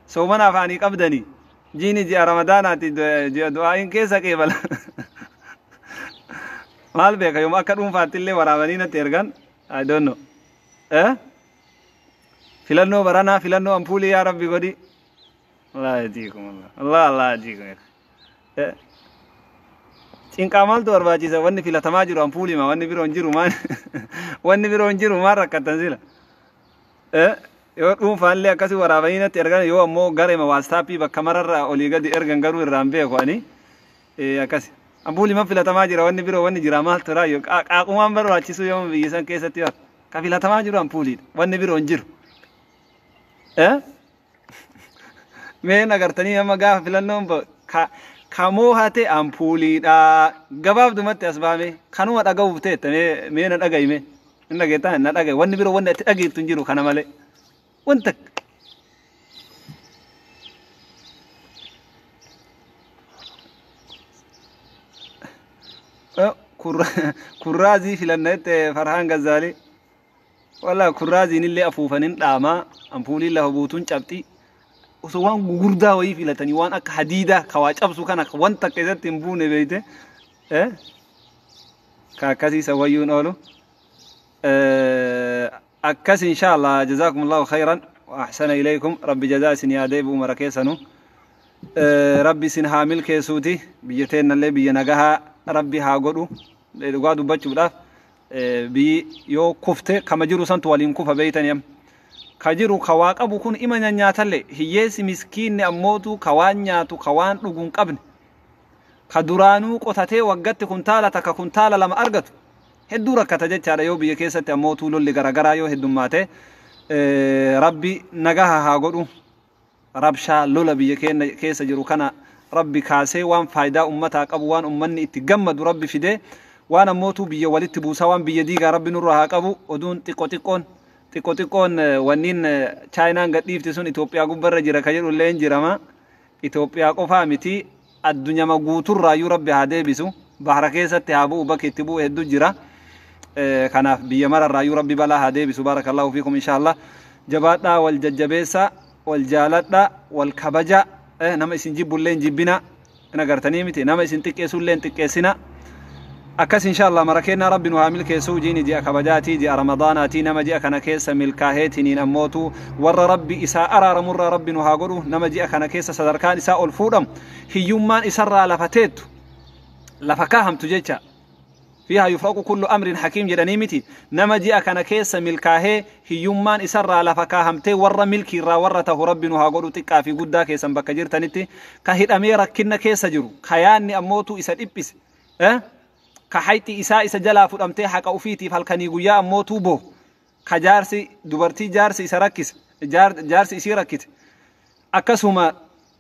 soomana afaanii qabdanii, jiini ji'a Ramadaanaati, ji'a du'aa'iin keessa qeebala. Maal beeka, yooma akka dhuunfaatti illee waraabanii natti ergan, I don't know. Filannoo baranaa, filannoo ampuulii yaa Rabbi godhi. Allah yahdiikum Allah. Allah Allah yahdiikum. Cinqaa maaltu barbaachisa? Wanni filatamaa jiru ampuulima, wanni biroo hin jiru maal, wanni biroo hin jiru maal rakkattan sila? Yoo dhuunfaallee akkasii waraabanii natti ergan, yoo ammoo gareema WhatsAppii bakka mararraa olii gadi ergan garuu irraan beeku ani akkasi. Ampuulima filatamaa jira, wanni biroo wanni jira maaltu raayyoo qaaqumaan barbaachisuu yoo biyya san keessatti ka filatamaa jiru ampuuliidha, wanni biroo hin jiru. Mee agartanii amma gaafa filannoon kamoo hate ampuuliidha gabaabdumatti as baame kanuma dhaga'uuf teetta. Mee na dhaga'ime hin dhageettaa na dhaga'i, wanni biroo wanni ati dhageettu hin jiru kana malee wanta. Kurraazii filanna jette Farhaan Gazzaalii. Walla kurraaziin illee afuufanin dhaamaa, ampuuliin lafa buutuun cabxii. Osoo waan gugurdaa wayii filatanii, waan akka hadiidaa ka waa cabsu kana wanta akka isatti hin buune beeyte, ka akkasii isa wayyuun oolu akkas. Insha Allah, jazaakumullahu khayran wa ahsana ilaykum. Rabbi jazaa isin yaadee bu'u mara keessanu rabbi isin haa milkeessuuti. Biyya teennallee biyya nagahaa rabbi haa godhu. Dhugaa dubbachuudhaaf biyyi yoo kufte kama jiru santu waliin kufa beeytani. Amma ka jiru ka waa qabu kun ima nyanyaatallee, hiyyeessi miskiinni ammootu ka waan nyaatu ka waan dhugu hin qabne, ka duraanuu qotatee waggatti kuntaala 1 kuntaala 2 argatu hedduu rakkata jechaadha. Yoo biyya keessatti ammootuu lolli garagaraa yoo heddummaate, rabbi nagaha haa godhu. Rabshaa lola biyya keenya keessa jiru kana rabbi kaasee waan faayidaa ummataa qabu, waan ummanni itti gammadu rabbi fidee, waan ammootuu biyya walitti buusaa, waan biyya diigaa rabbi nurra haa qabu. Oduun xiqqo xiqqoon xiqqo xiqqoon wanniin Chaayinaan gadhiifti sun Itoophiyaa gubbarra jira ka jedhu illee hin jirama. Itoophiyaa qofaa miti, addunyama guuturraayyuu rabbi haa deebisu. Bahara keessatti haa bu'u, bakki itti bu'u hedduu jira. Kanaaf biyya mararraayyuu rabbi balaa haa deebisu. Barakallahu fiikum inshaallah. Jabaadhaa, wal jajjabeessaa, wal jaaladhaa, wal kabajaa. Nama isin jibbullee hin jibbina. Hin agartanii miti, nama isin xiqqeessullee hin xiqqeessina. Akkas inshallah mara kennaa rabbi nu haa milkeessu. Jiini ji'a kabajaatii, ji'a ramadaanaatii. Nama ji'a kana keessa milkaaheetiniin ammootu warra rabbi isaa araaramurraa rabbi nu haa godhu. Nama ji'a kana keessa sadarkaan isaa ol fuudhamu, hiyyummaan isarraa lafa teettu lafa kaahamtu jecha, fiihaa yufraqu kullu amrin hakiim jedhanii miti. Nama ji'a kana keessa milkaahee hiyyummaan isarraa lafa kaahamtee warra milkiirraa warra tahu rabbi nu haa godhu. Xiqqaa fi guddaa keessan bakka jirtanitti ka hidhamee rakkinna keessa jiru, ka yaanni ammootu isa dhiphise, ka hayxi isaa isa jalaa fudhamtee haqa ufiitiif halkanii guyyaa ammootuu boo, ka jaarsi dubartii jaarsi isa rakkise, jaarsi isii rakkite, akkasuma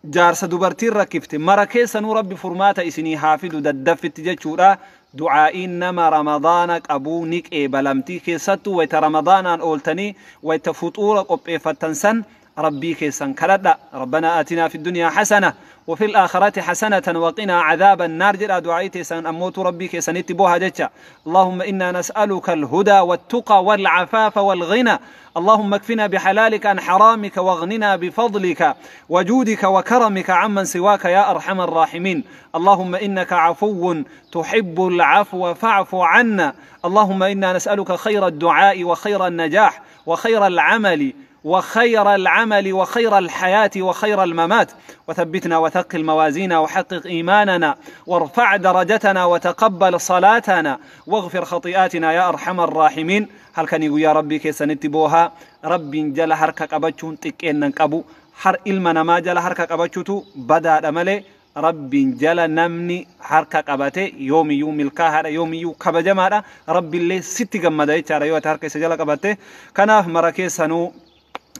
jaarsa dubartiin rakkifte, mara keessanuu rabbi furmaata isinii haa fidu daddaffitti jechuudha. Du'aa'iin nama ramadaana qabuu ni qeebalamti. Keessattuu wayta ramadaanaan ooltanii wayta fuxuura qopheeffattan san rabbii keessan kadhadha. Rabbanaa aatinaa fi dunyaa hasana وفي الآخرة حسنة وقنا عذاب النار جرا. دعائي تيسان أموت ربي كيسان بوها جتشا. اللهم إنا نسألك الهدى والتقى والعفاف والغنى. اللهم اكفنا بحلالك عن حرامك واغننا بفضلك وجودك وكرمك عمن سواك يا أرحم الراحمين. اللهم إنك عفو تحب العفو فاعف عنا. اللهم إنا نسألك خير الدعاء وخير النجاح وخير العمل وخير العمل وخير الحياة وخير الممات. وثبتنا وثقل موازينا وحقق إيماننا وارفع درجتنا وتقبل صلاتنا واغفر خطيئاتنا يا أرحم الراحمين. هل كان يقول يا ربي كيسا نتبوها ربي جل حركة قبتشون تكين قبو حر إلما ما جل حركة قبتشوتو بدا أملي rabbiin jala namni harka qabate yoomiyyuu milkaahaadha, yoomiyyuu kabajamaadha, rabbiillee sitti gammada jechaadha yoo ati harka isa jala qabatte. Kanaaf mara keessanuu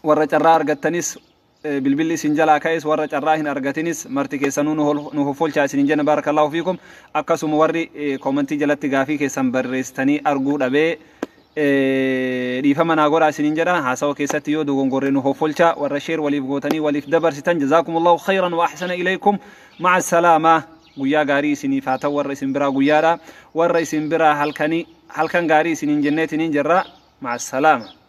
warra carraa argattanis, bilbilli isin jalaa ka'es, warra carraa hin argatinis, marti keessanuu nu hoffolchaa isin jenna. Barakallahu fiikum. Akkasuma warri koomantii jalatti gaafii keessan barreessitanii arguu dhabee dhiifama naa godhaa isinin jedha. Haasawa keessatti yoo dogongorre nu hoffolchaa. Warra share waliif gootanii waliif dabarsitan, jazaakumullahu khayran wa ahsana ilaykum. Ma'a salaama. Guyyaa gaarii isiniif haa ta'u. Warra isin biraa guyyaadha, warra isin biraa halkanii halkan gaarii isinin jenneetiniin jirra. Ma'a salaama.